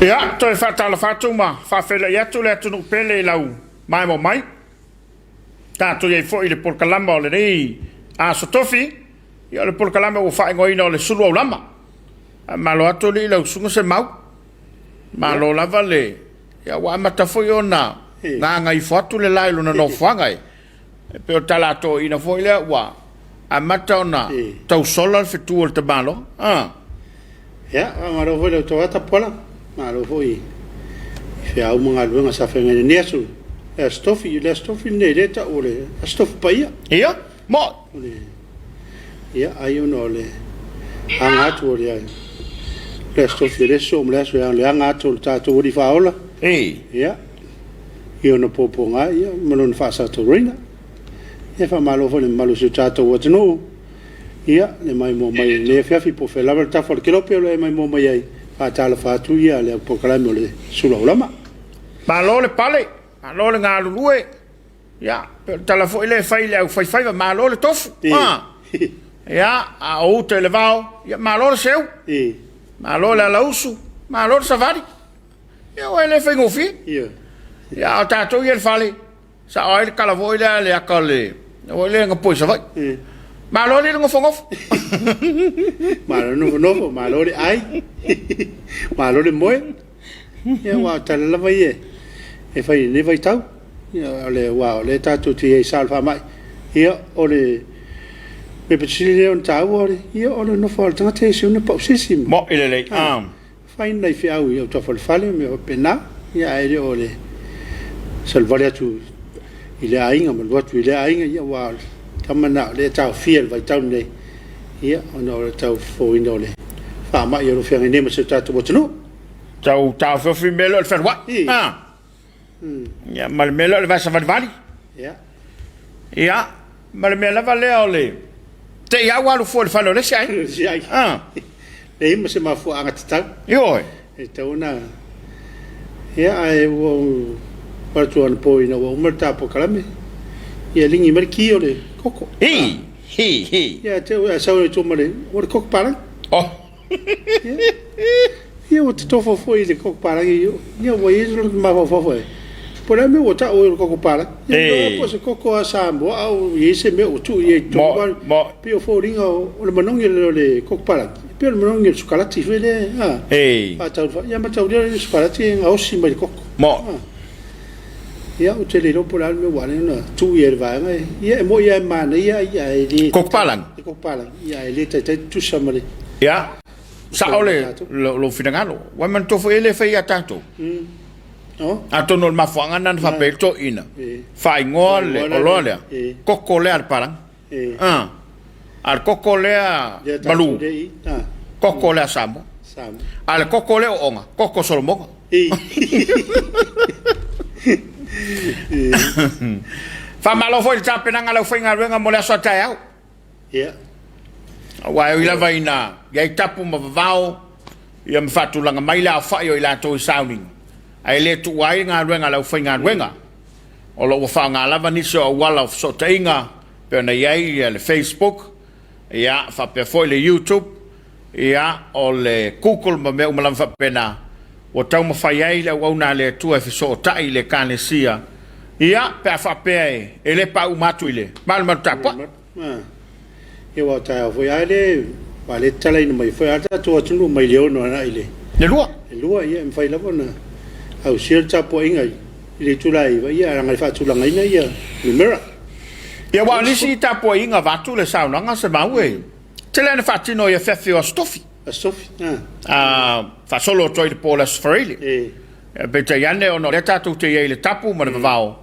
Ia, toe faatalofa atu ma faafeiloai atu le atunuu pele i lau maemo mai. Tatou i ai foi i le polokalama o lenei Aso Tofi, ia o le polokalame ua faaigoaina o le Sulu Aulama. Faamalo atu alii lau Susuga Semau. Malo lava le... Ia ua amata foi ona gagaifo atu le la i lona nofoaga e. E pei o le tala a toeaiina foi lea ua amata ona tausola le fetu o le tamaloa. Ah. Ia, faamalo foi i lau tauata Pola, malo foi i feau ma galuega sa feagai i lenei aso, le Aso Tofi. O le Aso Tofi lenei lea e tau o le Aso Tofi Paia. Ia, mo. Ia, ai ona o le aga atu o le Aso Tofi o le sosoo ma le aso e ao le aga atu o le tatou Alii Faaola. Ei. Ia, i ona puapuaga ia ma lona faasatauaina. Ia faamalo foi i le mamalu o si o tatou atunuu, ia le maimoa mai i lenei afiafi po o fea lava le tafa o le kelope o lo o e maimoa mai ai, faatalofa atu ia le au polokalame o le Sulu Aulama. Malo le pale, malo le galulue, ia pei o le tala foi lea e fai i le aufaifaiva, malo le tofu. Ia, a o uta i le vao, ia malo le seu, malo le alausu, malo le savali. Ia aua e le faigofie. Ioe. Ia a o tatou ia i le fale, sao ai le tala foi lea a le ata o le foi lea na pua i Savaii. Malo alii le nofonofo. Malo le nofonofo, malo le ai, malo le moe. Ia aua o tala lava ia e fai i lenei vaitau. Ia o le aua o lea tatou te i ai i sa o le faamai, ia o le mea pito sili lea ona taua o le, ia o le nofo lava o le tagata ia e siuna pausisi. Mo'i lelei. Fai nai feau i autafa o le fale ma mea faapena, ia ae le o le saluvale atu i lea aiga ma alu atu i lea aiga, ia aua o le tama lena o lea e taofia i le vaitau lenei, ia ona o le tau fofoina o le faamai o lo o feagai nei ma si o tatou atunuu. Tau taofiofi le mea lea o le fealuai. Ia, ma le mea lea o le vae savalivali. Ia. Ia, ma le mea lava lea o le te i lava ua alu fua i le fale o le isi aiga. Le isi aiga. Ah. Leai ma se mafuaaga tatau. Ioe. E tatau ona... Ia, ae ua ou manatu anapo ina ua uma le ta polokalame, ia ligi mai le ki o le koko. Hi, hi, hi. Ia, te au e sau ai tua ma le, o le koko palagi. Oh. Ia ua totofo foi i le koko palagi, ia ua i ai lona mafaufau foi, po o le a le mea ua tau ai o le koko palagi. Ia po o se koko a Samoa a ua i ai se mea ua tuu i ai i totonu. E pei o foliga o le manogi o le koko palagi, e pei o le manogi o le sukalati foi lea, a faatau ia mataulia le sukalati e gaosi mai le koko. Ia ou te le iloa po o le a le mea ua ala ai ona tuu i ai e le vaega ia e moni lava e manaia ia ae le Koko palagi. Le koko palagi ia ae le taitai tutusa ma le Ia, sao le lou finagalo. Ua manatua foi e le fai ia tatou. Oh. Atonu o le mafuaaga lena na faapea ai le toeaina, faaigoa le oloa lea, koko lea a le palagi. A o le koko lea malu, koko lea Samoa. A o le koko lea ooga, koko Solomoga. Faamalo foi i le tapenaga a le aufaigaluega mo le aso a taeao. Aua e ui lava ina i ai tapu ma vavao ia ma faatulaga mai le aofai o i latou i sauniga, ae le tuua ai le galuega a le aufaigaluega. O lo o ua faaaoga lava nisi o auala o fesootaiga pei ona i ai le Facebook, ia, faapea foi le YouTube, ia, o le Google ma mea uma lava faapena, ua taumafai ai le auauna a le Atua e fesootai i le Ekalesia, ia, pe a faapea e le pauma atu i le malumalu tapuai. Ia aua o taeao foi lava lea, aua o lea e tatalaina mai foi lava le tatou atunuu mai le 6 agai i le Le 2. Le 2, ia e mafai lava ona ausia le tapuaiga i le itula e 9, ia leaga e faatulagaina ia numera. Ia aua o nisi tapuaiga vaeatu le saunoaga Semau e tele lava ina faatino i afiafi o Aso Tofi. Aso Tofi, a. Faasolo atu ai i le po o le Aso Faraile. Peitai ane ona o lea tatou te i ai i le tapu ma le vavao,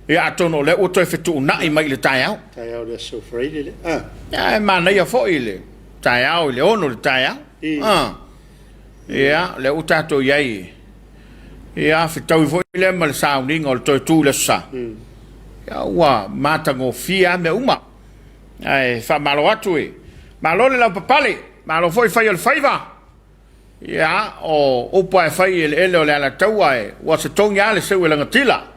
Ia atonu o lea ua toe fetuunai mai i le taeao. Taeao le Aso Faraile lea. Ah. Ia e manaia foi le taeao i le 6 i le taeao. Ah. Ia, lea ua tatou i ai. Ia, fetaui foi lea ma le sauniga o le toe tu i le Aso Sa. Ia, ua matagofie lava mea uma. Ae faamalo atu e. Malo le laupapale, malo foi fai o le faiva. Ia, o upu lava e fai i eleele o le Alataua e ua se togi lava le seu e lagatila.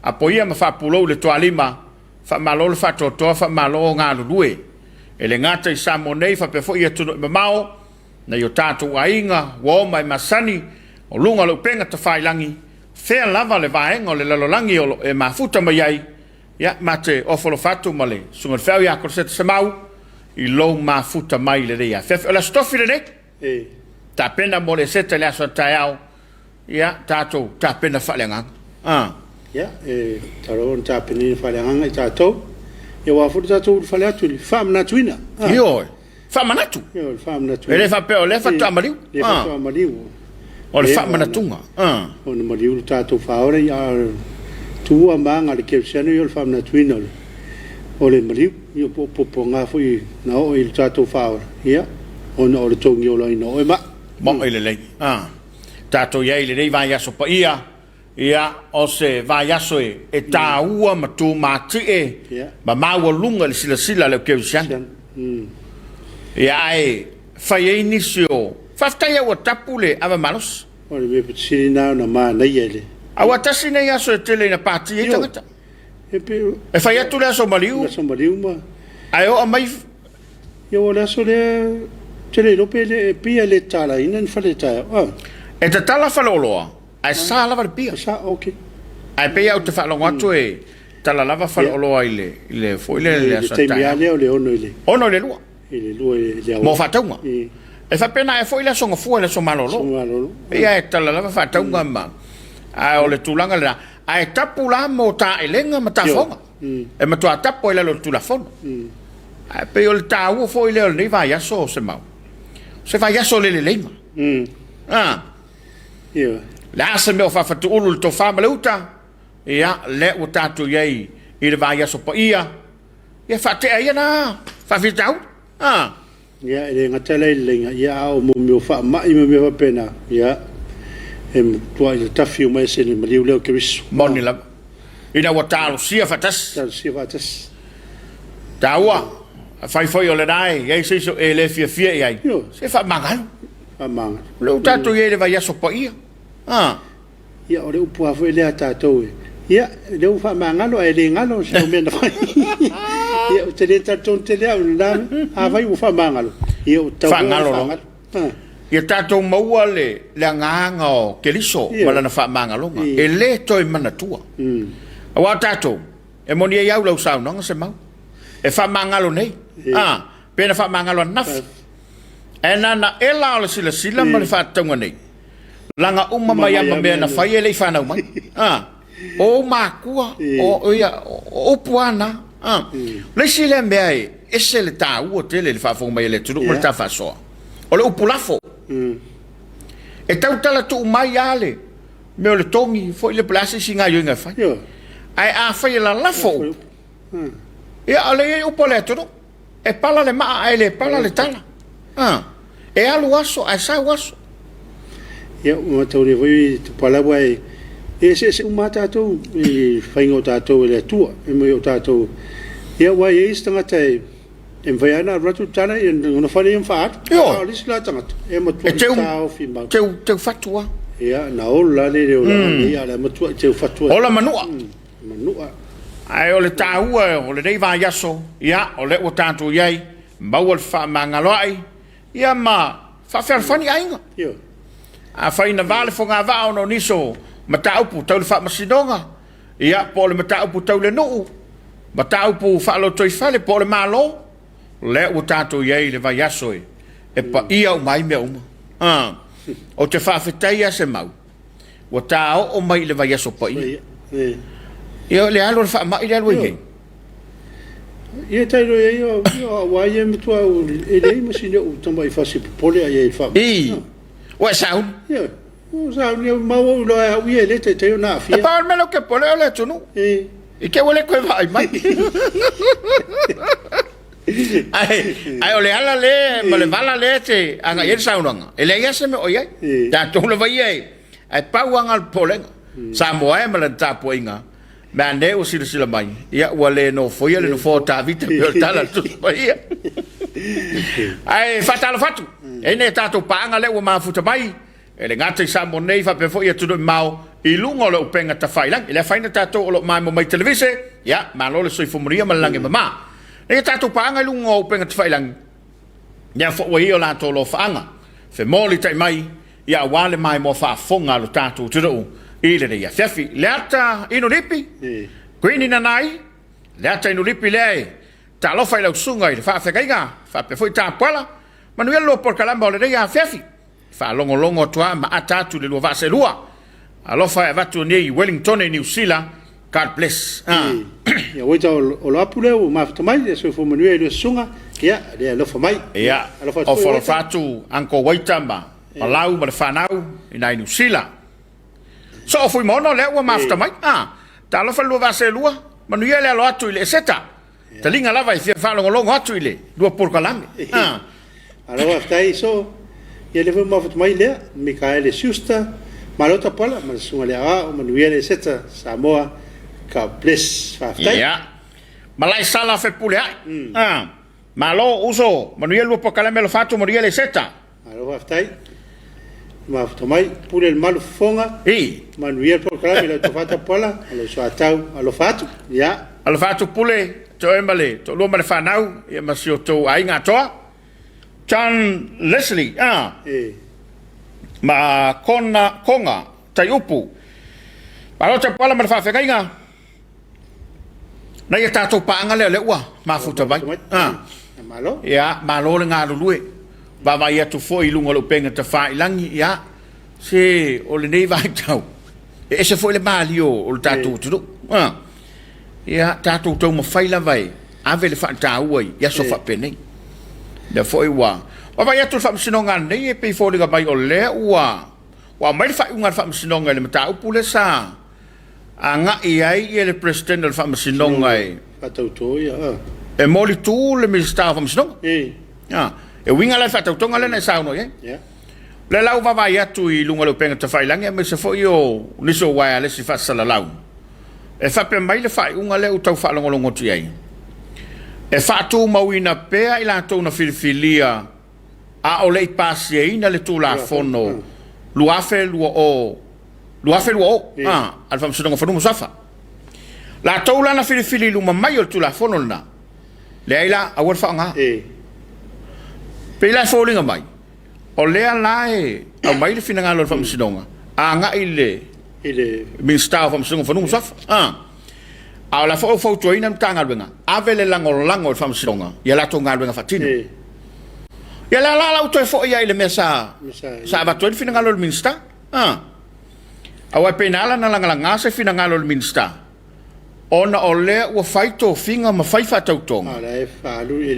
Apoia ma faapulou i le tualima, faamalo le faatoatoa, faamalo galulue. E le gata i Samoa nei faapea foi i atunuu e mamao, nai o tatou aiga, uo ma e masani, O luga o le upega tafailagi, fea lava le vaega o le lalolagi o lo o e mafuta mai ai, ia, ma te ofo alofa atu ma le Susuga i le Feau ia Koloseta Semau i lou mafuta mai i lenei afiafi. O le Aso Tofi lenei, tapena mo le Eseta i le aso a taeao, ia, tatou tapena faaleagaga. Ah. Ia, e tatau lava ona tapenaina faaleagaga i tatou. Ia, aua foi le tatou ulufale atu i le faamanatuina. Ah. Ioe. Faamanatu. Ioe, le faamanatuina. E le faapea o lea faatoa maliu. Le faatoa maliu. O le faamanatuga. Ah. Ona maliu le tatou faaola, ia, a o tuua ma aga a le kerisiano, ia o le faamanatuina o le maliu. Ia, po o puapuaga foi na oo i le tatou faaola, ia, ona o le togiolaina o oe ma. Maoi lelei. Ah. Tatou i ai i lenei vaiaso paia, ia, o se vaiaso e taua ma tumatie ma maualuga i le silasila a le au kerisiano. Ia, ae fai ai nisi o faafetai a ua tapu le ava malosi. O le mea pito sili lena ona manaia i le. Aua tasi nei aso e tele ina pati ai tagata. E fai atu le aso maliu. Aso maliu ma. Ae oo mai. Ia o le aso lea ou te le iloa pe le e pei e le tatalaina ni fale taeao. Ah. E tatala faleoloa ae sa lava le pia. Sa, ok. Ae pei lava ou te faalogo atu e tala lava faleoloa i le i le foi lea i le aso taeao. I le taimi lava lea o le 6 i le. 6 i le 2. I le 2 i le aoauli. Mo faatauga. E faapena ae foi le aso Gafua i le aso malolo. Aso malolo. Ia e tala lava faatauga ma ae o le tulaga lena. Ae tapu la mo taelega ma tafoga. E matua tapu ai i lalo o le Tulafono. Ae pei o le taua foi lea o lenei vaiaso o Semau, o se vaiaso le lelei ma. A. Le a se mea o faafatuulu le tofa ma le uta, ia, lea ua tatou i ai i le vaiaso paia, ia faatea ia na faafitauli. A. Ia, e le gata la i le laina, ia, a o mea o faamai ma mea faapena, ia, e matuai tatafi uma ese i le maliu lea o Keriso. Moni lava. Ina ua talosia faatasi. Talosia faatasi. Taua, afai foi o lena e i ai se isi o e le fiafia i ai, se faamagalo. Faamagalo. O lea ua tatou i ai i le vaiaso paia. A. Ia, o le upu lava foi lea a tatou e, ia, o lea ua faamagalo ae le galo si au mea na fai. Ia, ou te le talitonu tele au i lena mea. Afai ua faamagalo, ia ua tatau foi ona faagalo. Ia tatou maua le, le agaga o Keriso ma lana faamagaloga, e le toe manatua. Aua o tatou, e moni ai au lau saunoaga Semau, e faamagalo nei, a, pe na faamagalo ananafi. Ae na na ela o le silasila ma le faatatauga nei, laga uma mai lava ma mea na fai e le i fanau mai. A, o ou matua, o, ia, o upu lava na. A, o le isi lea mea e ese le taua tele i le faafofoga mai a le atunuu ma le ta faasoa, o le upu lafo. E tautala tuu mai lava le mea o le togi foi lea po o le a se isi gaoioiga e fai. Ae afai e lalafo upu, ia o lea e i ai upu a le atunuu. E pala le maa ae le pala le tala. A, e alu aso ae sau aso. Ia, ua mataulia foi Tupala aua e eseese uma lava tatou i faiga o tatou e le Atua. E moni o tatou, ia aua e i ai isi tagata e mafai lava ona alu atu le tala ia ona fale ia ma faaalu. Ioe. A o le isi la tagata, e E matuai teu, taofi mau. teu, teu fatu lava. Ia, na ola lava le le olaga nei, a o le a matuai teu fatu ai. Ola manua. Manua. Ae o le taua o lenei vaiaso, ia, o lea ua tatou i ai, maua le fefaamagaloa'i, ia ma faafealofani aiga. Afai na va le fogavaa ona o nisi o mataupu tau le faamasinoga, ia, po o le mataupu tau le nuu, mataupu faalotoifale po o le Malo, lea ua tatou i ai i le vaiaso e paia uma ai mea uma. Ou te faafetai ia Semau, Ua ta oo mai i le vaiaso paia. Ia o le alu o le faamai le alu ai nei. Ia tailo i ai o aua ia matua e leai ma sina ou tamai fasi popole ai i faamai. I. Ua e sauni. Ia. O sauni au mau ou loa au ia e le taitai ona aafia. E pau le mea lea ou te popole o le atunuu. I. I te ua le toe vaai mai. Ae, ae o le ala lea ma le vala lea e te agai ai le saunoaga, e leai lava se mea o i ai. Tatou lava ia e, ae pau lava le popolega. Samoa e ma lana tapuaiga, mea ane ua silasila mai, ia ua le nofoia le nofoa o Tavita pei o le tala a le Tusi Paia. Ae faatalofa atu, e i ai tatou paaga lea ua mafuta mai, E le gata i Samoa nei faapea foi atunuu mamao i luga o le upega tafailagi. E le afaina tatou o lo o maemo mai televise, ia, malo le soifua manuia ma le lagi e mama. Nei a tatou paaga i luga o upega tafailagi, lea foi ua i ai o latou alofaaga femolitai mai ia aua le maimoa faafofoga a lo tatou atunuu i lenei afiafi. Leata Inulipi, Queenie Nanai, Leata Inulipi lea e talofa i lau susuga i le faafeagaiga faapea foi Tapuala, manuia le lua polokalama o lenei afiafi. Faalogologo atu lava ma ata atu i le lua vaa seelua. Alofa e avatu nei i Wellingtone i Niu Sila. God bless. Ah. Ia waita o lo apu lea ua mafuta mai, ia soifua manuia i lua susuga, ia lea alofa mai. Ia, Alofa atu o foi Waita. alofa atu Uncle Waita ma Palau ma le fanau i nai Niu Sila. Soo Fuimaono lea ua mafuta mai. Ah, talofa le lua vaa seelua, manuia le alo atu i le Eseta. Taliga lava e fia faalogologo atu i le lua polokalame. Ah. Malo faafetai Soo. Ia lea foi ua mafuta mai lea Mikaele Schuster. Malo Tapuala ma le susuga i le Aoao. Manuia le Eseta Samoa. God bless. Faafetai. Ia. Malaesala Fepuleai. Ah. Malo uso, manuia le lua polokalame alofa atu manuia le Eseta. Malo faafetai. Mafuta mai, pule le malu fofoga. I. Manuia le polokalame lau tofa Tapuala, ma lou soatau, alofa atu. Ia. Alofa atu Pule, toe ma le toalua ma le fanau, ia ma si o tou aiga atoa. John Leslie, ah. E. Ma Kona, Konga, Taiupu. Malo Tapuala ma le faafeagaiga. Nai a tatou paaga lea lea ua mafuta mai. Ah. Malo. Ia, malo le galulue. Vaavaai atu foi i luga o le upega tafailagi, ia, se o lenei vaitau, e ese foi le malio o le tatou atunuu. Ah. Ia, tatou taumafai lava e ave le faataua i aso faapenei. Lea foi ua vaavaai atu le faamasinoga ananei e pei foliga mai o lea ua ua aumai le faaiuga a le faamasinoga i le mataupu lea sa agai ai le Peresetene o le Faamasinoga e Faatauto ia. E molitu le Minisita o Faamasinoga. E. A, e uiga la i le faatautoga lea na e saunoa i ai. Ia. O lea la ua vaavaai atu i luga o le upega tafailagi aemaise foi o nisi o uaealesi faasalalau, e faapea mai le faaiuga lea ua tau faalogologo atu i ai, e faatumauina pea i latou na filifilia a o le i pasiaina le Tulafono 2020, 2020 a le Faamasinoga o Fanua ma Suafa. Latou la na filifili i luma mai o le Tulafono lena, leai la, aua le faaaoga. Pei la e foliga mai, o lea la e aumai le finagalo o le Faamasinoga agai i le Minisita o Faamasinoga o Fanua ma Suafa. A o la foi ua fautuaina le Matagaluega, ave le lagolago i le Faamasinoga i a latou galuega faatino. Ia lea la ua toe foi ai i le mea sa sa avatu ai le finagalo o le Minisita. A. Aua e pei na ala ona lagalaga se finagalo o le Minisita, ona o lea ua fai tofiga ma fai faatautoga, A a lea e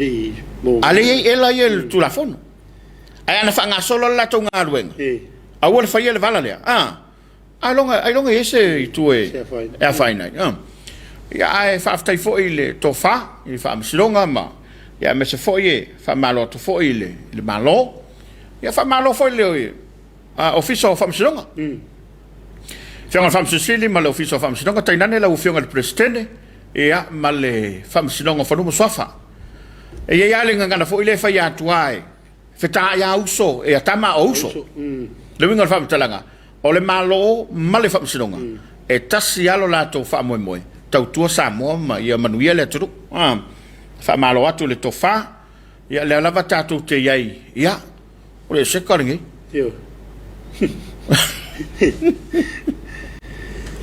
i ai ela ia i le Tulafono. Ae ana faagasolo le latou galuega, aua le faia le vala lea. A. Ailoga, ailoga i ai se itu e afaina ai. A. Ia, ae faafetai foi i le tofa i le Faamasinoga ma, ia, aemaise foi e faamalo atu foi i le, i le Malo. Ia, faamalo foi i le Ofisa o Faamasinoga. Afioga i le Faamasino Sili ma le Ofisa o Faamasinoga, tainane lau Afioga i le Peresetene, ia, ma le Faamasinoga o Fanua ma Suafa. E i ai lava le gagana foi lea e fai atu lava e fetaai lava uso, e a tama a o uso. Le uiga o le faamatalaga, o le Malo ma le Faamasinoga, e tasi lava lo latou faamoemoe, tautua Samoa ma ia manuia le atunuu. Faamalo atu i le tofa, ia lea lava tatou te i ai, ia, O le eseka lenei. Ioe.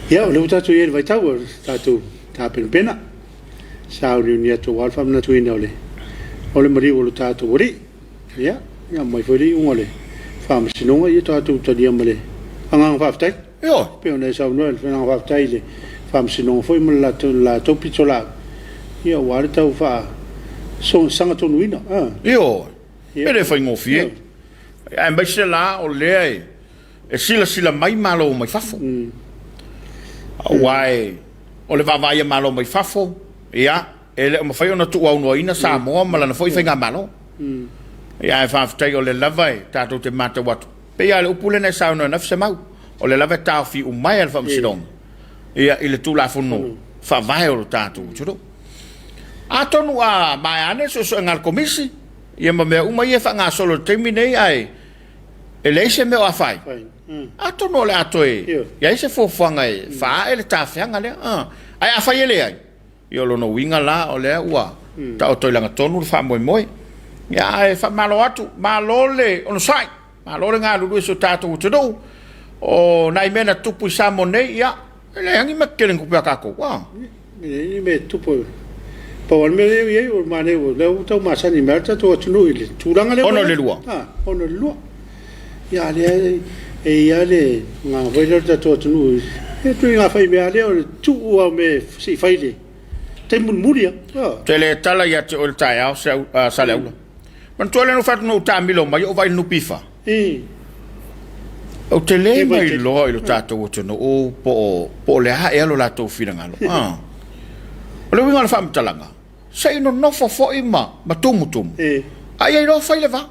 Ia, o lea ua tatou i ai i le vaitau o le tatou tapenapena, sauniuni atu aua le faamanatuina o le o le maliu o lo tatou Alii. Ia, ia aumai foi le iuga o le faamasinoga, ia tatou talia ma le agaga faafetai. Ioe. Pei ona e saunoa i le agaga faafetai i le faamasinoga foi ma le latou, le latou pitolaau, ia aua le tau faa sagatonuina. Ioe. E le faigofie, aemaise la o lea e silasila mai Malo mai fafo. Aua o le vaavaai a Malo mai fafo, ia, e le o mafai ona tuuaunoaina Samoa ma lana foi faigamalo. Ia, ae faafetai o lea lava e tatou te matau atu. Pei lava o le upu lea na e saunoa ananafi Semau, o lea lava e taofi uma e le Faamasinoga ia i le Tulafono Faavae o lo tatou atunuu. Atonu a maea ane le suesuega a le Komisi, ia ma mea uma ia e faagasolo i le taimi nei ae e leai se mea o afaina, atonu o le a toe i ai se fuafuaga e faaae le tafeaga lea. Ae afai e leai, ia o lona uiga la o lea ua taoto i lagatonu le faamoemoe. Ia ae faamalo atu, malo le onosai. Malo le galulue i si o tatou atunuu. O nai mea na tupu i Samoa nei, ia, e leai ni mea tetele na tupu ia tatou. A. E leai ni mea e tupu. Pau lava le mea lea ua i ai, o le manaia o lea ua tau masani mai lava le tatou atunuu i le tulaga lea. 6-2. A, 6-2. Ia, a o lea e i ai lava le agaga foi lea o le tatou atunuu i le ituaiga faimea lava lea o le tuu lava o mea se i fai i le taimi mulimuli lava. Ou te le tala ia te oe i le taeao, Saleaula. Manatua lea na ou fai atu na ou taamilo mai ou vaai i le NPF. Ou te le mailoa i lo tatou atunuu po o le a ea lo latou finagalo. O le uiga o le faamatalaga, se i nonofo foi ma tumutumu, a ia iloa fai le va.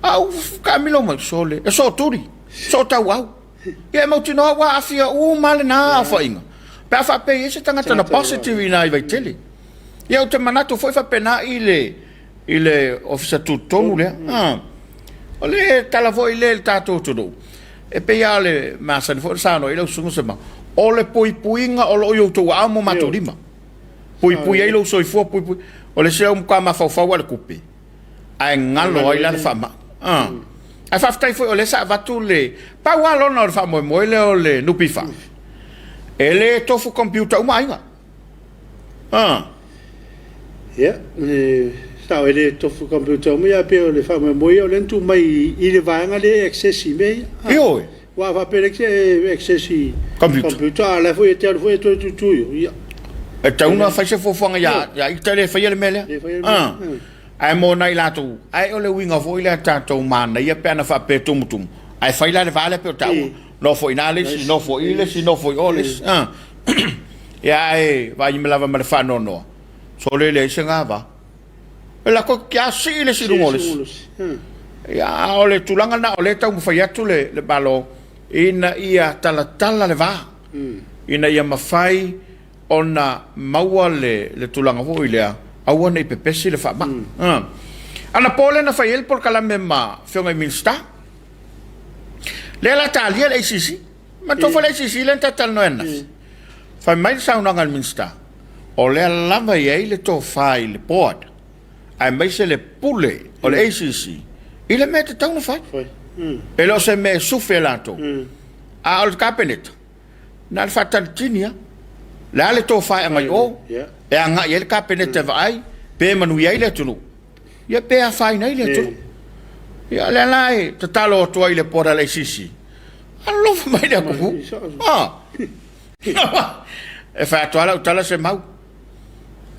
A ou taamilo mai, sole, e sootuli, sootauau. Ia e mautinoa ua aafia uma lava lena aofaiga pe a faapea e i ai se tagata na positive i ina i Vaitele. Ia ou te manatu foi faapena i le i le Ofisa Tutotonu lea. Ah. O le tala foi lea i le tatou atunuu, e pei lava o le masani foi ona saunoa i ai lau Susuga Semau, o le puipuiga o lo o i outou aao ma o matou lima. Puipui ai lou soifua, puipui. O le isi au matua mafaufau lava i le tupe, ae galo ai la le faamai. Ah. Ae faafetai foi o lea sa avatu le pau lava lona o le faamoemoe lea o le NPF. E le tofu computer uma aiga. Ah. Ia, e sao e le tofu computer uma, ia pei o le faamoemoe ia o lea na tuu mai i le vaega lea e access i mea ia. Ioe. Aua a faapea e te access i computer, a o la foi e te alu foi e toe tutu i o, ia. E tatau ona fai se fuafuaga ia ita le faia le mea lea. Le faia le mea. Ae mo nai latou, ae o le uiga foi lea tatou manaia pe ana faapea e tumutumu, ae fai la le va lea pei o taua. Nofo i ina le isi, nofo i i le isi, nofo i o le isi. Ia ae vaai lava ma le faanoanoa, sole e leai se gava. E lako atu a sii le isi i luga o le isi. Ia a o le tulaga lena o lea e taumafai atu le Malo ina ia talatala le va, ina ia mafai ona maua le tulaga foi lea, aua ne i pepesi le faamai. Anapo lea na fai ai le polokalame ma Afioga i Minisita, lea la talia le ACC. Manatua foi le ACC lea na ta talanoa ai ananafi. Fai mai le saunoaga a le Minisita, o lea lava e i ai le tofa i le board aemaise le pule o le ACC i le mea e tatau ona fai. E le o se mea e sufe e latou. A o le Kapeneta, na o le faatalitini lava. O le a le tofa e agai i o, e agai i ai le Kapeneta e vaai pe manuia ai le atunuu, ia pe afaina ai le atunuu. Ia o lea la e tatalo atu ai i le board a le ACC, alofa mai le atunuu. Ah. E fai atu lava lau tala Semau,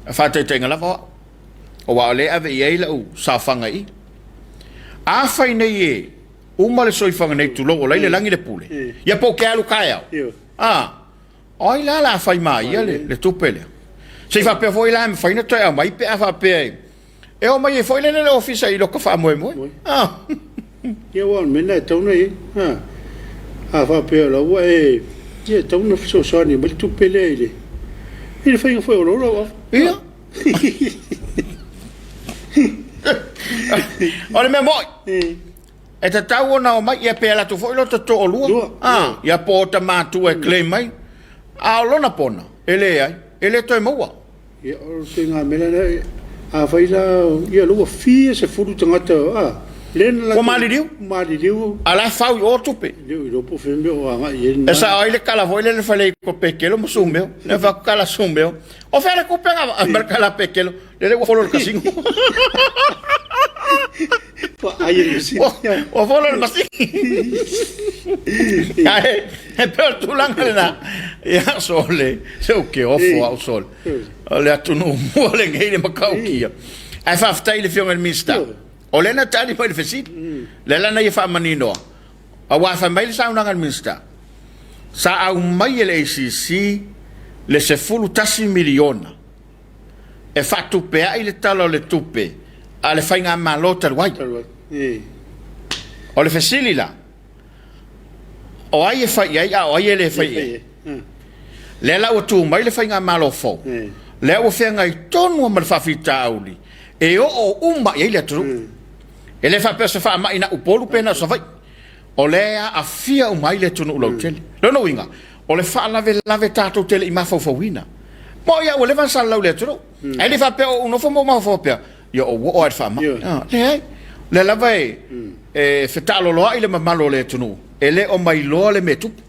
e faataitaiga lava o au, aua o lea e ave i ai lau saofaga i i. Afai nei e uma le soifuaga nei, tulou, o la i le lagi le pule, ia po o ke alu taeao, a, o ai la o le a fai ma ia le tupe lea? Se i faapea foi la e mafai ona toe aumai pe a faapea e E oo mai ai foi lele le ofisa i lota faamoemoe. Ah. Ia aua o le mea lena e tatau ona i ai. A, a faapea o la ua e, ia e tatau ona fesoasoani mai le tupe lea i le, i le faiga foi o lou lauafa. Ia. O le mea moi, e tatau ona omai, ia pe alu atu foi lota toalua, Lua. ah, ia po o ta matua e claim mai, a o lona pona, e leai, e le toe maua. Ia, o le ituaiga mea lea, afai la, ia lea ua fia sefulu tagata, a, lea na latou. Ua maliliu. Maliliu. A o la e fau i o tupe. E le o iloa po o fea mea o agai i ai lena. E sao ai le tala foi lele fai le ko Pekelo ma Sumeo. Le fai atu tala Sumeo, o fea le tupe na ma le tala Pekelo, lele ua folo le kasino. Ua ai e le masini. Ua folo le masini. Ae, e pei o le tulaga lena. Ia, sole, se ou te ofo au sole. O le atunuu mua lenei le matautia. Ae faafetai i le Afioga i le Minisita. O lea na tali mai le fesili. Lea la na ia faamaninoa. Aua fai mai le saunoaga a le Minisita, sa aumai e le ACC le $11 miliona e faatupeai le Tala o le Tupe a le Faigamalo talu ai. O le fesili la, o ai e fai i ai a o ai e le fai i ai? Lea la ua tu mai le Faigamalo fou, lea ua feagai tonu lava ma le faafitauli e oo uma i ai le atunuu. E le faapea o se faamai na Upolu pe na o Savaii. O lea e aafia uma ai le atunuu lautele. Lona uiga, o le faalavelave tatou te le i mafaufauina. Moi lava ua leva ona salalau i le atunuu. Ae le faapea o ou nofo ma ou mafaufau pea, ia ou oo lava i le faamai. Leai. Lea lava e e fetaaloloai le mamalu o le atunuu, e le o mailoa le mea tupu.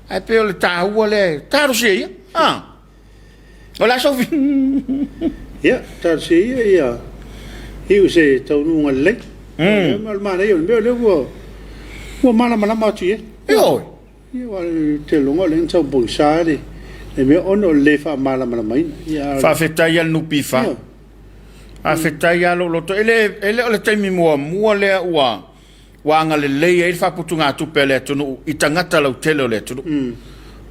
Ae pei o le taua lea, talosia ia. Ah. O le a sou Ia, talosia ia ia iu se taunuuga lelei. O le manaia o le mea o lea ua ua malamalama atu i ai. Ioe. Ia, aua ou te lagona o lea na tau pogisa le mea ona o le le faamalamalamaina. Ia, Faafetai lava i le NPF. Faafetai lava lou loto. E le, e le o le taimi muamua lea ua ua agalelei ai le faaputugatupe a le atunuu i tagata lautele o le atunuu.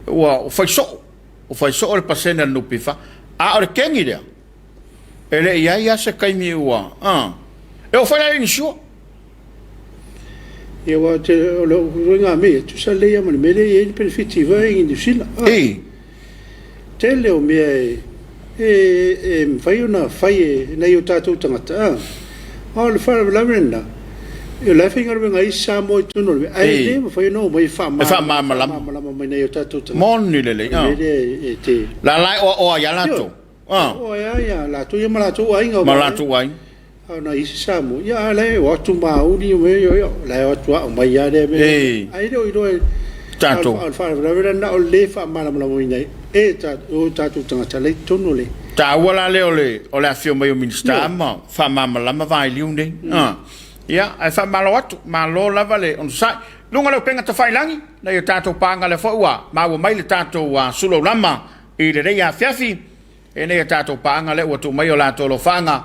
Ua fai soo, ua fai soo le pasene a le NPF. A o le kegi lea, e le i i ai lava se taimi ua, e oo foi la i le insure. Ia, aua ou te, o lou ituaiga mea, e tutusa lelei lava ma le mea lea e i ai le penefiti foi i Niu Sila. Ei. Tele o mea e, e, e mafai ona fai e nai o tatou tagata, a o le faalavelave lena, o la e faigaluega ai isi Samoa i totonu o le mea, ae le mafai ona omai e faamalamalama mai nai o tatou tagata. Moni lelei. O le mea lea e te La la e oaoa ai lava latou. Oaoa ai lava latou ia ma latou aiga. Ma latou aiga. A o nai isi Samoa, ia a o la e o atu mauli, o mea ia, o la e o atu ao mai lava lea mea. Ae le o iloa e tatou. A o le faalavelave la lena o le le faamalamalamaina ai e o tatou tagata la e i totonu o le. Taua la lea o le o le afifio mai o Minisita ma faamalamalama vailiu nei. Ia, ae faamalo atu, malo lava le onosai. Luga o le upega tafailagi, nai o tatou paga lea foi ua maua mai le tatou sulaulama i lenei afiafi. E nei a tatou paaga lea ua tuu mai o latou alofaaga,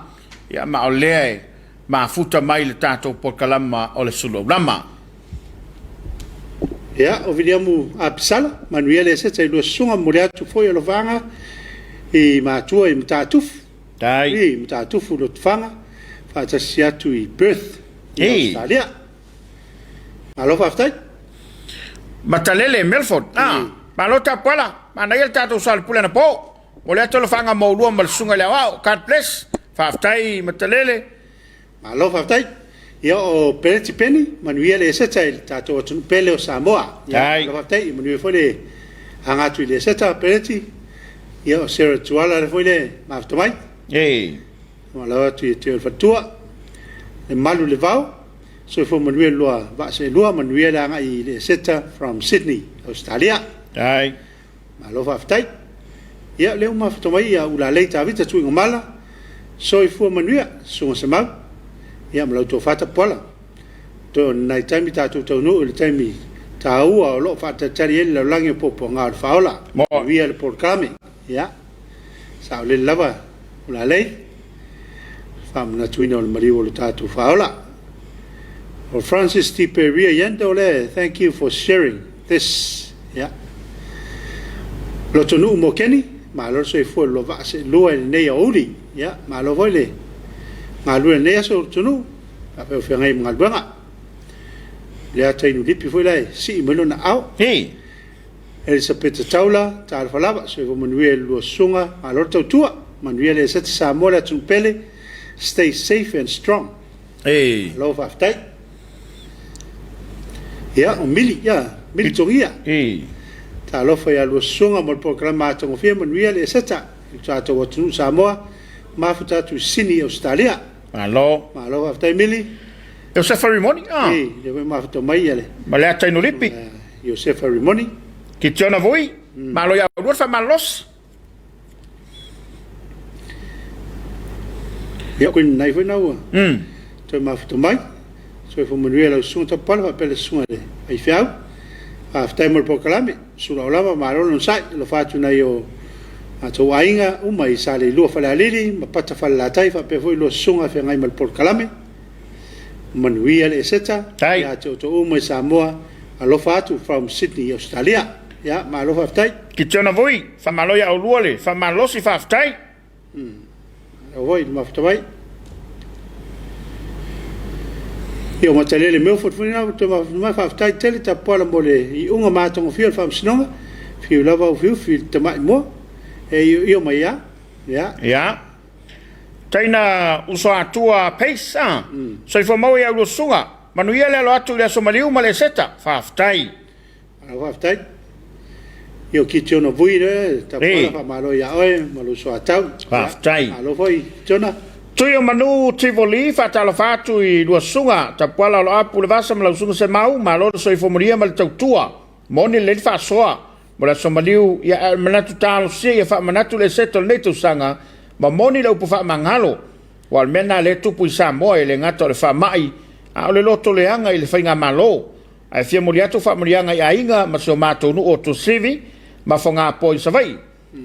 ia, ma o lea e mafuta mai le tatou polokalama o le Suluaulama. Ia, o Viliamu Apisala, manuia le eseta i lua susuga, momoli atu foi alofaaga i matua i Matatufu, Tai. I Matatufu Lotofaga, faatasi atu i Perth i Ausetalia. Malo faafetai. Matalele Milford, ah, malo tapuala, manaia le tatou soalepule anapo. Mo le atu alofaga mo ulua ma le susuga i le aoao. God bless. Faafetai Matalele. Malo faafetai. Ia o Peleti Peni, manuia le eseta i le tatou atunuu pele o Samoa. Ia, malo faafetai, ia manuia foi le aga atu i le eseta Peleti. Ia o Sarah Tuala le foi le mafuta mai. Malo atu i te o le faletua. Le malu le vao. Soifua manuia le lua vaa seelua, manuia le agai i le eseta from Sydney, Australia. Malo faafetai. Ia, lea ua mafuta mai ia Ulalei Tavita Tuigamala, soifua manuia, Susuga Semau, ia ma lau tofa Tapuala. Toe o nai taimi tatou taunuu i le taimi taua o lo o faatalitali ai le lalolagi o puapuaga o le faaola. Manuia le polokalame. Ia, saolele lava Ulalei, faamanatuina o le maliu o le tatou faaola. O Francis Tiperia Yendo le, thank you for sharing this. Ia. Lotonuu Mokeni, malo le soifua i le lua vaa seelua i lenei aoauli. Ia, malo foi le galue i lenei aso Lotonuu, faapea o feagai ma galuega. Lea tainu lipi foi la e sii mai lona ao. Elisapeta Taula, talofa lava, soifua manuia i le lua susuga, malo le tautua. Manuia le Eseta Samoa le atunuu pele, stay safe and strong. Malo faafetai. Ia, o Mili, ia, Mili Togia. Talofa ia lua susuga mo le polokalama atagofie manuia le Eseta i le tatou atunuu Samoa, mafuta atu i Sini, Ausetalia. Malo. Malo faafetai Mili. Iosefa Rimoni, ah. Ee, lea foi mafuta mai ia le. Ma le ata Inulipi. Iosefa Rimoni. Kitiona Vui, malo ia ulua le faamalolosi. Ia, koe nei foi na ua toe mafuta mai. Soifua manuia lau susuga Tapala faapea le susuga i le faifeau. Faafetai mo le polokalame. Sulaau lava, malo le onosai. Alofa atu nai o matou aiga uma i Saleilua Falealili ma Pata Falelatai faapea foi lua susuga feagai ma le polokalame. Manuia le Eseta ia te outou uma i Samoa. Alofa atu from Sydney, Australia. Ia, malo faafetai. Kitiona Vui, faamalo ia oulua le faamalolosi, faafetai. Malo foi le mafuta mai. Ia, o Matalele Milford foi lena ua toe mafuta mai, faafetai tele Tapuala mo le iuga matagofie o le Faamasinoga. Fiu lava ufiufi i le tamai moa e ioio mai lava. Ia. Ia. Taina Usoatua Pace, a. Soifua maua ia oulua susuga. Manuia le alo atu i le Aso Maliu ma le Eseta. Faafetai. Malo faafetai. Ia o Kitiona Vui lea, Tapuala faamalo ia oe ma lou soatau. Faafetai. Malo foi Kitiona. Tui o Manu Tivoli, faatalofa atu i lua susuga, Tapuala Oloapu Levasa ma lau susuga Semau, malo le soifua manuia ma le tautua. Moni lelei le faasoa mo le Aso Maliu, ia ae o le manatu talosia ia faamanatu le eseta o lenei tausaga ma moni le upu faamagalo. Aua o le mea lena lea e tupu i Samoa, e le gata o le faamai, a o le lotoleaga i le faigamalo. Ae fia momoli atu faamanuiaga i aiga ma si o matou nuu o Tuasivi ma Fogapoa i Savaii.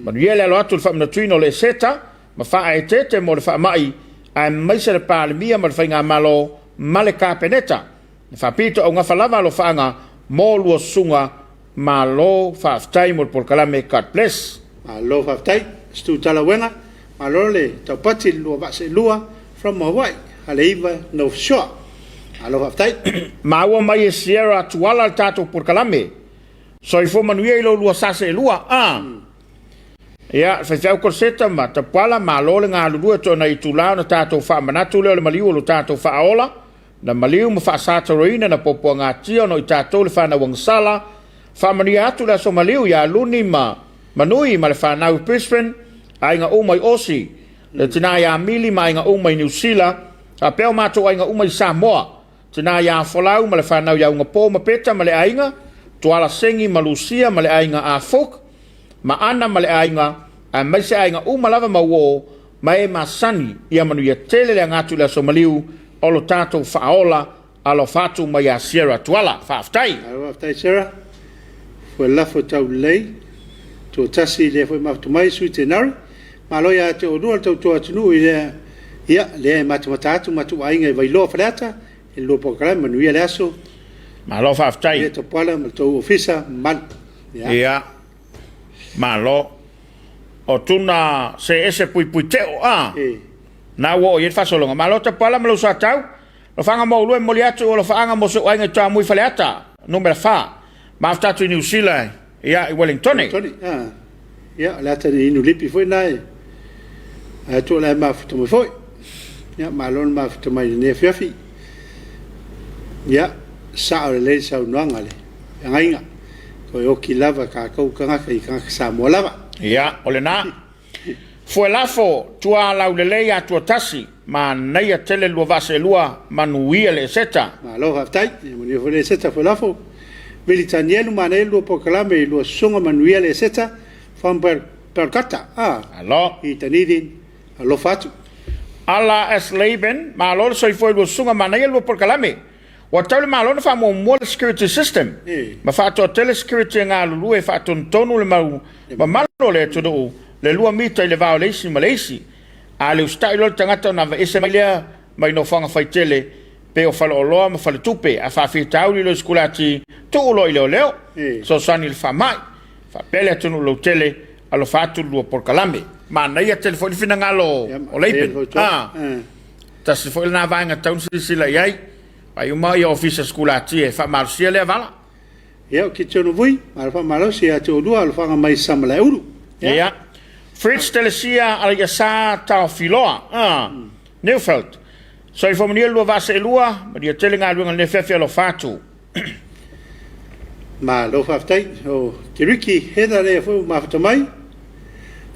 Manuia le alo atu i le faamanatuina o le eseta ma faaeteete mo le faamai, aemaise le Palemia ma le Faigamalo ma le Kapeneta. E faapito augafa lava alofaaga mo lua susuga. Malo faafetai mo le polokalame God bless. Malo faafetai Stu Talauega, malo le taupati i le lua vaa seelua from Hawaii, Haleiwa North Shore. Malo faafetai. Maua mai e Sierra Tuala le tatou polokalame. Soifua manuia i lo lua sa seelua. Ah. Ia, le faifeau Koloseta ma Tapuala, malo le galulue toe nai itula ona tatou faamanatu lea o le maliu o lo tatou faaola, na maliu ma faasatoroina na puapuagatia ona o i tatou le fanau agasala. Faamanuia atu le aso maliu ia Luni ma Manui ma le fanau i Brisbane, aiga uma i Aussie, le tina ia Mili ma aiga uma i Niu Sila, faapea o matou aiga uma i Samoa, tina ia Folau ma le fanau ia Ugapo ma Peta ma le aiga, Tuala Sengi ma Lusia ma le aiga a Fook, ma Ana ma le aiga, aemaise aiga uma lava ma uo ma e masani, ia manuia tele le aga atu i le aso maliu o lo tatou faaola. Alofa atu mai ia Sierra Tuala. Faafetai. Malo faafetai Sarah. Fue lafo taulelei. Toatasi lea foi mafuta mai Sui Tenari. Malo ia te oulua le tautua atunuu i lea ia lea e matamata atu matou aiga i Vailoa Faleata i le lua polokalame manuia le aso. Malo faafetai. Ia Tapuala ma le tou ofisa mamalu. Ia. Ia. Malo. O tuna se ese puipui teo a. E. Na ua oo i ai le faasologa. Malo Tapuala ma lou soatau. Alofaga mo oulua e momoli atu alofaaga mo si ou aiga i Toamui Faleata, numera 4. Mafuta atu i Niu Sila, ia, i Wellingtone. Wellingtone, ah. Ia, o le ata ni inu lipi foi na e. Ae atu o le a mafuta mai foi. Ia, malo le mafuta mai i lenei afiafi. Ia, sao lelei le saunoaga a le feagaiga. Toe oki lava tatou tagata i tagata Samoa lava. Ia, o lena. Fuelafo, tua laulelei Atuatasi, manaia tele lua vaa seelua, manuia le eseta. Malo faafetai, ia manuia foi le eseta Fuelafo. Vili Tanielu, manaia le lua polokalame i lua susuga, manuia le eseta. From Belgata, ah, Malo. i Dunedin, alofa atu. Ala S. Laban, malo le soifua i lua susuga, manaia le lua polokalame. Ua tau le Malo na faamuamua le security system ma faatoatele security e galulue e faatonutonu le mau mamalu o le atunuu le lua mita i le va o le isi ma le isi. A le usitai loa le tagata ona aveese mai lea mai nofoaga faitele pei o faleoloa ma faletupe a faafitauli loa i sikulati tuu loa i leoleo fesoasoani i le faamai faapea le atunuu lautele alofa atu le lua polokalame. Manaia tele foi le finagalo o Laban. Tasi foi lena vaega e tatau ona silasila i ai. Vaai uma ia ofisa sikulati e faamalosia lea vala. Ia, o Kitiona Vui, malo faamalosi ia te oulua alofaga mai Samalaeulu. Ia. Ia. Fritz Telesia Alaiasa Taofiloa, ah, Neufeld. Soifua manuia le lua vaa seelua, manuia tele galuega i lenei afiafi alofa atu. Malo faafetai. O Keriki Heather lea foi ua mafuta mai.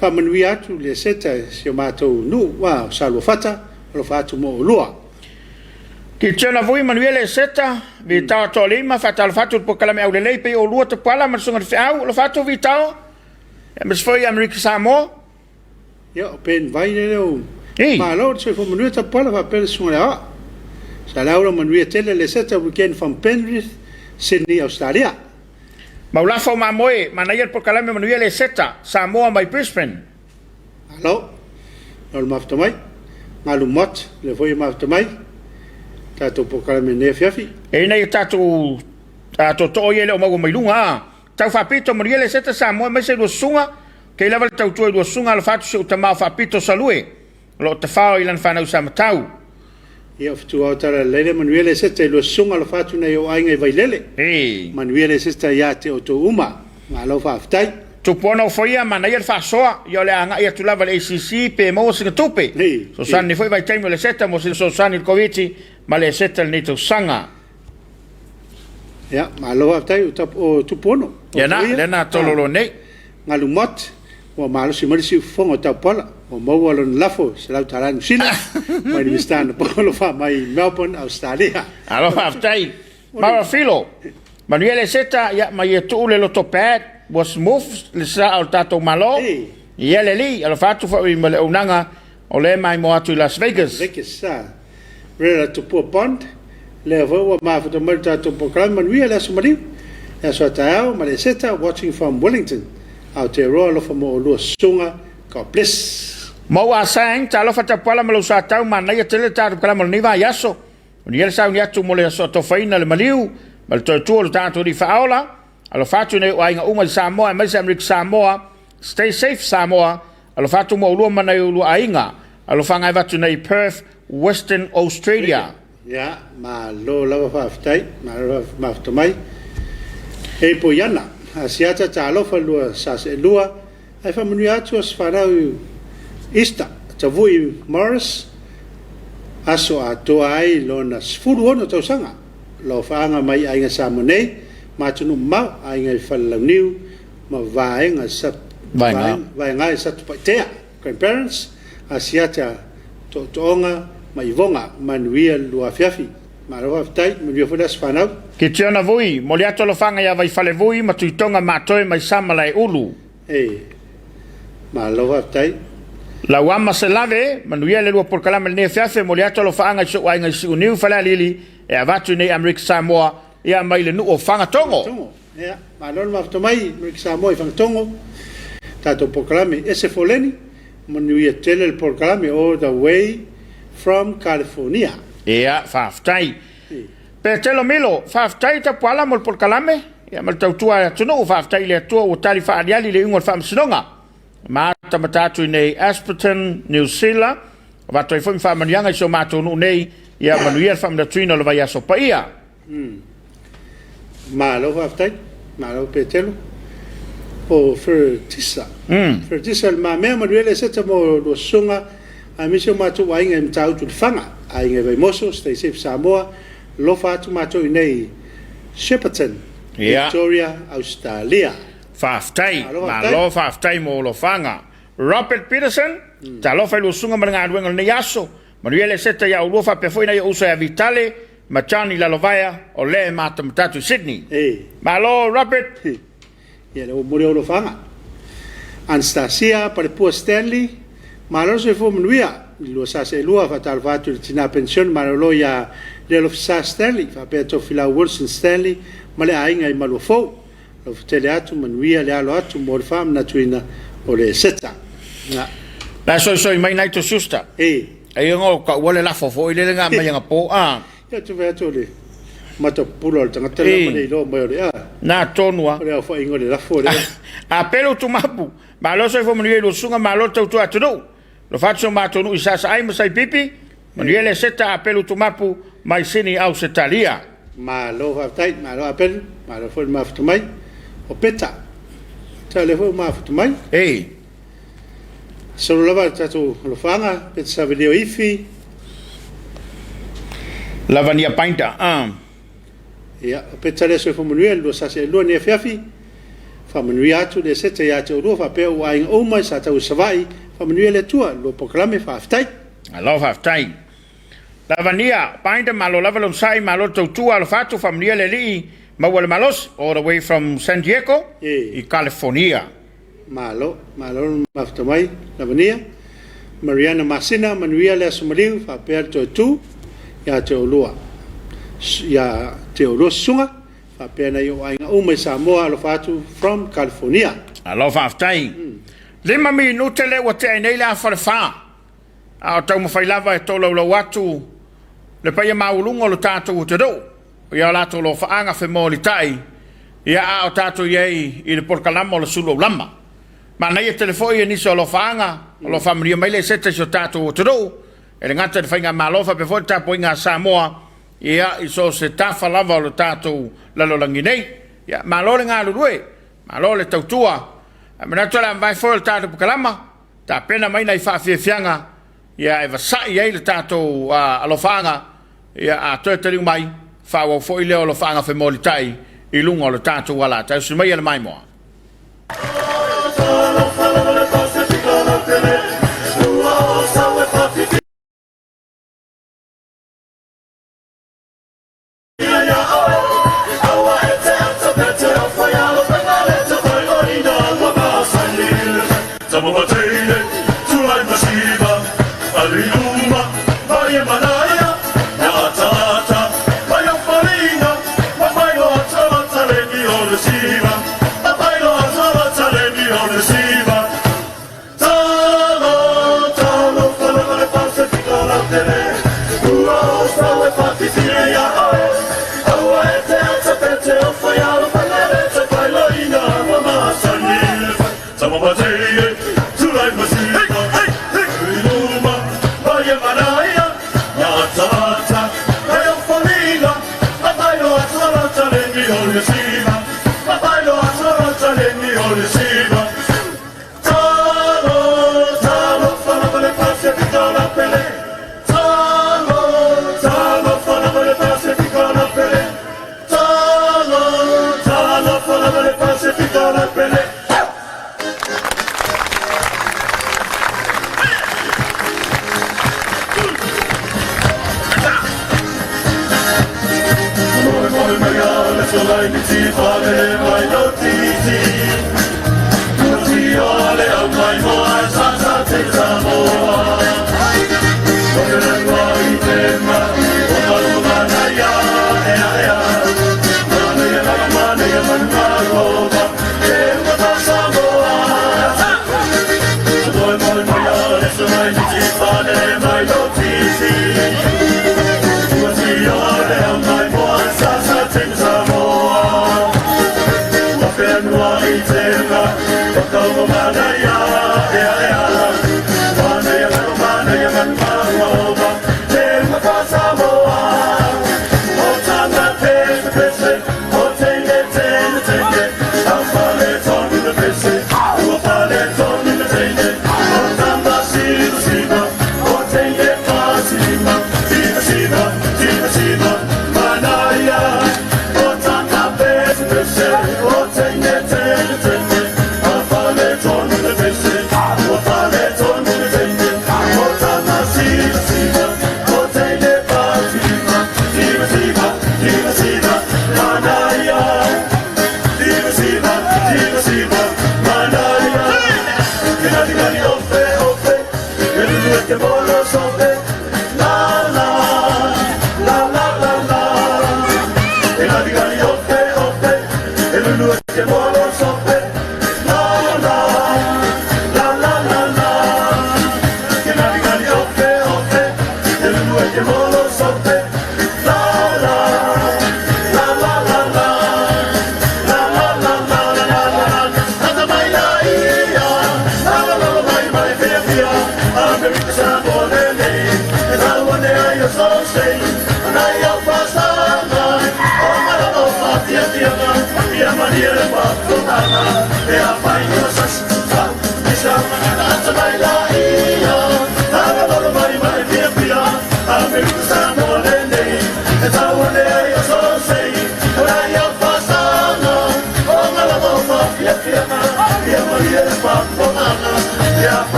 Faamanuia atu le seta i si o matou nuu o Saluafata. Alofa atu mo oulua. Kitiona Vui, manuia le seta. Vitao Atoalima, faatalofa atu i le polokalame aulelei pei oulua Tapuala ma le Susuga i le Feau. Alofa atu Vitao. Aemaise foi Amerika Samoa. Ia, o Ben Vai lele o Malo le soifua manuia Tapuala faapea le susuga i le Aoao. Salaula manuia tele le seta weekend from Penrith, Sydney, Australia. Maulafa o Mamoe, manaia le polokalame manuia le seta, Samoa mai Brisbane. Malo, o le mafuta mai. Malu Mott, lea foi e mafuta mai. Tatou polokalame i lenei afiafi. E i ai nai o tatou tootoo ia e le o maua mai luga a. Tau faapito manuia le seta Samoa aemaise i lua susuga, kei lava le tautua i lua susuga alofa atu si ou tama o Faapito Salue o lo o tafao i lana fanau i Samatau. Ia o fetuao tala lelei le manuia le seta i lua susuga alofa atu nai ou aiga i Vailele. Manuia le seta ia te outou uma. Malo faafetai. Tupuona Ofoia, manaia le faasoa, ia o le a agai atu lava i le ACC pe maua sina tupe. Fesoasoani nei foi vaitaimi o le seta mo sina fesoasoani i le Koviti ma le seta i lenei tausaga. Ia, malo faafetai o tap o Tupuono. Ia na, lea na tololo nei. Galu Mott, ua malosi mai le siufofoga o Tapuala. Ua maua lona lafo, $100 Niu Sila, mai le Minisita anapo o lo o faamai i Melbourne, Ausetalia. Alo faafetai. Maua Filo. Manuia le seta, ia ma ia tuu le loto pad, ua smooth le sa o le tatou Malo. Ia le alii, alofa atu foi ma le auaunaga o lea e maimoa atu i Las Vegas. Vegas, a. Rera Tupua Bond, lea foi ua mafuta mai le tatou polokalame manuia le aso maliu, le aso a taeao ma le Eseta watching from Wellington, Aotearoa alofa mo oulua susuga, God bless. Mo Ah Sang, talofa tapuala ma lou sa tau, manaia tele le tatou polokalame o lenei vaiaso. Manuia le sauni atu mo le aso atofaina le maliu ma le toe tua o le tatou Alii Faaola. Alofa atu i nai ou aiga uma i Samoa aemaise Amerika Samoa. Stay safe Samoa. Alofa atu mo oulua ma nai oulua aiga. Alofaga e avatu nei Perth, Western Australia. Ia, malo lava faafetai, malo lava mafuta mai. Ei Poiana, Asiata talofa lua Saseelua, ae faamanuia atu aso fanau Easter, Tavui Morris, aso atoa ai lona 16 tausaga. Lofaaga mai aiga Samoa nei ma atunuu mamao, aiga i Falelauniu ma vaega vaega i Satupaitea, Grandparents, Asiata, Tootooga ma Ivoga. Manuia le lua afiafi. Malo faafetai, manuia foi le aso fanau. Kitiona Vui, momoli atu alofaga ia Vaifalevui ma Tuitoga Matoe mai Samalaeulu. E malo faafetai. Lauama Selave, manuia le lua polokalame i lenei afiafi, e momoli atu alofaaga i si ou aiga i Siuniu, Falealili, e avatu i nei Amerika Samoa, ia mai le nuu o Fagatogo. Fagatogo. Ia, malo le mafuta mai Amerika Samoa i Fagatogo. Tatou polokalame ese foleni, manuia tele le polokalame all the way from California. Ia, faafetai. Petelo Milo, faafetai Tapuala mo le polokalame, ia ma le tautua a atunuu, faafetai i le Atua ua tali faaaliali le iuga o le faamasinoga. Matamata atu i nei Asperton, Niu Sila, avatu ai foi ma faamanuiaga i si o matou nuu nei, ia manuia le faamanatuina o le vaiaso paia. Malo faafetai, malo Petelo. O Fertisa, Fertisa Le Mamea manuia le seta mo lua susuga aemaise o matou aiga i Matautu i Lefaga, aiga i Vaimoso, Stay Safe Samoa, alofa atu matou i nei Shepparton, Victoria, Ausetalia. Faafetai, malo faafetai mo alofaga. Robert Peterson, talofa i lua susuga ma le galuega o lenei aso. Manuia le seta ia oulua faapea foi nai ou uso ia Vitale ma Johnny Lalovaea o lea e matamata atu i Sydney. Malo Robert! Ia lea ua momoli ou alofaga. Anastasia Palepua Stanley, malo le soifua manuia. I lua sa seelua, faatalofa atu i le tina penisione malolo ia Lealofisa Stanley faapea Tofilau Wilson Stanley ma le aiga i Maluafou. Alofa tele atu, manuia le alo atu mo le faamanatuina o le Eseta. Na. La soisoi mai nai to sister. E. Ai ngo ka ua le lafo foi le nga mai nga po a. Ia tu vai atu le mata pula o le tagata la ma le iloa mai o le a. Na tonu a. O le aofaiga o le lafo lea. A pelu tu mapu. Malo soifua manuia i lua susuga, malo le tautua atunuu. Alofa atu si o matou nuu i Sasaai ma Saipipi, manuia le Eseta Apelu Tumapu mai Sini Ausetalia. Malo faafetai, malo Apelu, malo foi le mafuta mai. O Peta, Peta lea foi ua mafuta mai. Ei. Solo lava le tatou alofaga, Peta Savelio Ifi. Lavania Painter, ah. Ia, o Peta lea soifua manuia i le 2 nei afiafi. Faamanuia atu le Eseta ia te oulua faapea ou aiga uma i Sataua i Savaii. Faamanuia le Atua i le lua polokalame. Faafetai. Malo faafetai. Lavania, Binder, malo lava le onosai, malo le tautua, alofa atu, faamanuia le Alii, maua le malosi, all the way from San Diego, i California. Malo, malo le mafuta mai, Lavania. Mariana Masina, manuia le aso maliu, faapea le toe tu ia te oulua. Ia te oulua susuga. Faapea nai ou aiga uma i Samoa alofa atu from California. Malo faafetai. 5 minute lea ua tea ai nei le afa o le fa, a o taumafai lava e tolaulau atu le paia maualuga o lo tatou atunuu i a latou lofaaga femolitai, ia a o tatou i ai i le polokalama o le sulu aulama. Manaia tele foi nisi o alofaaga o lo o faamanuia mai le eseta i si o tatou atunuu, e le gata i le faigamalo faapea foi le tapuaiga a Samoa Ia, i so o se tafa lava o le tatou lalolagi nei. Ia, malo le galulue, malo le tautua. Ae manatu o le a mavae foi o le tatou pakalama, tapena mai nai faafiafiaga, ia, e vasa'i ai le tatou alofaaga, ia, a toe taliu mai, faaauau foi lea o alofaaga femolitai i luga o le tatou ala. Tausi maia le maimoa.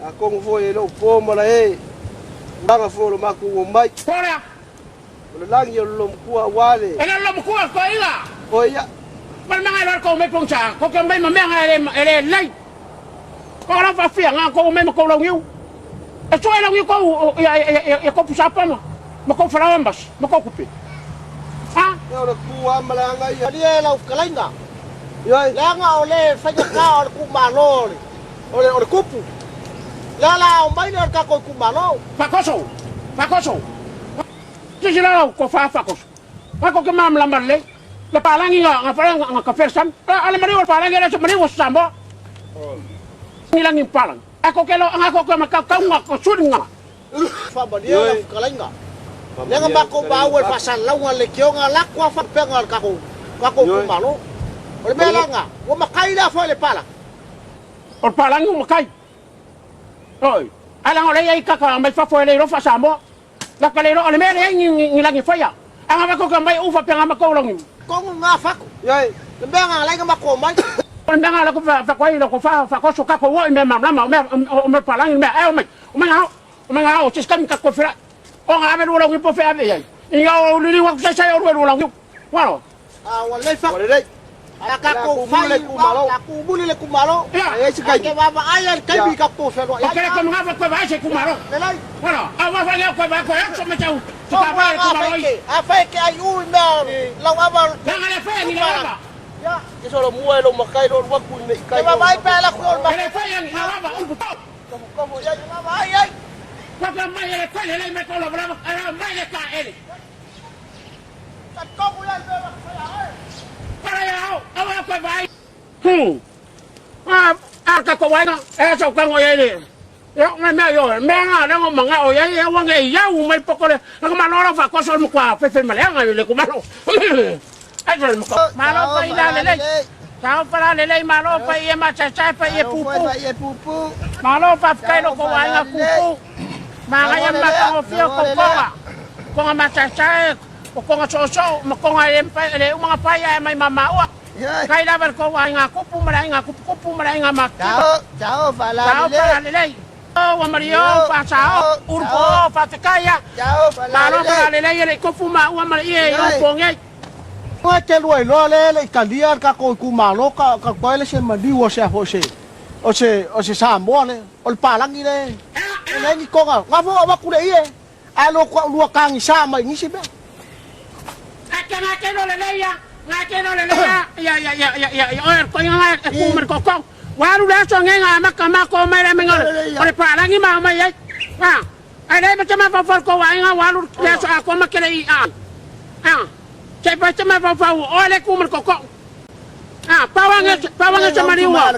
Atonu foi e le o po ma lae tulaga foi o lo matou omai. O le lagi o le lomatua aua le. E le lomatua ko ila. O ia. Ma le manga ko mai pongsa, ko ke mai ma mea e le lei. Ko la fa fia nga ko mai ma ko lau. E so e lau ko ia ia ko pusa pa ma. Ma ko fala ambas, ma ko kupe. Ha? E o le ku a ma le anga ia. Ali e lau kalainga. Ioi. Leaga o le faiga ka o le kumalo o le kupu. La la o mai le o le kako kumalo. Fakoso. Fakoso. Sisi la ko fa fakoso. Ako ke mam lambar le. Le palangi nga nga palang nga ka fersam. Ale mari o palangi le mari o sambo. Ni langi palang. Ako ke lo nga ko ke ma ka ka nga ko suri nga. Fa ba dia lau kalainga. Leaga mako ba o le fasalauga le kioga lako a faapega o le kako kako kumalo. O le mea laga, ua makai lea foi le pala. O le palangi o makai. Oi. Ala o le ia i kaka mai fafo e le iloa faa-Samoa. Laka le iloa o le mea leai ni lagi e faia. A ga ko ka mai ufa pe ga ma ko longi. Kongu ngā whaku. Le mea ngā lainga mako mai. O le mea nga la ko fa fa ko i lo ko fa fa ko so ka ko wo i mea ma lama o mea o mea palangi mea e o mai. O mai ngā o mai ngā o tis kami ka ko fira. O ngā ave lua longi po fe ave ai. I ngā o lili wa sai sai o lua lua longi. Walo. A ua lei whaku. Ua lelei. A ka ko whai la ku muli le kumalo. Ia. E se kai. Ke vava ai al kai bi ka ko whenua. O kere ko mga fa ko vai se kumaro. Lelei. Walo. A wa fa ko va ko so me tau. Se ka va kumaro i. A whai ke ai ui mea lau ava. La nga le fe ni le va. Ya. Ke solo mua e lo makai lo waku i me Ke kai. vava ai pe la ku ol ma. Kere fe ni la va un po. Komo ya vava ai ai. Ko ka mai le ko le me ko lo bravo. Ara mai le ka ele. Ka komu ya me va ai. Para ya au, au ko vai. A a ka ko vai na. E so ka ngo ye. Yo me me yo me nga le ngo manga o ye ye wa nge ya u mai poko le. Nga ma lo fa ko so mo kwa fe fe ma le nga le ko ma lo. Ai so mo ko. Ma lo fa ila le le. Sao fa la le le ma lo fa ye ma cha cha fa ye pu pu. Ye pupu. Ma lo fa kai lo ko wa nga ku pu. Ma nga ya ma ko fio ko ko. Ko nga ma cha cha ko ko nga so so ma ko nga le pa le u mga pa ya mai ma ma ua. Kai la ko wa nga kupu ma nga kupu kupu ma nga ma. Ciao, ciao, Sao fala pa le le. O Mario pa sao urpo pa te kaya. Ciao, Ma lo pa le le le kupu ma ua ma ie o ponge. Nga te lua iloa le le italia ka ko ku malo ka ka ko le se maliu o se ho se. O se o se Samoa le o le palangi le. E le ni konga. Nga fo wa ku le ie. A lo ko lua kangi sa mai ni se mea. A ke nga ke no le le ya. Nga ke no le le ya. Ya ya ya ya ya ya. O ko nga ku mer ko ko. Waru le so nge nga ma ka ma ko mai le mengo. O le palangi ma mai ai. Ha. Ai le ma te ma fa fa ko wa nga waru le so a ko ma ke le i a. Ha. Che pa te ma fa fa o le ku mer ko ko. Ah, pawanga pawanga sa mariwa.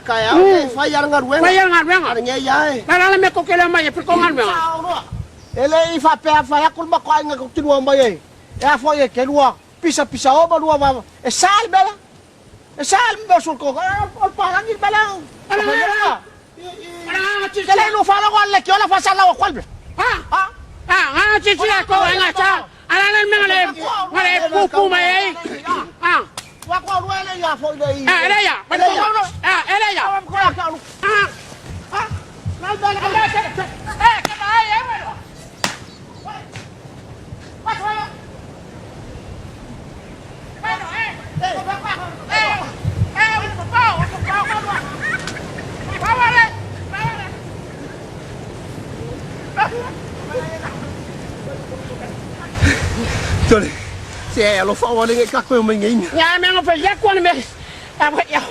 Fai ara ngaruenga. Fai ara ngaruenga. Ara nge ia e. Para le me ko ke le mai e ko ngaruenga. E le i whapea whai aku ma ko ainga ko tinua mai e. E a foi e ke lua pisa pisa o ma lua va. E sal bela. E sal me sul ko. O palangi bela. Ala ala. Ala Ke le no fala ko le ke ola fa sala o kwalbe. Ha. Ha, ha ti ti ko nga cha. Ala le me le le pupu mai e. Ha. Wa ko lua le ya foi le i. Ah, ele ya. Ah, ele ya. Wa ko la ka lu. Ah. Ha. Na bela. Eh, ke ba e bueno. Bueno, eh. Eh, eh, un papá, un papá, Vamos, Tole. Se e alo fa wale ka ko mai ngai. Ya me ngo fe ya ko me. A ba ya.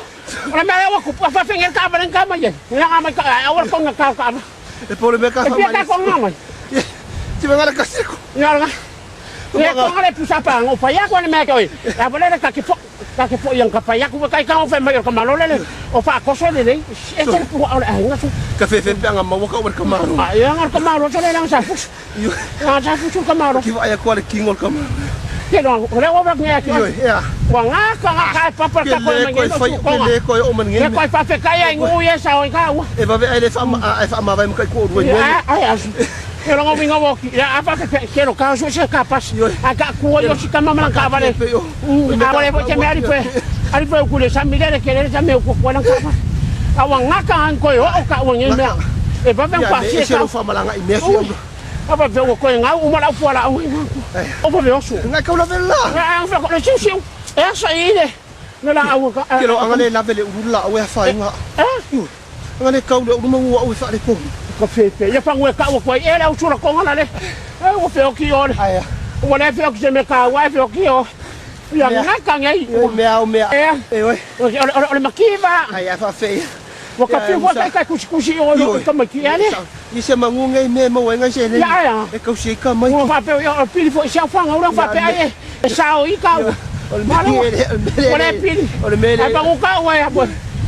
Ora me wa ku pa fa fe ka ba ka ma ye. Ya ma ka a wa ko nga ka ka. E pole me ka E fa pia ka ko nga ma. Ti venga la kasiko. Ya nga. Ya ko nga le pusa pa ngo fa ya ko me ko. Ya ba le ka ke fo ka ke fo yang ka fa ya ku ka ka o fe ma ka ma lo le le. O fa ko so le le. E te pu o le nga su. Ka fe fe pe nga ma waka o ka maru. A ya nga ka ma lo so le lang sa fu. Nga sa fu ka ma lo. Ki va ya ko le king ol ka maru. Ke no, le o ba nga ki. Yo ya. Wa nga ka nga ka pa pa Ke ka ko le ma ko ngi fai no ko ke nga. le ko o man Ke ngai. ko fa fe ka ya ngu ye sa o ka wa. E va ve ai le fa ma ai fa ma vai mo kai ko ru Ya ai ai. Ke lo ngo ngo ki ya apa fe ke lo ka so se ka pas. A ka ku yo si ka mama ka ba le. A ba le po che me ari pe. Ari pe ku le sa mi le ke le sa me ku ko lang ka pa. A wa nga ka an ko yo o ka wa ngi me. E ba ve pa E si se ka. lo fa malanga i me fi. A ba ve ko nga u ma la fu la u. O ba ve o su. Nga ka la vela. A fa ko le siu siu. E sa i le. No la au ka. Ke lo anga le la vele uru la o e fa nga. Eh? Anga le kau le uru ma ua o e fa le po. Ka fe fe. Ya fa ngwe ka wa ko e la u su la ko ngala le. E o fe o ki o le. Ai. O le fe o ki se me ka wa fe o ki o. Ya nga ka ngai. O me au me. E. E oi. O o le makiva. Ai a fa fe. Wa ka fi wa ka ka kusi kusi o lo ka maki ale. I se mangu ngai me mo ngai se le. Ya ya. E kau se ka mai. Wa fa pe o pili fo se fa nga fa pe ai. E sa o i ka. O le mele o le mele. O le pili. O le mele. Ai pa ka wa ya bo.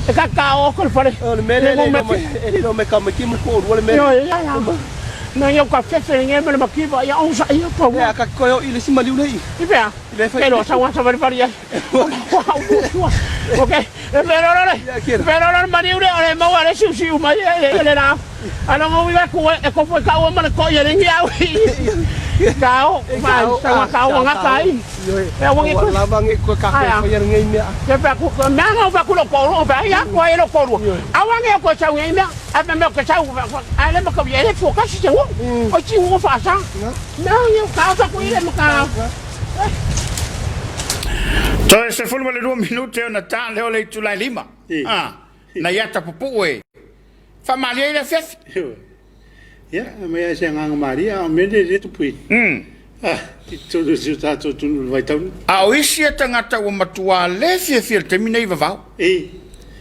E ka ka o ko fare. O le mele le no e no me ka mai ki mo ko o le mele. Yo ya ya. Na yo ka fe fe ngai me le makiva ya o sa i pa wa. Ya ka ko yo i le si maliu nei. I pea. I le fa. Ke lo sa wa sa va ya. Ok. E felolo le felolo le maliu lea o le maua le siusiu mai e le la. Aloga ui aku e kopo i kaua ma le koi e lengi au i. Kao, mai, tau kau ngata ai. E wangi ku. Lava nge ko ka ko ia ngai mea. Ke pa ku mea ngau pa ku lo ko lo pa ya ko e lo ko lu. Awangi ko chau ngai mea. A me mea ko chau a le ma ko ye le fu ka si ngo. O chi ngo fa sa. Mea ngi ka sa ku ile ma ka. Toe 12 minute ona ta leo le itula e 5. Ah, na ia tapupu e. Faamalie ai le afiafi. Ia, mai ai se agaga malie, a o mea nei le tupuina. Ah, i totonu o si o tatou atunuu i le vaitauni. A o isi e tagata ua matua le fiafia i le taimi nei vavao.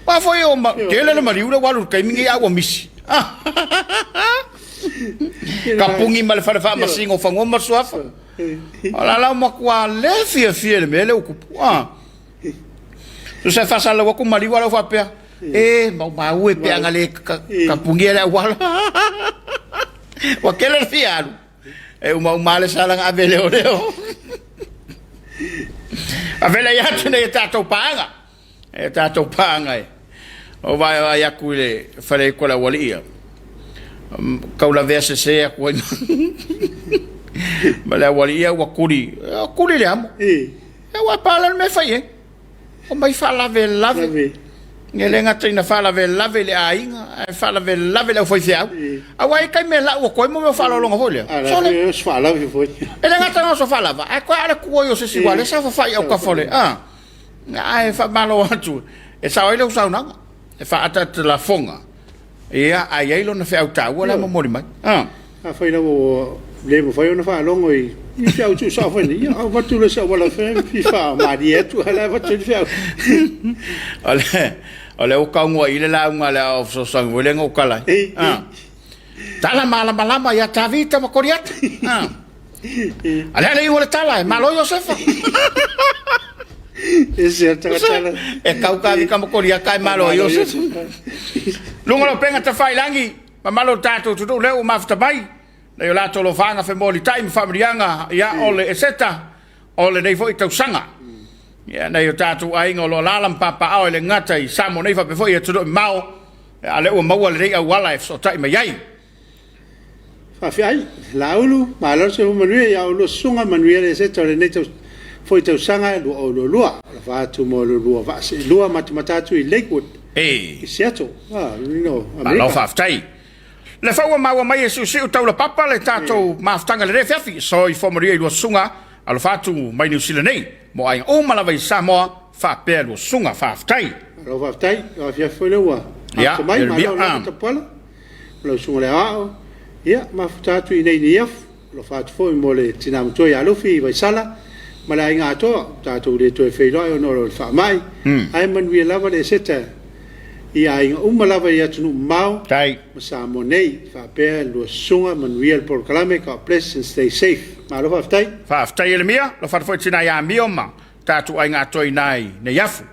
Aua foi o ma, tele le maliu lea ua alu i le taimi nei a ua misi. Ka pungi ma le fale faamasino o fanua ma le suafa. O la la ua matua le fiafia i le mea lea ua tupu. Ah. Tusa e faasalalau atu maliu a la ua faapea, E, maumau e pe ana le kapungia le auala. Ua tele le fia alu. E umauma le sala na ave leoleo. Avela ia atu nei e tatou paaga. E tatou paaga e. O vai vai aku i le fale ko le aualii ia. Kaulavea sese aku ai ma le aualii ia ua kuli. Kuli le amo. E ua pala le mea fai e. Omai faalavelave. E le gata ina faalavelave i le aiga, ae faalavelave i le aufaifeau. Aua e taimi e lau atu ai mo mea o faaaloaloga foi lea. Sole. E le gata na oso faalava, ae toe a o le tu ai o se isi aua o lea sa fafai i autafa o le, a. Ae faamalo atu, e sao ai lau saunoaga, e faaataata lafoga. Ia, a i ai lona feau taua la e momoli mai. A. Afai lava ua le mafai ona faalogo i ni feau tuusao foi nei, ia avatu loa se auala fia faamalie atu ae la e avatu ai le feau. O le, o lea ua taunua i le lauga a le Aoao Fesoasoani foi lea na ou tala ai. A. Tala malamalama ia Tavita ma Koliata. A. A le a le iu o le tala, e malo Iosefa. E se tagata. E kau Tavita ma Koliata e malo Iosefa. Luga o lau pega tafailangi, mamalu o le tatou atunuu lea ua mafuta mai, nei o latou alofaga femolitai ma faamanuiaga ia o le Eseta o lenei foi tausaga. Ia nei o tatou aiga o lo o alaala ma papaaao e le gata i Samoa nei faapea foi i atunuu e mamao, a o lea ua maua lenei auala e fesootai mai ai. Faafeai, Laulu, malo le soifua manuia ia oulua susuga, manuia le Eseta o lenei foi tausaga 2022. Alofa atu mo le lua vaa seelua matamata atu i Lakewood, i Seattle, no, Amerika. Malo faafetai. Le foi ua maua mai e Siusiu Taulapapa le tatou mafutaga i lenei afiafi. Soifua manuia i lua susuga, alofa atu mai Niu Sila nei, mo aiga uma lava i Samoa faapea lua susuga. Faafetai. Malo faafetai, o afiafi foi lea ua amata mai, malo lava tapuala. Ma lau susuga i le Aoao, ia, mafuta atu i inei i Neiafu, alofa atu foi mo le tina matua ia Lufi i Vaisala ma le aiga atoa, ua tatou le toe feiloai ona o le faamai, ae manuia lava le Eseta i aiga uma lava i atunuu mamao ma Samoa nei, faapea le lua susuga, manuia le polokalame, God bless and stay safe. Malo faafetai. Faafetai Elemia, alofa atu foi i le tina ia Amio ma tatou aiga atoa i ina i Neiafu.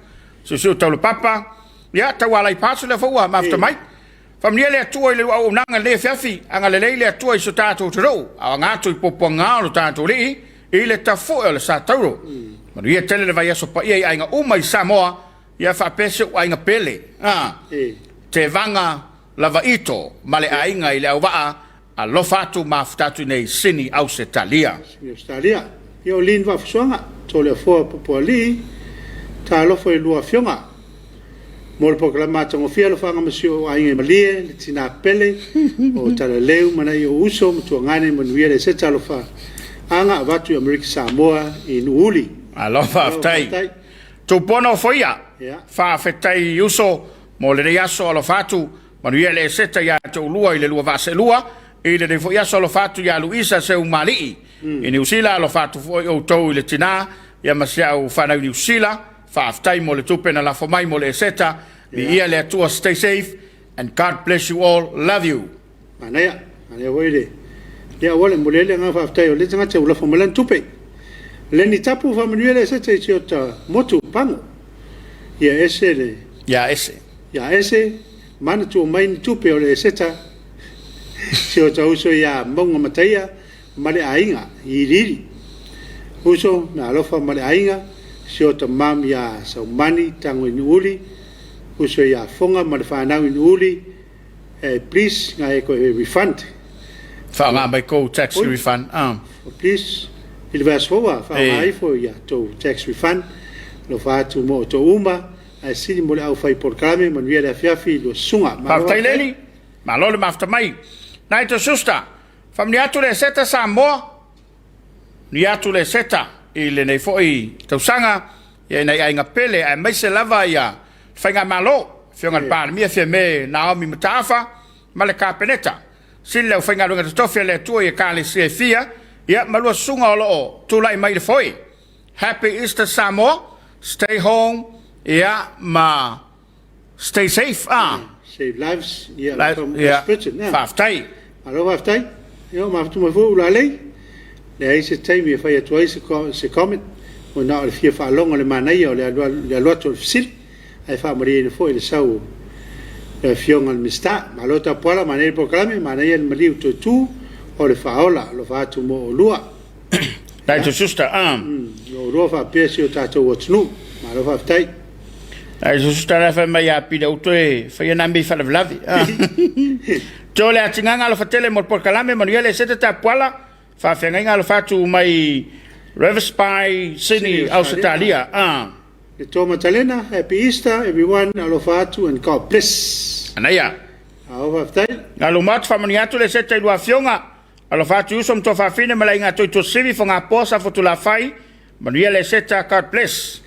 Siusiu Taulapapa, ia, Taualai Paso lea foi ua mafuta mai. Faamanuia le Atua i le auaunaga i lenei afiafi, agalelei le Atua i so tatou atunuu, a o aga atu i puapuaga o lo tatou Alii i le tafue o le sa tauro. Manuia tele le vaiaso paia i aiga uma i Samoa, ia faapea si ou aiga pele, a Tevaga Lavaito ma le aiga i le auvaa, alofa atu mafuta atu i nei Sini Ausetalia. Sini Ausetalia. Ia o Lin Vaafusuaga, Toleafoa Popoalii, talofa i lua afioga. Mo le polokalame matagofie alofaga ma si ou aiga i Malie, le tina pele o Talaleu ma nai ou uso ma tuagane manuia le ese talofa aga avatu i Amerika Samoa i Nuuuli. Malo faafetai. Tupono ofoia. Faafetai uso mo lenei aso alofa atu. Manuia le eseta ia te oulua i le lua vaa seelua. I lenei foi aso alofa atu ia Luisa Seumaalii i Niu Sila alofa atu foi outou i le tina ia ma si au fanau i Niu Sila. Faafetai mo le tupe na lafo mai mo le Eseta. Viia le Atua stay safe and God bless you all love you. Manaia, manaia foi le le auala e momoli ai le agaga faafetai o lea tagata ua lafo mai lana tupe. Lenny Tapu faamanuia le Eseta i si ota motu Pago. Ia ese le. Ia ese. Ia ese manatua mai ni tupe o le Eseta si ota uso ia Mauga Mataia ma le aiga i Iliili. Uso, na alofa ma le aiga, si ota mam iā Saumani Tagoinuuli, Uso ia Foga ma le fanau i Nuuuli, please nga e koe refund. Faaaoga mai kou tax Oi. refund. Ah. Please, i le vaiaso fou a, faaaoga ifo ia tou tax refund, alofa atu mo outou uma, ae sili mo le aufai polokalame, manuia le afiafi i lua susuga. Malo Faafetai faafetai. Leni, malo le mafuta mai. Nai Schuster, faamanuia atu le Eseta Samoa, Ni atu le Eseta i lenei foi tausaga, ia i nai aiga pele aemaise lava ia Faigamalo, Afioga i le Palemia Fiame Naomi Mataafa ma le Kapeneta. Sili le aufaigaluega totofi a le Atua i Ekalesia e fia, ia ma lua susuga o lo o tulai mai i le foe. Happy Easter Samoa, stay home, ia ma stay safe ah. Save lives, ia, from Britain. Faafetai. Malo faafetai. Ia, mafuta mai foi ulalei. Leai se taimi e fai atu ai se comment, ua na o le fia faalogo i le manaia o le alu atu o le fesili, ae faamalieina foi le sau o le Afioga i le Minisita. Malo tapuala, manaia le polokalame, manaia le maliu toe tu o le faaola. Alofa atu mo oulua. Thank you sister. Mo oulua faapea si o tatou atunuu. Malo faafetai. Ai sister la fai mai ia pila u toe faia nā mea i faalavelave. Teo le atigaga alofa tele mo le polokalame, manuia le eseta tapuala, faafeagaiga alofa atu mai Revesby, Sydney, Ausetalia. Le Toa Matalena, Happy Easter everyone, alofa atu and God bless. Anaia. Ao faafetai. Galu atu faamanuia atu le eseta i lua afioga. Alofa atu i uso ma tuafafine ma le aiga Toituasivi, Fogapoa, Safotulafai, manuia le eseta, God bless.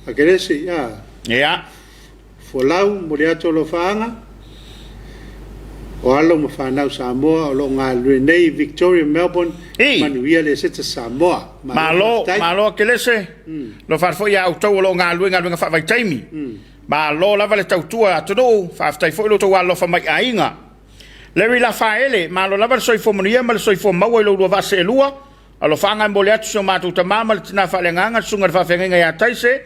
Akelesi, ia. Ia. Folau, momoli atu alofaaga, o alo ma fanau Samoa o lo o galulue nei i Victoria, Melbourne, manuia le eseta Samoa. Malo, malo Akelese, alofa atu foi ia outou o lo o galulue i galuega faavaitaimi. Malo lava le tautua atunuu, faafetai foi lo outou alofa mai i aiga. Larry Lafaele, malo lava le soifua manuia ma le soifua maua i lo oulua vaa seelua. Alofaaga e momoli atu si o matou tama ma le tina faaleagaga, le susuga i le faafeagaiga ia Taise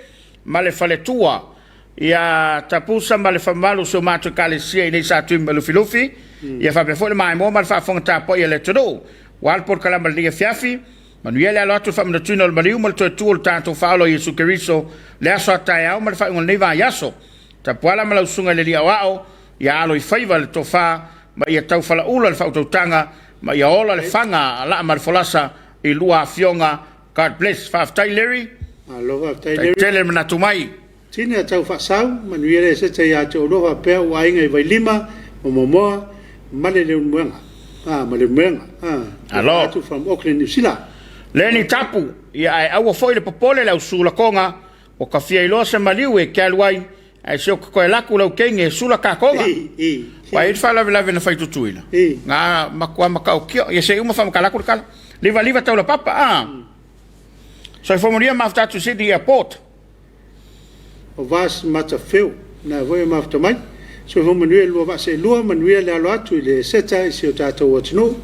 ma le faletua ia Tapusa ma le famamalu o si o matou Ekalesia i nei Satui ma Lufilufi, ia faapea foi le maimoa ma le faafofoga tapuai a le atunuu. Ua alu polokalame i lenei afiafi, manuia le alo atu i le faamanatuina o le maliu ma le toe tu o le tatou Faaola o Iesu Keriso le aso a taeao ma le faaiuga o lenei vaiaso. Tapuala ma lau susuga i le Alii Aoao, ia alo i faiva le tofa ma ia tau falaula le faautautaga ma ia ola le faga a laa ma le folasa i lua afioga. God bless. Faafetai Larry. Malo faafetai Larry. Tele le manatu mai. Tina tau faasau, manuia le eseta ia te oulua faapea ua aiga i Vailima ma Momoa ma le Leulumoega. Ah, ma Leulumoega. Ah, Alo. Atu from Auckland, New Zealand. Leni Tapu, ia ae aua foi le popole le au sulakoga, ua kafia iloa se maliu e ke alu ai, ae se o ke koe laku lau keinge e sula kakoga. Ua i ai le faalavelave na fai Tutuila, nga matua matautia, ia se i uma faamatala atu le tala. Liva liva taula papa, ah. Soifua manuia mafuta atu i Sydney Airport. O Vas Matafeo, na foi e mafuta mai. Soifua manuia i le lua vaa seelua, manuia le alo atu i le eseta i si o tatou atunuu.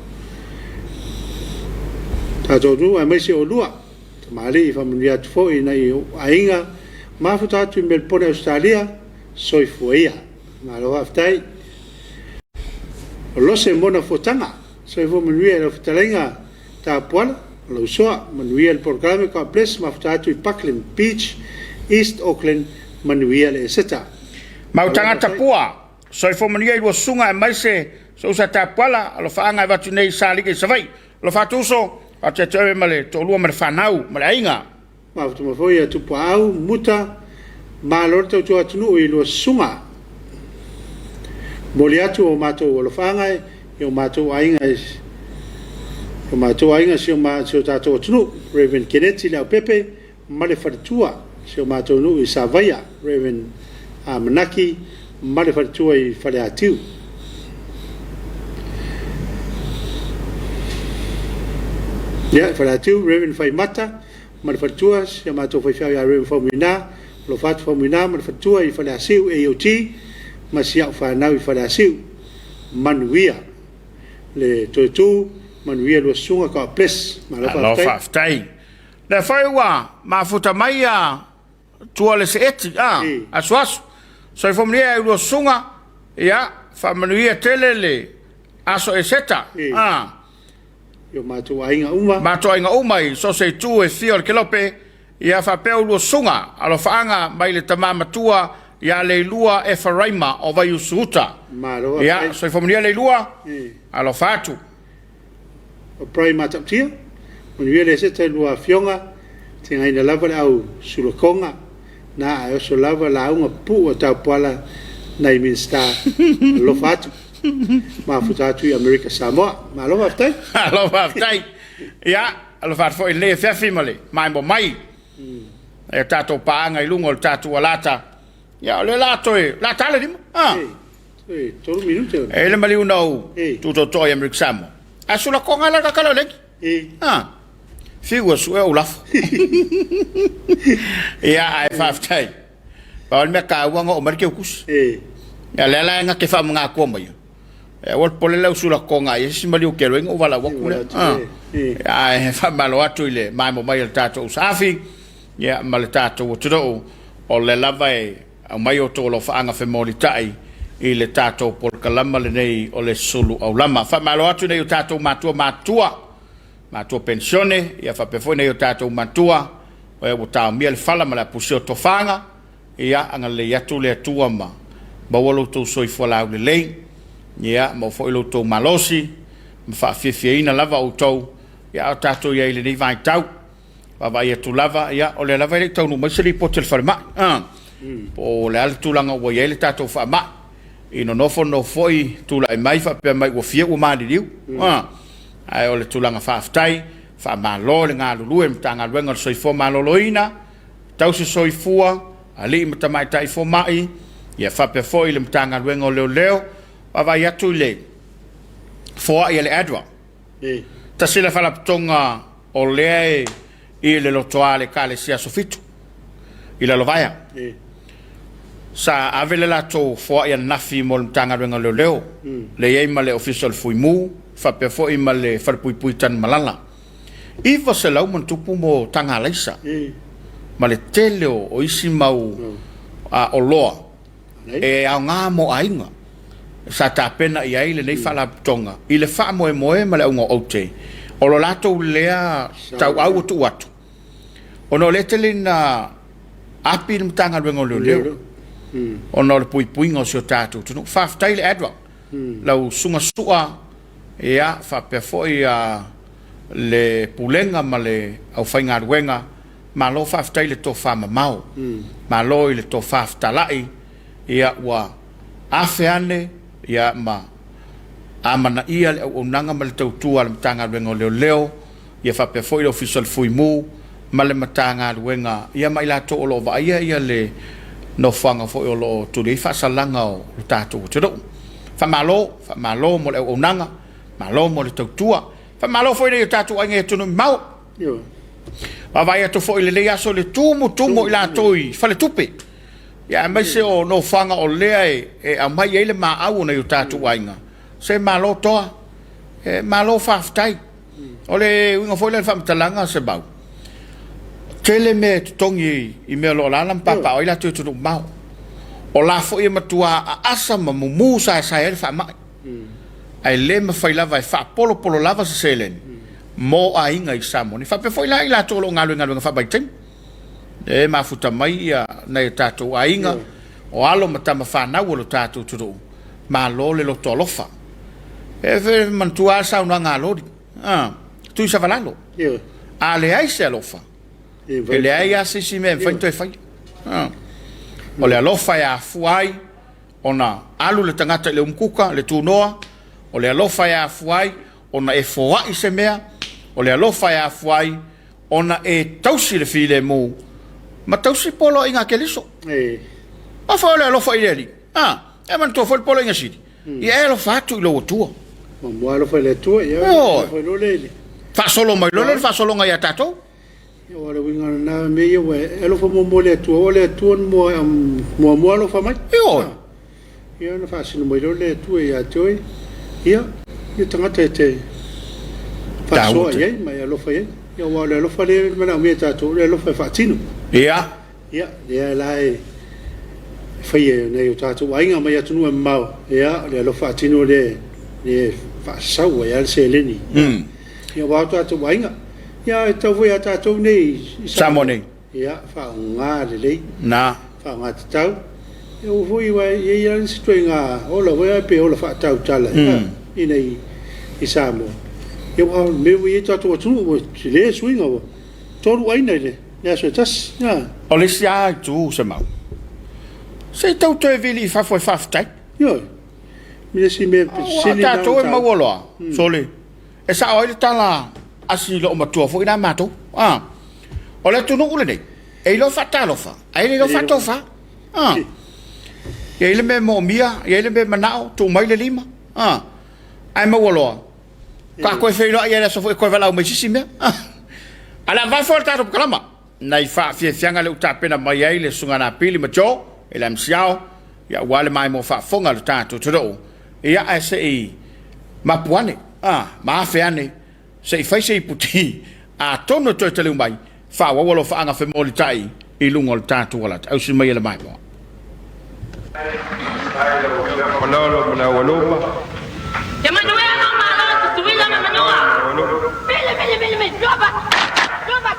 Tatou atunuu aemaise oulua. Tamalii faamanuia atu foi i nai ou aiga mafuta atu i Melbourne, Ausetalia. Soifua ia. Malo faafetai. O Lose Mona Fuataga. Soifua manuia i lau fetalaiga Tapuala ma lau usoa. Manuia le polokalame God bless mafuta atu i Buckland Beach, East Auckland. Manuia le Eseta. Mau tagata pua, soifua manuia i lua susuga aemaise sou uso a Tapuala, alofaaga e avatu nei i Salike i Savaii. Alofa atu uso, faatuatua ave ma le toalua ma le fanau ma le aiga. Mafuta mai foi ia Tupuaau, Muta, malo le tautua atunuu i lua susuga. Momoli atu o matou alofaaga i o matou aiga i o matou aiga si o tatou atunuu, Rev. Keneti Leaupepe ma le faletua, si o matou nuu i Savaia, Rev. Manaki ma le faletua i Faleatiu. Ia, Faleatiu, Rev. Faimata ma le faletua, si a matou faifeau ia Rev. Faumuina, Alofa atu Faumuina ma le faletua i Faleasiu, AOG, ma si au fanau i Faleasiu. Manuia le toe tu, manuia lua susuga, God bless. Malo Malo faafetai. faafetai. Lea foi ua mafuta mai ia tua le seeti, a, asuasu. Soifua manuia ia lua susuga, ia, faamanuia tele le aso Eseta, a. I o matou aiga uma. Matou aiga uma i so o se itu e fia o le kelope, ia faapea ulua susuga, alofaaga mai le tama matua. ia Leilua Efaraima o Vaiusu-uta. Malo Ia, faafetai. soifua manuia Leilua, E. alofa atu. O Brian Matautia, manuia le seta i lua afioga, tegaina lava le au sulakoga, na ae oso lava lauga pupuu a Taupuala nai Minisita, alofa atu, mafuta atu i Amerika Samoa. Malo faafetai. Malo faafetai. Ia, alofa atu foi i lenei afiafi ma le maimoa mai. E tatou paaga i luga o le tatou alata. Ia, o lea la toe, la ta le lima. Ah. E, 3 minute. E le maliu na ou tutotoa i Amerika Samoa. A sulakoga la kakala o leki. E. Ah. Fiu a sue ou lafo. Ia, ae faafetai. Pau le mea taua na oo mai le keukusi. E. Ia, lea la e gate faamagakua mai. E aua le popole lau sulakoga i isi maliu kelo ai na ou valaau atu lea. Ah. Ae faamalo atu i le maemo mai o le tatou saafi, ia, ma le tatou atunuu, o lea lava e aumai outou alofaaga femolitai i le tatou polokalama lenei o le sulu aulama. Faamalo atu i nai o tatou matua matutua, matua penisione, ia faapea foi nai o tatou matua o ua taomia le fala ma le apuse o tofaga, ia agalelei atu le Atua ma maua lo outou soifua laulelei, ia maua foi lo outou malosi ma faafiafiaina lava outou, ia a o tatou i ai i lenei vaitau. Vaavaai atu lava, ia o lea lava e le i taunuu mai se lipoti a le falemai, po o le a le tulaga ua i ai le tatou faamai. I nonofo nonofo foi tulai mai faapea mai ua fia ua maliliu, ae o le tulaga faafetai, faamalo le galulue i le Matagaluega o le Soifua Maloloina, Tausi Soifua, Alii ma Tamaitai Fomai, ia faapea foi le Matagaluega o Leoleo. Vaavaai atu i le foai a le ADRA. Tasi le faalapotopotoga o lea e i le lotoa a le Ekalesia Aso Fitu i Lalovaea. Sa ave le latou foai ananafi mo le Matagaluega o Leoleo, lea e i ai ma le Ofisa o le Fuimu, faapea foi ma le Falepuipui Tanumalala. 900 ma ona tupu mo taga alaisa ma le tele o isi mau oloa e aoga mo aiga sa tapena i ai lenei faalapotopotoga i le faamoemoe ma le auga o aute o lo latou lea tauau ua tuu atu ona o lea e tele ina api le Matagaluega o Leoleo ona o le puipuiga o si o tatou atunuu. Faafetai i le ADRA, lau Susuga Sua, ia, faapea foi le Pulega ma le aufaigaluega. Malo faafetai i le tofa mamao, malo i le tofa fetalai, ia ua afe ane ia ma amanaia le auaunaga ma le tautua a le Matagaluega o Leoleo, ia faapea foi le Ofisa o le Fuimu ma le Matagaluega ia ma i latou o lo o vaaia ia le nofoaga foi o lo o tuli ai faasalaga o le tatou atunuu. Faamalo, faamalo mo le auaunaga, malo mo le tautua. Faamalo foi i nai o tatou aiga i atunuu mamao. Vaavaai atu foi i lenei aso i le tumutumu o i latou i faletupe, ia aemaise o nofoaga o lea e aumai ai le maau o nai o tatou aiga. Se malo toa, e malo faafetai. O le uiga foi lea o le faamatalaga Semau, tele mea e totogi i mea o lo o alaala ma papaaao ai latou i atunuu mamao. O la foi e matua aasa ma mumu saesae ai le faamai. Ae le mafai lava e faapolopolo lava se seleni mo aiga i Samoa nei. Faapea foi la i latou o lo o galue i galuega faavaitaimi. E mafuta mai nai o tatou aiga, o alo ma tama fanau o lo tatou atunuu, malo le loto alofa. E manatua lava le saunoaga a Loli, Tuisavalalo, a leai se alofa, e leai lava se isi mea e mafai ona toe faia. O le alofa e afua ai ona alu le tagata i le umukuka, le tunoa, o le alofa e afua ai ona e foai se mea, o le alofa e afua ai ona e tausi le filemu ma tausi poloaiga a Keriso. A foi o le alofa i le Alii, a, e manatua foi le poloaiga sili, ia e alofa atu i lou Atua. Muamua alofa i le Atua, ia alofa loa le i Faasolo mai loa lea le faasologa ia tatou. Ia o le uiga lena mea ia ua e alofa muamua i le Atua, o le Atua na muamua alofa mai. Ioe. Ia ona faasino mai loa le Atua ia te oe, ia, ia tagata e te faasoa i ai ma e alofa i ai. Ia aua o le alofa lea e manaomia e tatou, o le alofa e faatino. Ia. Ia, lea la e faia e nai o tatou aiga mai atunuu e mamao, ia, o le alofa faatino lea e faasau ai lava le seleni. Ia aua o tatou aiga, ia e tatau foi ia tatou nei i Samoa nei. Ia, faaaoga lelei. Na. Faaaoga tatau. Ia ua foi aua e i ai lava nisi ituaiga ola foi ae pe ola faatautala ina i Samoa. Ia aua o le mea ua i ai le tatou atunuu ua tele le suiga ua 3 aina i le aso e tasi. O le isi lava itu Semau, se i tau toe vili i fafo e faafetai. Ioe. O le isi mea sili lena. Aua o tatou e maua loa, sole, e sao ai le tala a si loomatua foi lena matou. O le atunuu lenei, e iloa faatalofa, ae le iloa faatofa. E i ai le mea e moomia, e i ai le mea e manao, tuu mai le lima. Ae maua loa, faatoa toe feiloai i le aso foi e toe valaau mai i se isi mea. Ae o le a vave foi le tatou polokalama. Nai faafiafiaga lea ua tapena mai ai le Susuga Napili ma Joe i le MCL, ia aua le maimoa faafofoga a le tatou atunuu. Ia ae se i mapu ane, ma afe ane, se i fai se iputi, atonu e toe taliu mai, faaauau alofaaga femolitai i luga o le tatou alata. Ausi mai e le maimoa. Malolo ma le aualuma. Ia manuia lou Malo Tutuila ma Manua. Mele mele mele mele Drop it Drop it.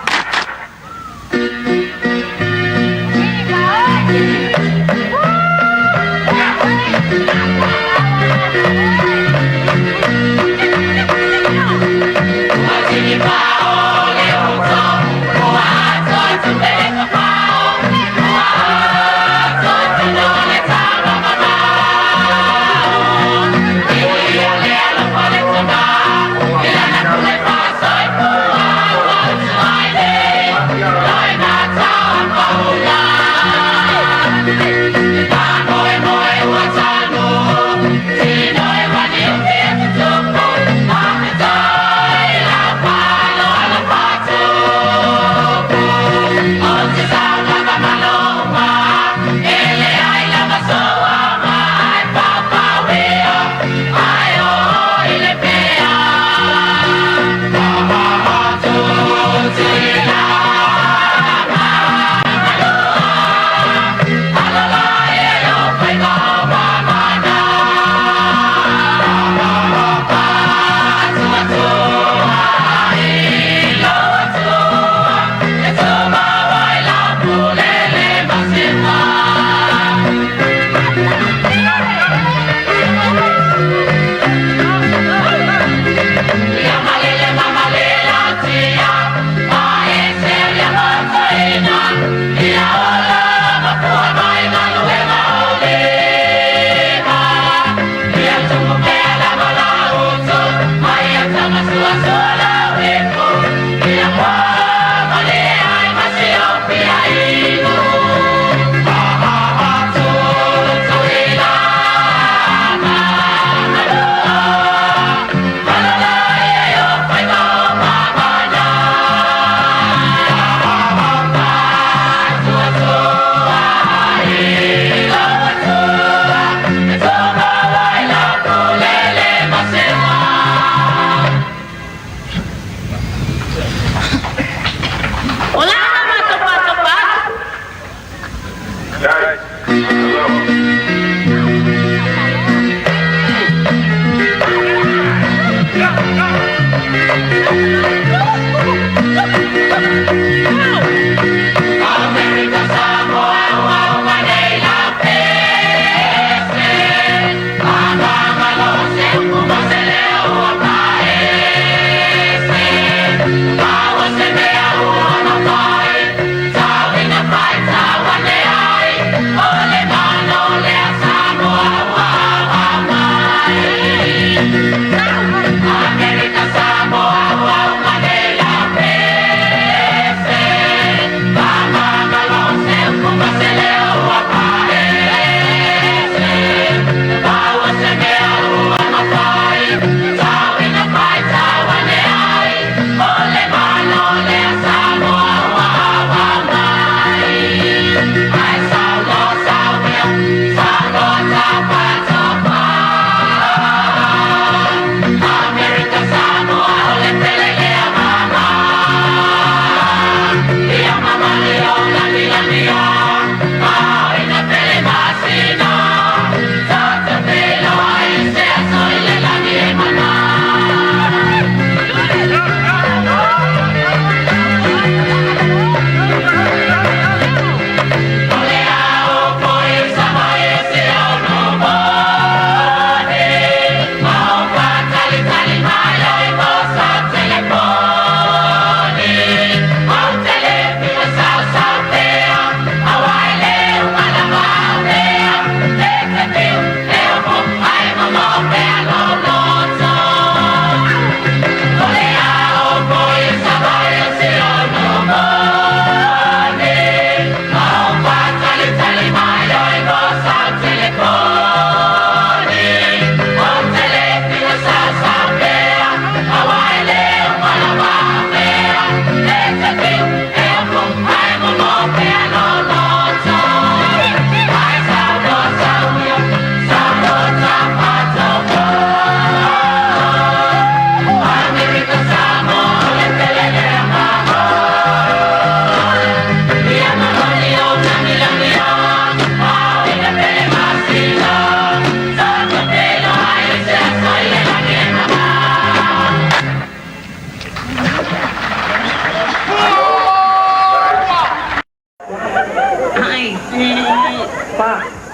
O le a la matou patopa atu?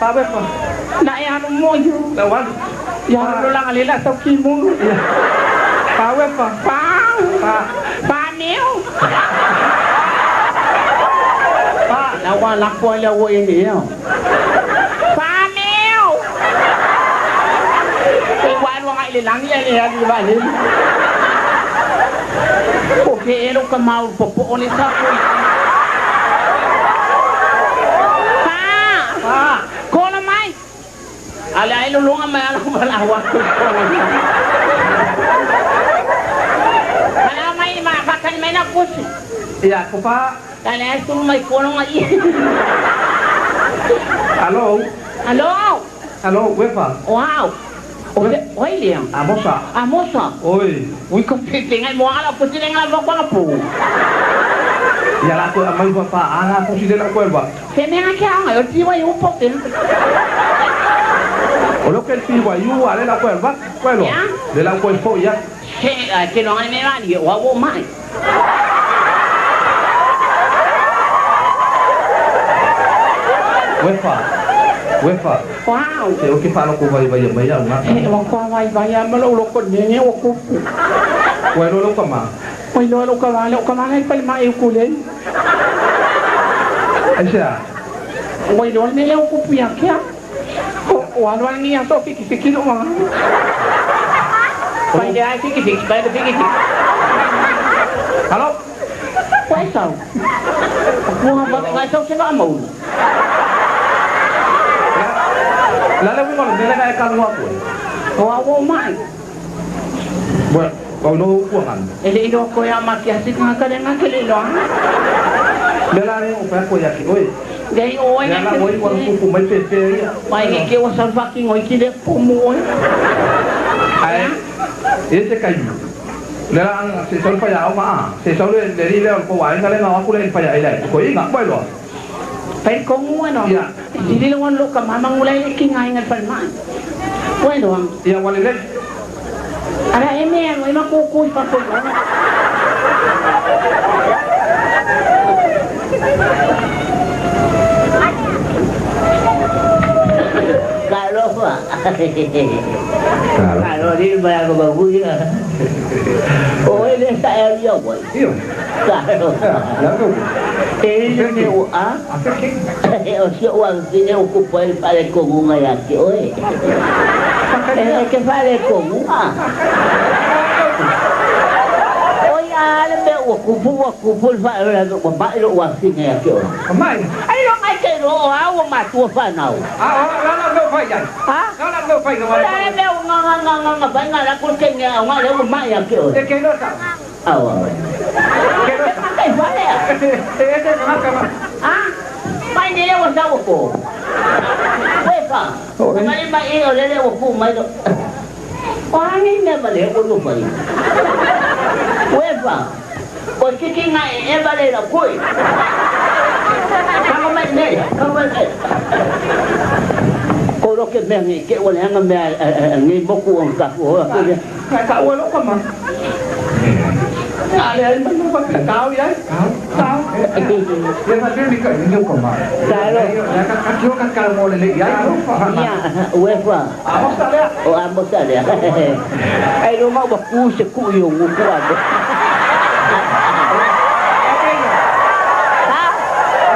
Pa wefa. Na e anu mo yu. La walu. Ya lo lang alila sa kimunu. Pa wefa. Pa. Pa. Pa neo. Pa. La wa la ko le wo ini yo. Pa neo. E wa lo ngai le lang ya le ya di ba ni. O ke e lo ka mau popo o le sa ko. Pa. Pa. Kola mai. Ale ai lo longa mai ala wala wa ko. Ala mai ma ka kan mai na kusi. Ya ko pa. Ale ai tu mai kono ngai. Alo. Alo. Alo, wefa. Wow. Oi, oi liang. Amosa. Amosa. Oi. Ui ko pe ngai mo ala ko tine ngai mo kwa pu. Ya la ko amai pa ala ko si de la cuerva. Se me ha quedado ngai o ti wa yu po te. O lo que el pi wa yu ale la cuerva, cuelo. De la cuerpo ya. Che, che no ngai me va ni wa wo mai. Wefa. Wefa. Wow. Te o ke fa lo ko vai vai mai ya nga. E wa kwa vai vai ya ma lo lo ko ne ne o ku. Wa lo lo ka ma. Oi lo lo ka ma lo ka ma ngai pa ma e ku le. Ai sea. Oi lo ne le o ku pu ya kia. O wa lo ni ya to fiki fiki lo ma. Pai le ai fiki fiki pai le fiki fiki. Alo. Quái sao? Mua ba ngai sao se va mau. La le wingo le le ka lua ko. O a wo mai. Bueno, o no ku han. E le ilo ko ya ma kia sik nga ka le nga ke le lo. Le la re o pa ko ya ki oi. Dei o Le la oi wa ku ku mai pe pe ya. Mai ke ke wa sa fa ki ngoi ki le pu mu oi. Ai. E se kai. Le la se sol pa ya o ma. Se sol le le ri le ko wa nga le nga ku le pa ya ile. Ko i nga pai lo. Pai ko ngu no. Ya. Dili lo lo ka mama ngulai ki ngai ngai pal ma. Oi lo. Ya wa le le. Ara e me no ma ku ku pa ko. Kalau fa. Kalau ni bayar ko bagus ya. Oh, ini saya dia boy. Iyo. Kalau. La ko. Eh, ni o a. A ke? O si o ang tine o ku pa pare ko ngunga ya ki oi. Eh, ke pare ko ngunga. Oi, ale me o ku pu o ku pu fa la ko ba lo wa sine ya ki oi. Mai. Ai lo ngai ke ro a o ma tu fa nau. A la la ko fa ya. Ha? La la ko fa ya. Ale me o nga nga nga nga nga ba nga la ko ke nga nga le o ma ya ki oi. E ke lo sa. Awa. Ke lo sa. Ke fa le. E te nga ka ma. Ah? Mai ni le o sa o ko. We fa. Mai mai e o le le o pu mai lo. O ani me ba le o lo mai. We fa. O ki ki nga e ba le la koi. Ka mai ne, ka mai ne. Ko ro ke me ngi ke o le nga me ngi mo ku on ka ko. Ka ka o lo ka ma. Ale ai mai pa ka tao ya. Tao. Ya fa ni ka ni ko ma. Claro. Ya ka ka kio ka ka mo le ya. Ya, we fa. Amos ale. O amos ale. Ai lo ma ba ku se ku yo ku a.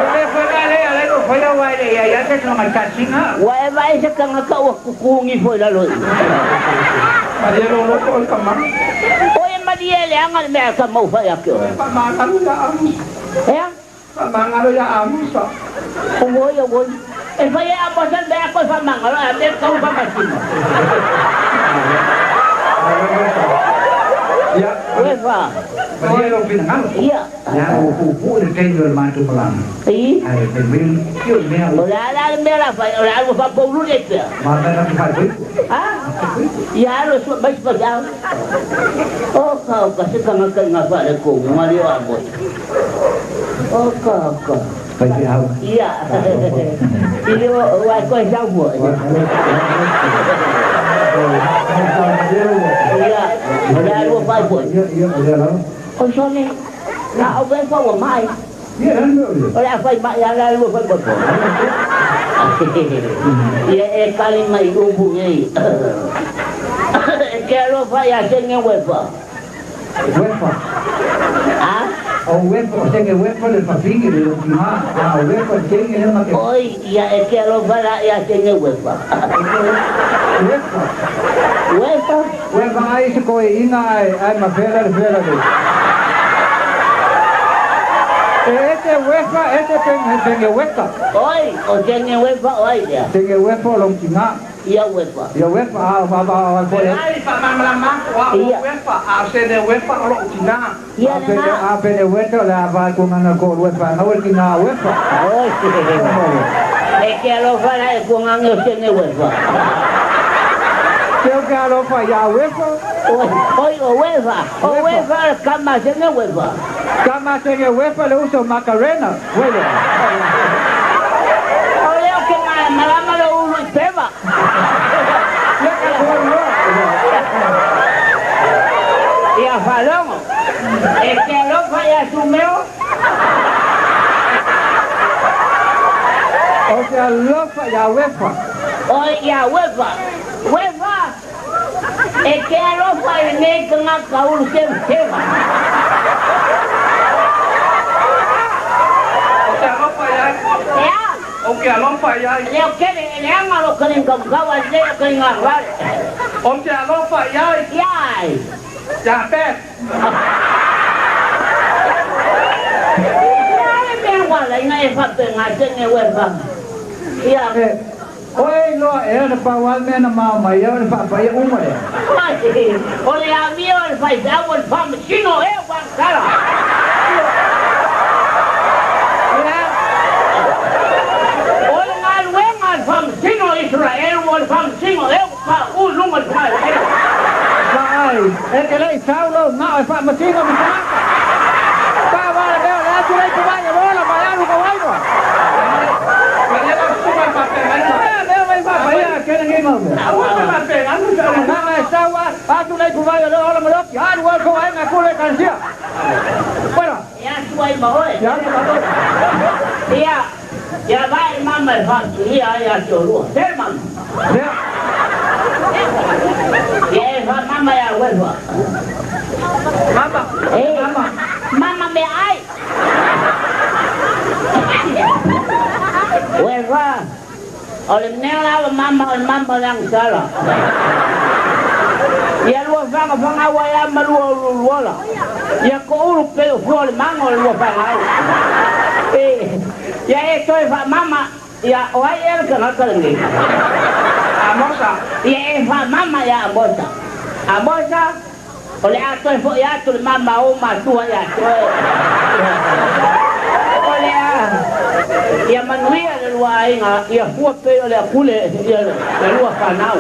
Le fa ale ale lo fa ya wa le ya ya te no mai ka singa. Wa e vai se ka nga ka wa ku ku ngi fo la lo. Maria lo lo ko ka ma. Oi Maria le anga me ka mau fa ya ke. Pa ma ka lo ya amu. Ya? Pa ma nga lo ya amu sa. O wo ya wo. E fa ya mo sa be ko fa ma nga lo a me ka fa ma si. Ya. We fa. Maria lo pin nga. Ya. Ya o pu pu le te yo ma tu malang. I. Ai pe mi yo me O la la me la fa o la fa po lu le pe. Ma ta na fa ko. Ha? Ya lo su ba ba ya. O ka ka se ka nga ka nga fa le ko nga le wa bo. O ka ka. Pai te au. Ya. Ile o wa ko sa bo. Ya. O la lo fa bo. Ya ya o la. O so le. La o be fa wa mai. Ya la lo. O la fa ma ya la lo fa bo. Ia e kali mai upu nei. E ke alofa ia senge uefa. Uefa. A? O uefa, o senge uefa le fafine le lokiga, a o uefa le senge le ma ke. Oi, ia e ke alofa la ia senge uefa. Uefa. Uefa? Uefa ai se koe inga ai, ai ma fela le fela le. E ete uefa, ete penge ueka. Oi, o senge uefa o ai lea. Senge uefa o lokiga. Ia uefa. Ia uefa, a va va va E leai faamalamalama atu a o uefa, a o sene uefa o lou tina. Ia lena. A pene uefa o le a va ku ngana ko uefa, ngau e tina uefa. Oi, e ke alofa la e kuangage o sene uefa. Ke o ke alofa ia uefa. Oi, oi o uefa, o uefa kama sene uefa. Kama sene uefa le uso Macarena, uele. O lea o ke malama le ulu i peva. Ia faalogo, e te alofa ia Sumeo. O te alofa ia uefa. Oi ia uefa. Uefa, e te alofa i lenei tagata ulu sevaseva. O te alofa ia. Ea. O ke alofa i ai. Leo kele e leaga lo kalinga kamukau a lea kalinga vale. O te alofa i ai. I ai. Ia Beth. Ia le mea wala ina e fape nga tenge wefa. Ia. Oe iloa ea le pau a le mea na mao mai ai o le faapaia uma lea. O le amio o le faifeau o le faamasino ea ua tala. O le galuega a le faamasino o Iseraelu o le faamasino ea ua pauu i luga o le faleele. Vaai, e te le i sau lou gao e faamasino ma tagata. Pau a le mea o le atu lea i tumai e ola mai alu kou ainoa. E atu ai ma oe. Ia, ia vae mama e faatulia ai ia te olua. Te mama. Ia e faamama ia uefa. Mama. E, mama meaai. Uefa, o le mea lava mama o le mama o le agasala. Ia lua fagafagau ai lava ma lua uluuluola. Ia koulu pei o fua o le maga o le lua fagau. E, ia e toe faamama, ia o ai ea le tagata lenei? Amosa. Ia e faamama ia Amosa. Amosa, O le a toe foi atu le mama o ou matua ia te oe. O le a ia manuia le lua aiga, ia fua pei o le akule ia le lua fanau.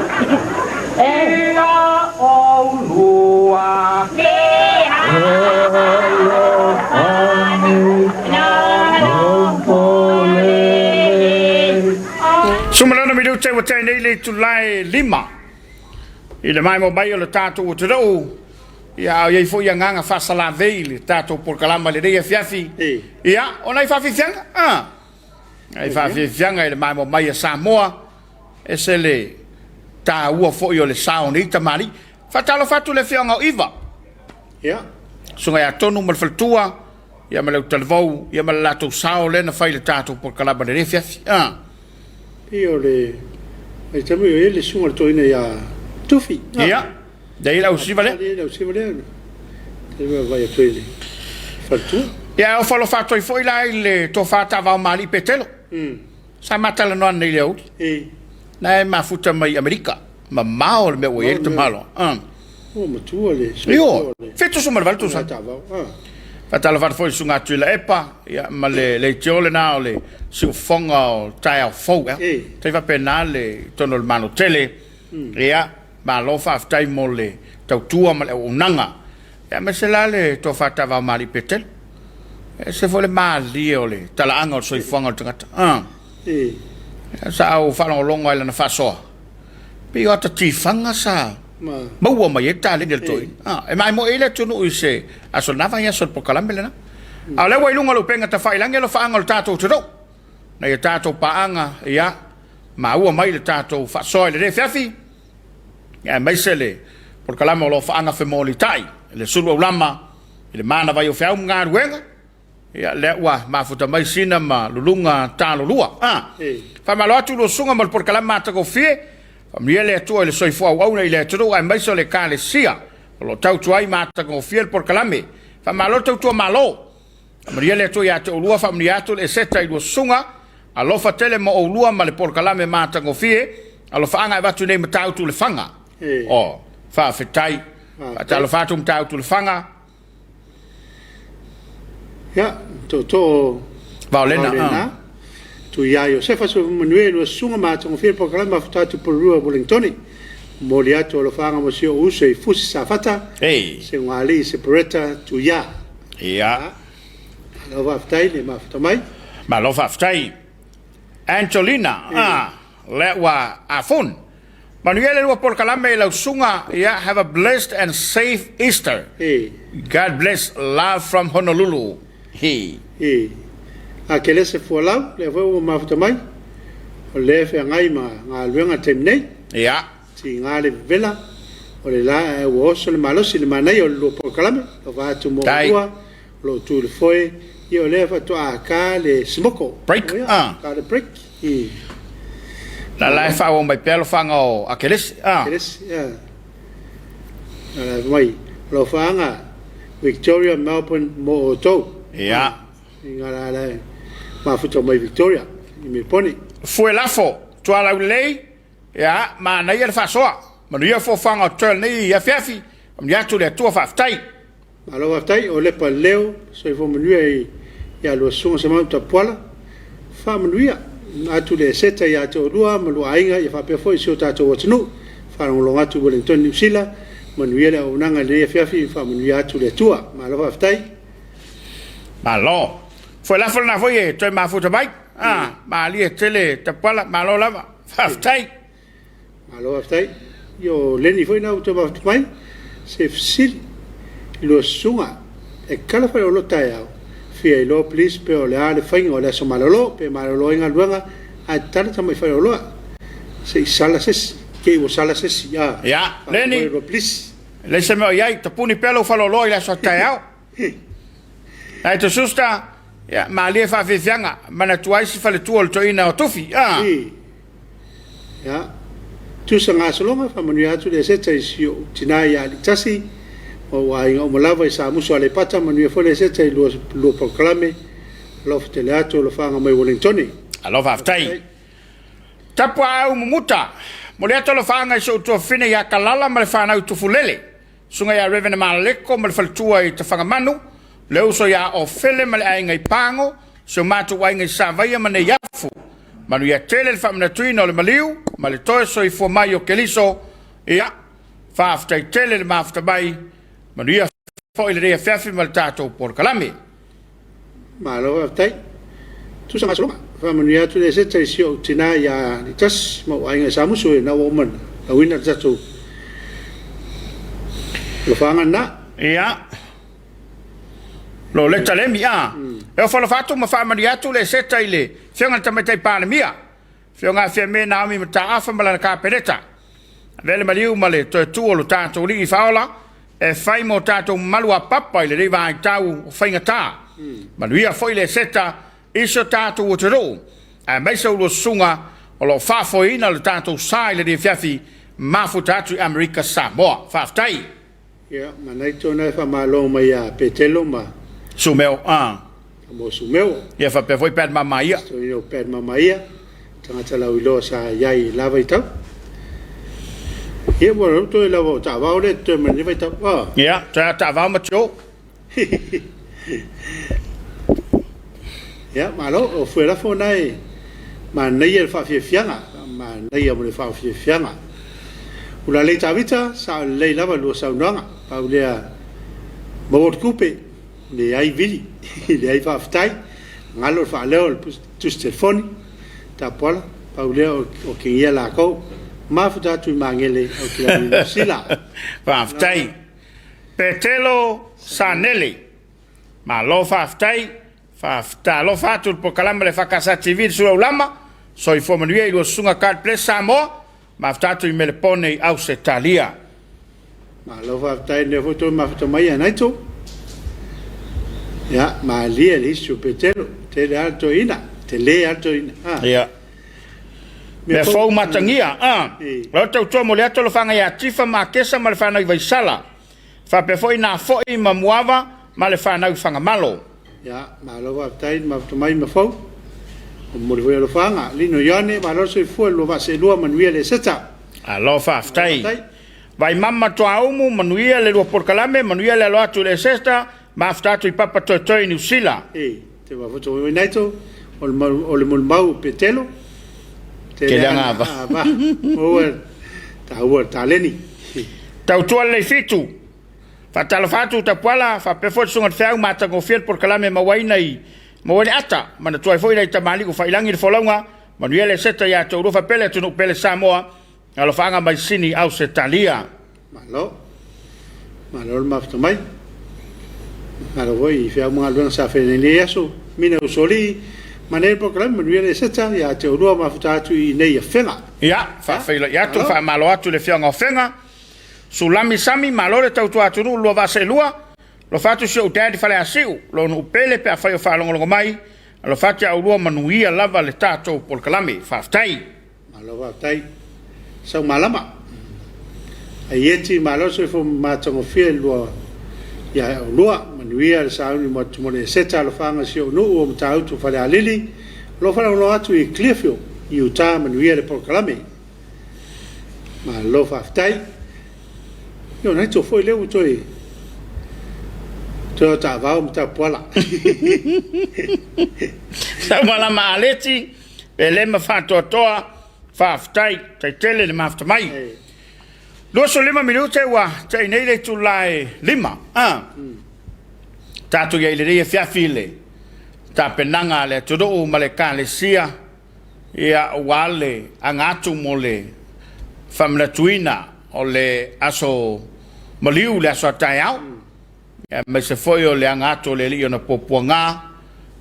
E. Ia oulua. Sumalana minute ua tea nei le itula e lima. I le maemo mai o le tatou atunuu, ia a o i ai foi agaga faasalavei i le tatou polokalama i lenei afiafi, ia, o nai faafiafiaga, a, nai faafiafiaga i le maemo mai a Samoa, ese le taua foi o le sao o nei tamalii. Faatalofa atu i le afioaga o Iva, Ia. Susuga ia Tonu ma le faletua, ia ma le utalavou, ia ma le latou sao lea na fai i le tatou polokalama i lenei afiafi, a. Pei o le vaitaimi o i ai le susuga o le toeaina ia Tufi. Ia, lea i le ausiva lea. Lea i le ausiva lea. Lea e vaai atu ai i le faletua. Ia, e ofo alofa atu ai foi la i le tofa taavao ma Alii Petelo. Sa ma talanoa ananei i le aoauli. Na e mafuta mai Amerika. Mamao le mea ua i ai le tamaloa. Ua matua le soifua o le 78 tausaga. Faatalofa atu foi i le Susuga Tuilaepa ia, ma le leitio lena o le siufofoga o taeao fou. Ea. Tai faapena le i totonu o le Malo tele. Ia, malo faafetai mo le tautua ma le auaunaga. Ia, aemaise la le tofa taavao ma Alii Petelo. E ese foi le malie o le talaaga o le soifuaga o le tagata. Ia, sa ou faalogologo lava i lana faasoa. Pei o ata tifaga sa maua mai ai le taleni a le toeaina. Ah, e maimoe ai le atunuu i se aso lena vaiaso i le polokalame lena. A o lea ua i luga o le upega tafailagi alofaaga o le tatou atunuu, nai a tatou paaga, ia, maua mai le tatou faasoa i lenei afiafi, aemaise le polokalame o lo o faagafemolitai le sulu aulama i le manava o feau ma galuega. Ia, lea ua mafuta mai Sina ma Luluga Talolua. Ah, faamalo atu lua susuga mo le polokalame matagofie. Faamanuia le Atua i le soifua auauna i le atunuu aemaise o le Ekalesia o lo o tautua ai matagofie le polokalame. Faamalo le tautua malo. Faamanuia le Atua ia te oulua, faamanuia atu le Eseta i lua susuga. Alofa tele mo oulua ma le polokalame matagofie. Alofaaga e avatu nei Matautu Lefaga. Oh, faafetai. Faatalofa atu Matautu Lefaga. Ia, tootoo Vaolena, ah. Tuia Iosefa Soifua lua susuga ma atogofie le polokalame mafuta atu Porirua Wellingtoni. Momoli atu alofaaga mo si ou uso i Fusi Safata, Ei. Seugalii Separeta Tuia. Ia. Malo faafetai le mafuta mai. Malo faafetai. Angelina, ah, lea ua afun. Manuia le lua polokalame i lau susuga, ia, have a blessed and safe Easter. E. God bless, love from Honolulu. He. E. A Kelese Fualau, lea foi ua mafuta mai, o lea e feagai ma galuega i le taimi nei. Ia. Tiga le vevela, o le la ae ua oso le malosi i le manaia o le lua polokalame, alofa atu mo Tai. oulua, o lo o tu i le foe, ia o lea faatoa ka le simoko. Break, Ia, ah. ka le break. I. La la e faaauau mai pea alofaga o Akelesi, ah. Akelesi, ia. La mai, alofaaga Victoria Melbourne mo outou. Ia. I ngā la la mafuta mai Victoria i Melbourne. Fue lafo, tualaulelei, ia, manaia le faasoa. Manuia foafoaga o totoe o lenei afiafi, faamanuia atu le Atua faafetai. Malo faafetai o Lepa Leo soifua manuia i ia lua susuga Samau Tapuala faamanuia atu le Eseta ia te oulua ma lua aiga ia faapea foi si o tatou atunuu faalogologo atu i Wellington Niu Sila manuia le auaunaga i lenei afiafi faamanuia atu le Atua malo faafetai. Malo. Foi lafo lena foi e toe mafuta mai. Ah, malie tele Tapuala, malo lava. Faafetai. Malo faafetai. Ia o Lenny foi na ua toe mafuta mai se fesili i lua susuga e kala faleoloa taeao fia iloa please pe o le a le faiga o le aso malolo pe malolo ai galuega ae tatala tamai faleoloa se i sala se isi kei ua sala se isi a Ia, Lenny, iloa please. leai se mea o i ai, tapuni pea lou faleoloa i le aso taeao. Ae to susta, ia, malie faafiafiaga, manatua ai si faletua o le toeaina o Tufi, a. I. Ia. Tusa gasologa, faamanuia atu le Eseta i si ou tina ia Aliitasi, ma ou aiga uma lava i Samusu Aleipata, manuia foi le Eseta i lua, lua polokalame, alofa tele atu, alofaaga mai Wellingtone. Alofa faafetai. Tapuaau mumuta, momoli atu alofaaga i si ou tuafafine ia Kalala ma le fanau i Tufulele. Susuga ia Rev. Maleko ma le faletua i Tafagamanu, le uso ia Ofele ma le aiga i Pago, si o matou aiga i Savaia ma Neiafu. Manuia tele le faamanatuina o le maliu ma le toe soifua mai o Keliso. Ia, faafetai tele le mafuta mai. Manuia foi lenei afiafi ma le tatou polokalame. Malo faafetai. Tusa gasologa. Faamanuia atu le Eseta i si ou tina ia Litasi ma ou aiga i Samusu e na ua uma lauina le tatou alofaaga lena. Ia. Lo leta lemi a. E ofo alofa atu ma faamanuia atu le Eseta i le Afioga i le Tamaitai Palemia, Afioga a Fiame Naomi Mataafa ma lana Kapeneta. Avea le maliu ma le toe tu o lo tatou Alii Faaola e fai mo tatou mamalu a papa i lenei vaitau o faigata. Manuia foi le Eseta i si o tatou atunuu, aemaise ulua susuga o lo o faafoeina lo tatou sa i lenei afiafi mafuta atu i Amerika Samoa. Faafetai. Ia, manaito na e faamalo mai ia Petelo ma Sumeo, a. Mo Sumeo. Ia faapea foi Pat Mamaia. Story o Pat Mamaia, tagata lauiloa sa i ai i la vaitau. Ia, ua toe lava o taavao lea toe mai lenei vaitau. Ah. Ia, toe a taavao ma tio. Ia, malo, o Fuelafo na e manaia le faafiafiaga, manaia mo le faafiafiaga. Ulalei Tavita, sao lelei lava lua saunoaga, pau lea maua le tupe, leai vili, leai faafetai, galo le faaleo o le tusi telefoni, tapuala, pau lea o kegia lakou, mafuta atu i Magele o Kilani Niu Sila. Faafetai. Petelo Sanele. Malo faafetai. Faafetai. Alofa atu i le polokalame a le FKS TV i le Sulaulama. Soifua manuia i lua susuga God bless Samoa. Mafuta atu i Melepone i Ausetalia. Malo faafetai lea foi toe mafuta mai a Naito. Ia, malie le isi o Petelo, tele lava le toeaina, tele lava le toeaina. Ah. Ia. Mea fou matagia, ah. Lau tautua mo le atu alofaga ia Tifa ma Akesa ma le fanau i Vaisala. Faapea foi Nafo'i ma Muava ma le fanau i Fagamalo. Ia, malo faafetai le mafuta mai ma fou. Momoli foi alofaga. Lino Ioane, malo le soifua i le lua vaa seelua, manuia le Eseta. Malo faafetai. Vaimama Tuaumu, manuia le lua polokalame, manuia le alo atu i le Eseta, mafuta atu i Papa Toetoe i Niu Sila. E, te mafuta foi Naito, o le molimau o Petelo. Tele ava. Ava. Maua taua le taleni. Tautua lelei fitu. Faatalofa atu Tapuala, faapea foi le Susuga i le Feau matagofie le polokalame e mauaina i maua ai le ata. Manatua ai foi nai tamalii ua faiilagi le folauga. Manuia le Eseta ia te oulua faapea le atunuu pele Samoa. Alofaaga mai Sini, Ausetalia. Malo. Malo le mafuta mai. Malo foi i feau ma galuega sa feagai nei aso. Mina Usoalii, manaia le polokalame, manuia le Eseta ia te oulua mafuta atu i inei Afega. Ia, faafeiloai atu, faamalo atu i le Afioga o Afega. Sulami Sami, malo le tautua atunuu lua vaa seelua. Alofa atu si ou dad i Faleasiu, lou nuu pele pe afai o faalogologo mai. Alofa atu ia oulua manuia lava le tatou polokalame. Faafetai. Malo faafetai. Sau malama. Aieti malo le soifua matagofie i lua ia oulua. Manuia le sauni mo atu mo le Eseta alofaga si ou nuu o Matautu Falealili. O lo o faalogologo atu i Clearfield, Utah. Manuia le polokalame. Malo faafetai. Io nai to foi lea ua toe toe o taavao ma tapuala. Sau malama Aleti, Pele ma Faatoatoa, faafetai, taitele le mafuta mai. 25 minute ua tai nei le itula e 5. Ah. Tatou i ai lenei afiafi i le tapenaga a le atunuu ma le ekalesia Ia, ua le aga atu mo le faamanatuina o le aso maliu, le aso a taeao, aemaise foi o le aga atu o le Alii ona puapuaga.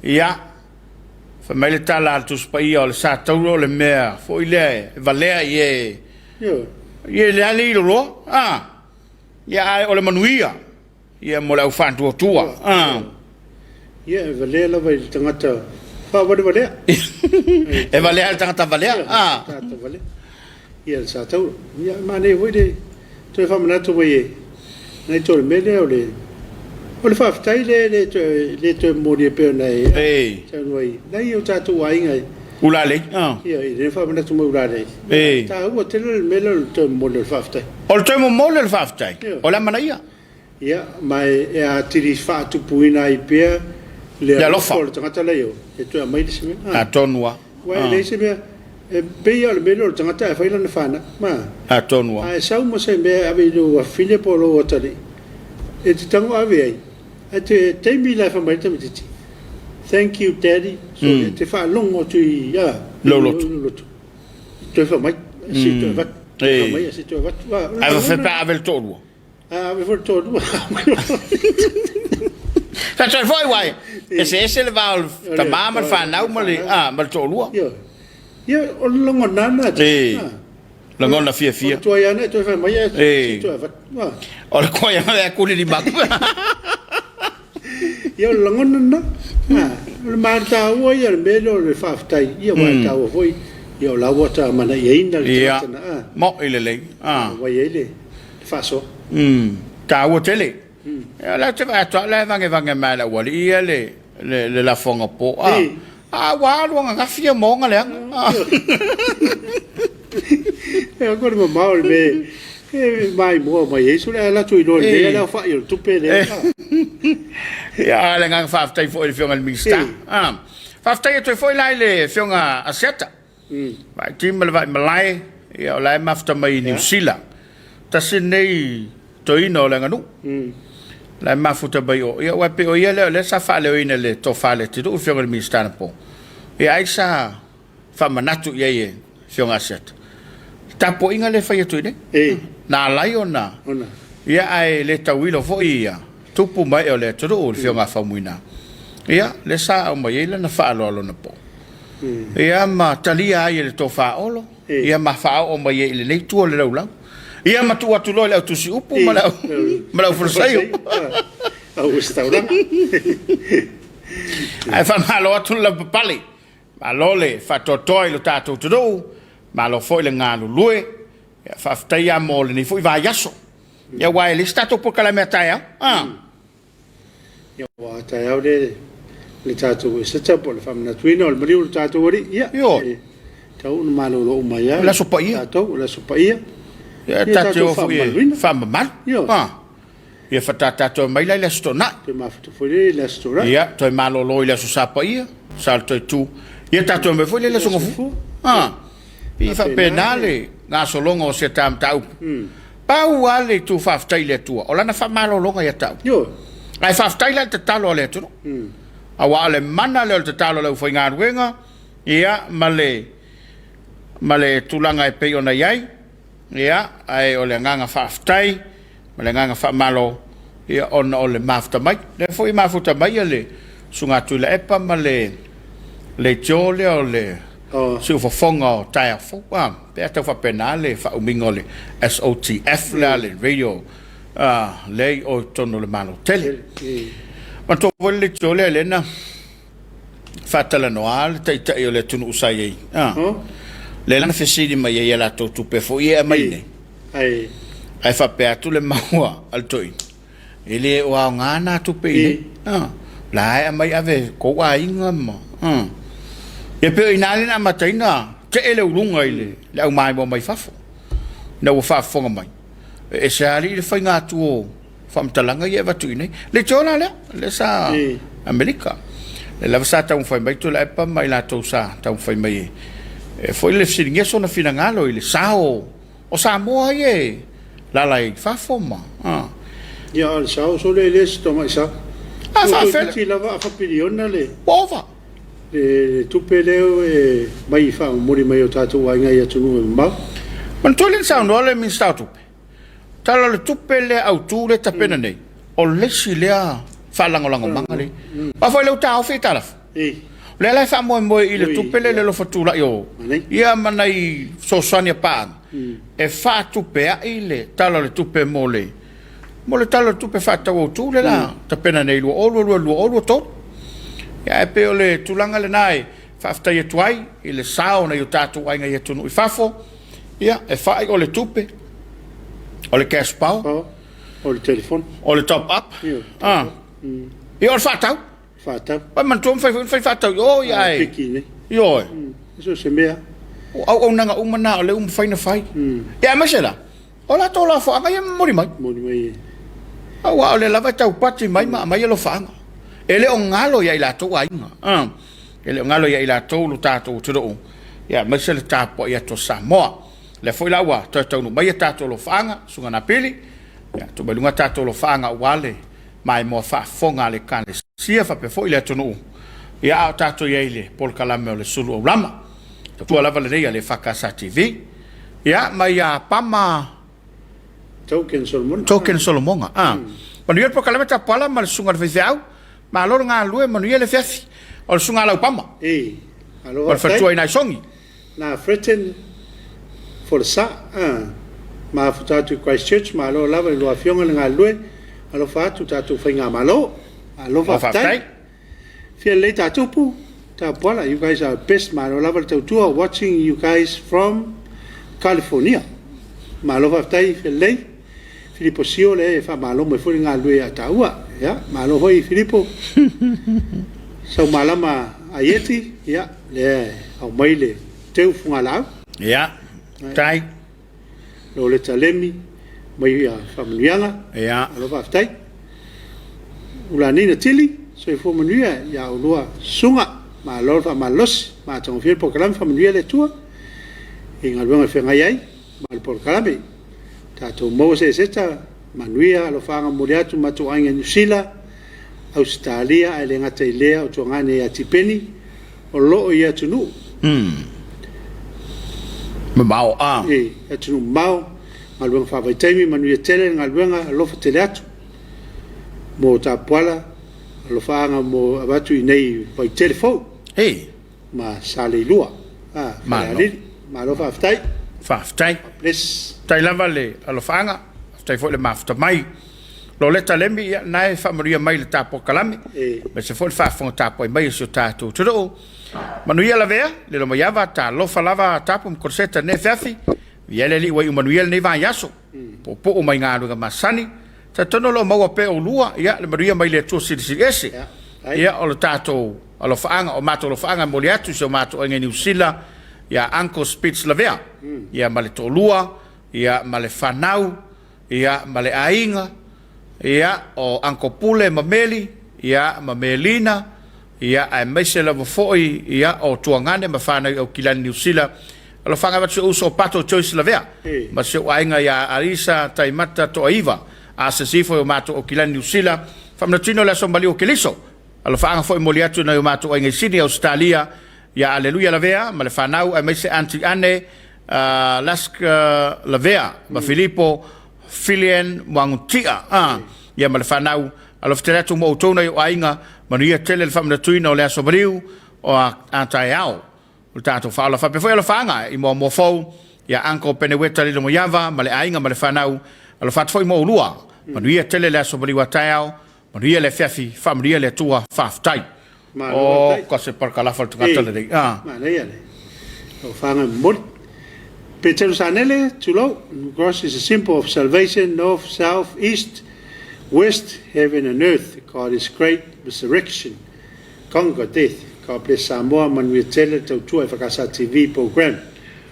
Ia, fai mai le tala a le Tusi Paia o le sa tauro o le mea foi lea e valea i e, i e leai loloa, a, ia, ae o le manuia. Ia mo le au faatuatua. Ah. Ia e valea lava i le tagata faavalevalea. E valea i le tagata valea. Ah. Tagata valea. Ia le sa tauro. Ia manaia foi le toe faamanatu mai e nai toe mea lea o le o le faafetai le le toe le toe momoli e pei ona e saunoa ai nai o tatou aiga e Ulalei. Ah. Ia i le faamanatu mai ulalei. Taua tele le mea lea o le toe momoli o le faafetai. O le toe momoli o le faafetai. O le amanaia. Ia, ma e atili faatupuina ai pea le alofa o le tagata la i o, e toe aumai le isi mea. Atonu lava. Aua e leai se mea, e pei lava o le mea lea o le tagata ae fai lana fanau, ma. Atonu lava. A e sau ma se mea e ave i lou afafine po o lou atalii, e te tago ave ai, ae te taimi la e fai mai ai le tamaitiiti, Thank you daddy, so e te faalogo atu i lou loto. Toe fai mai, se toe avatu, toe fai mai, se toe avatu. Ae faapefea pe a ave le toalua? A ave foi le toalua. Sa toe foi uai, eseese le va o le tama ma le fanau ma le, a, ma le toalua. Ia, ia o le lagona na. E, lagona fiafia. O le tuai ana e toe fai mai e si toe avatu. O le tuai ana e kuli lima atu. Ia o le lagona na. O le matāua ia le mea lea o le faafetai. Ia ua e taua foi. Ia o la ua ta manaiaina le tagata na. Ia, mo'i lelei. Ua i ai le faasoa. Taua tele. Ia o la ou te vaai atu lava o la e vagevaga mai e le aualii ia le le lafoga po. A ua alu ananafi ia ma ona leaga. E ko le mamao le mea e maimoa mai ai sole ae latou iloa lelei a le aofai o le tupe lea. Ia a o le agaga faafetai foi i le Afioga i le Minisita. Faafetai atu ai foi la i le Afioga Asiata. Vaai ma le vaai malae, ia o la e mafuta mai i Niu Sila. Tasi lenei toeaina o le aganuu. La e mafuta mai o, ia aua e pei o ia lea o lea sa faaleoina i le tofa a le atunuu, le Afioga i le Minisita anapo. Ia ai sa faamanatu i ai e Afioga Asiata, le tapuaiga lea e fai atu i inei. Na ala ai ona, ia ae le tauilo foi ia tupu ma ee o le atunuu, le Afioga a Faumuina. Ia, lea sa aumai ai lana faaaloalo anapo. Ia ma talia ai e le tofa Olo, ia ma faaoo mai ai i lenei itu o le laulau. Ia ma tuu atu loa i le au tusi upu ma le au ma le au folasaio. Au uesitaulaga. Ae faamalo atu le lavapapale, malo le faatoatoa i lo tatou atunuu, malo foi le galulue. Ia faafetai lava mo lenei foi vaiaso. Ia aua e leai se tatou polokalame a taeao. Ah. Ia aua a taeao le le tatou eseta po o le faamanatuina o le maliu o le tatou Alii. Ia, Ioe. e tatau ona malolo uma ai lava O le Aso Paia. tatou, o le Aso Paia. Ia Ia tatou tatou o foi e faamamaluina. faamamalu. Ioe. Ah. Ia faatoa tatou omai la i le Aso Toonai. Toe mafuta foi lea i le Aso Toonai. Ia, toe malolo i le Aso Sa Paia, Sa le toe tu. Ia tatou omai foi lea i le Aso Gafua. Ah. Pei e faapena le gasologa o se ta mataupu. Pau lava le itu faafetai i le Atua, o lana faamalologa ia te au. Ae faafetai la i le tatalo a le atunuu. Aua o le mana lea o le tatalo a le aufaigaluega, ia, ma le, ma le tulaga e pei ona i ai, ia, ae o le agaga faafetai ma le agaga faamalo, ia, ona o le mafuta mai. Lea foi e mafuta mai le Susuga Tuilaepa ma le leitio lea o le siufofoga o taeao fou, a, pe a tau faapena le faaumiga o le SOTF lea le radio lea i o i totonu o le Malo tele. Manatua foi le leitio lea lea na faatalanoa le taitai o le atunuu sa i ai, a, lea na fesili mai ai i a latou tupe foi ia e aumai nei. Ae faapea atu le mau a le toeaina, E le o aoga na tupe i nei. A, la e aumai ave e kou aiga ma, a. Ia pei o i ina lea na amata ai ona tee le uluga i le, le aumaimoa mai fafo. Ina ua faafofoga mai, e ese alii le faiga atu o faamatalaga ia e avatu i inei. Le tio la lea, lea sa Amerika. Lea lava sa taumafai mai Tuilaepa ma i latou sa taumafai mai e, e foi le fesiligia sona finagalo i le sao o Samoa ia e lala i fafo ma, a. Ia, a o le sao sole e le se tamai sao. A faafela. Toeitiiti lava afa piliona le. Ua ova. Le tupe lea e mai faamomoli mai o tatou aiga i atunuu e mamao. Manatua lea na saunoa le Minisita o Tupe, Tala o le Tupe lea autu lea e tapena nei, o le isi lea faalagolagomaga lea. Aua foi o lea ua taofi aitalafu. O lea la e faamoemoe i le tupe lea i le alofa tulai o ia ma nai fesoasoani a paaga e faatupeai le Tala o le Tupe mo le mo le Tala o le Tupe Faatatau Autu lea la tapena nei 2022 2023. Ia ae pei o le tulaga lena e faafetai atu ai i le sao o nai o tatou aiga i atunuu i fafo, ia e fai o le tupe, o le cash power, o le telefoni, o le top up, ia o le faatau. Faatau. Ua manatua ma fai foi fai faatau i o ia ae. Piki nei. Ioe. So se mea. O auaunaga uma na o lea ua mafai na fai. Ia aemaise la, o latou lafoaga ia e momoli mai. Momoli mai. Aua o lea lava e taupati mai ma aumai alofaaga. E le o galo ia i latou aiga. E le o galo ia i latou lo tatou atunuu, ia aemaise le tapuai atu a Samoa. O lea foi la ua toe taunuu mai a tatou alofaaga, Susuga Napili, ia tuu mai luga a tatou alofaaga aua le maimoa faafofoga a le Ekalesia faapea foi le atunuu, ia a o tatou i ai i le polokalame o le Sulu Aulama. Tautua lava lenei a le EFKS TV. Ia, mai ia Pama Token Solomona. Token Solomoga. Ah. Manuia le polokalame Tapuala ma le Susuga i le Faifeau. Malo le galulue, manuia le afiafi. O le Susuga a Laupama. E, malo O le faletua i Naisogi. Na threaten for the sa a mafuta atu i Christchurch malo lava i lua afioga le galulue alofa atu tatou faigamalo malo faafetai fia lelei tatupu tapuala you guys are best malo lava le tautua watching you guys from California malo faafetai fia lelei Filipo Sio lea e faamalo mai foi le galulue ia taua. Ia, malo foi Filipo. Saumalama Aieti, ia, lea e aumai le teu fugalaau. Ia, tai. Loleta Lemi, mai ia faamanuiaga. Ia. Malo faafetai. Ulanina Tili, soifua manuia ia oulua susuga. Malo le faamalolosi, matagofie le polokalame, faamanuia le Atua i galuega e feagai ai ma le polokalame. Tatou maua se eseta manuia alofaaga momoli atu matou aiga i Niu Sila, Ausetalia ae le gata i lea o tuagane ia Tipeni o loo i atunuu mamao a. I atunuu mamao galuega faavaitaimi manuia tele le galuega alofa tele atu mo Tapuala alofaaga mo avatu i nei Vaitele fou. Hey. ma Saleilua, Falealili. Malo faafetai. Faafetai. God bless. Faafetai lava le alofaaga, faafetai foi le mafuta mai. Loleta Lemi, ia lena e faamanuia mai i le ta polokalame, aemaise foi le faafofoga tapuai mai a si o tatou atunuu. Manuia lavea, lelo mai ava, talofa lava Tapu ma Koloseta i lenei afiafi. Viia le Alii ua iu manuia lenei vaiaso. Puupuu mai galuega masani. Talitonu o lo o maua pea oulua, ia, le manuia mai le Atua Silisili Ese. Ia, o le tatou alofaaga, o matou alofaaga e momoli atu i si o matou aiga i Niu Sila, ia Uncle Spitz Lavea, ia, ma le toalua, ia, ma le fanau, ia, ma le aiga, ia, o Uncle Pule ma Meli, ia, ma Melina, ia, aemaise lava foi, ia, o Tuagane ma fanau i Aukilani, Niu Sila. Alofaga avatu si ou uso o Pato Joyce Lavea ma si ou aiga ia Alisa Taimata Toaiva a se isi foi o matou Aukilani, Niu Sila. Faamanatuina o le aso maliu o Keliso. Alofaaga foi momoli atu i nai o matou aiga i Sydney, Ausetalia, ia Aleluia Lavea ma le fanau aemaise Aunty Anne Lask Lavea ma Filipo Fillion Muagutia ia ma le fanau. Alofa tele atu mo outou nai ou aiga. Manuia tele le faamanatuina o le aso maliu o a taeao. O le tatou faaola faapea foi alofaaga i Moamoa Fou, ia Uncle Peneweta Lilomoiava ma le aiga ma le fanau. Alofa atu foi mo oulua. Manuia tele le aso maliu a taeao. Manuia le afiafi, faamanuia le Atua, faafetai. Malo Oh, faafetai. ka se parakalafa le tagata E, lenei. Ah. manaia le taufaga momoli. Petelo Sanele, tulou, Cross is a symbol of salvation, north, south, east, west, heaven and earth. God is great, resurrection, conquer death. God bless Samoa, manuia tele le tautua i Whakaasa TV program.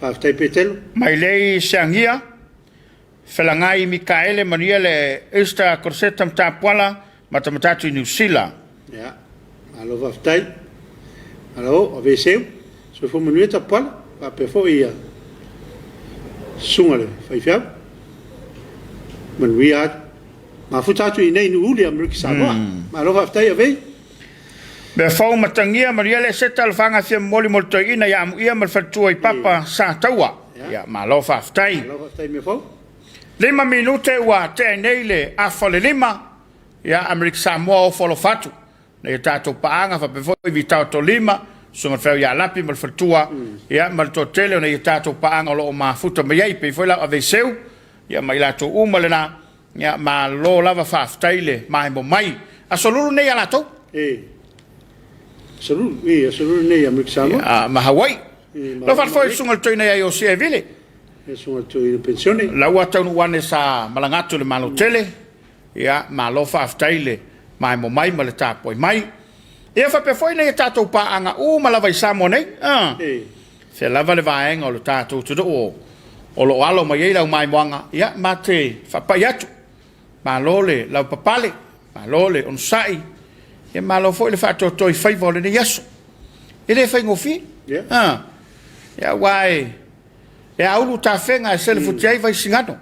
Faafetai Petelo. Mailei Seagia, Felagai Mikaele manuia le Easter Korseta Matapuala matamatatu i Niu Sila. Ia, malo faafetai. Malo, aveeseu. Soifua manuia Tapuala, faapea foi ia Susuga le Faifeau. Manuia atu. Mafuta atu i inei i Nuuuli, Amerika Samoa. Malo faafetai Avei. Mea fou matagia manuia le Eseta Alofaga Fia Momoli mo le Toeaina ia Amuia ma le Faletua i Papa Sa Taua. Ia, malo faafetai. Malo faafetai mea fou. 5 minute ua tea nei le afa o le 5. Ia, Amerika Samoa ofo alofa atu. Nei o tatou paaga faapea foi Vitao Tolima, Susuga Feau ia Lapi ma le Faletua, ia ma le toatele o nei o tatou paaga o lo o mafuta mai ai, pei foi la o Aveiseu, ia ma i latou uma lena. Ia, malo lava faafetai le maemo mai. Aso Lulu nei ia latou. E. Aso Lulu, e, Aso Lulu nei ia Amerika Samoa. Ia, ma Hawaii. E, ma Lau faafetai i susuga i le toeaina ia Iosi Evile. E, susuga i le toeaina pensione. La ua taunuu ane sa malaga atu i le Malo tele. Ia, malo faafetai le maemo mai ma le tapuai mai. Ia faapea foi nei a tatou paaga uma lava i Samoa nei. A. E. Fea lava le vaega o le tatou atunuu o lo o alo mai ai lau maimoaga, ia, ma te faapai atu. Malo le lavapapale, malo le onosai, ia malo foi le faatoatoa i faiva o lenei aso. E le faigofie. Yeah. Ah. Ia, aua e, e aulu tafega e selefuti ai Vaisigano.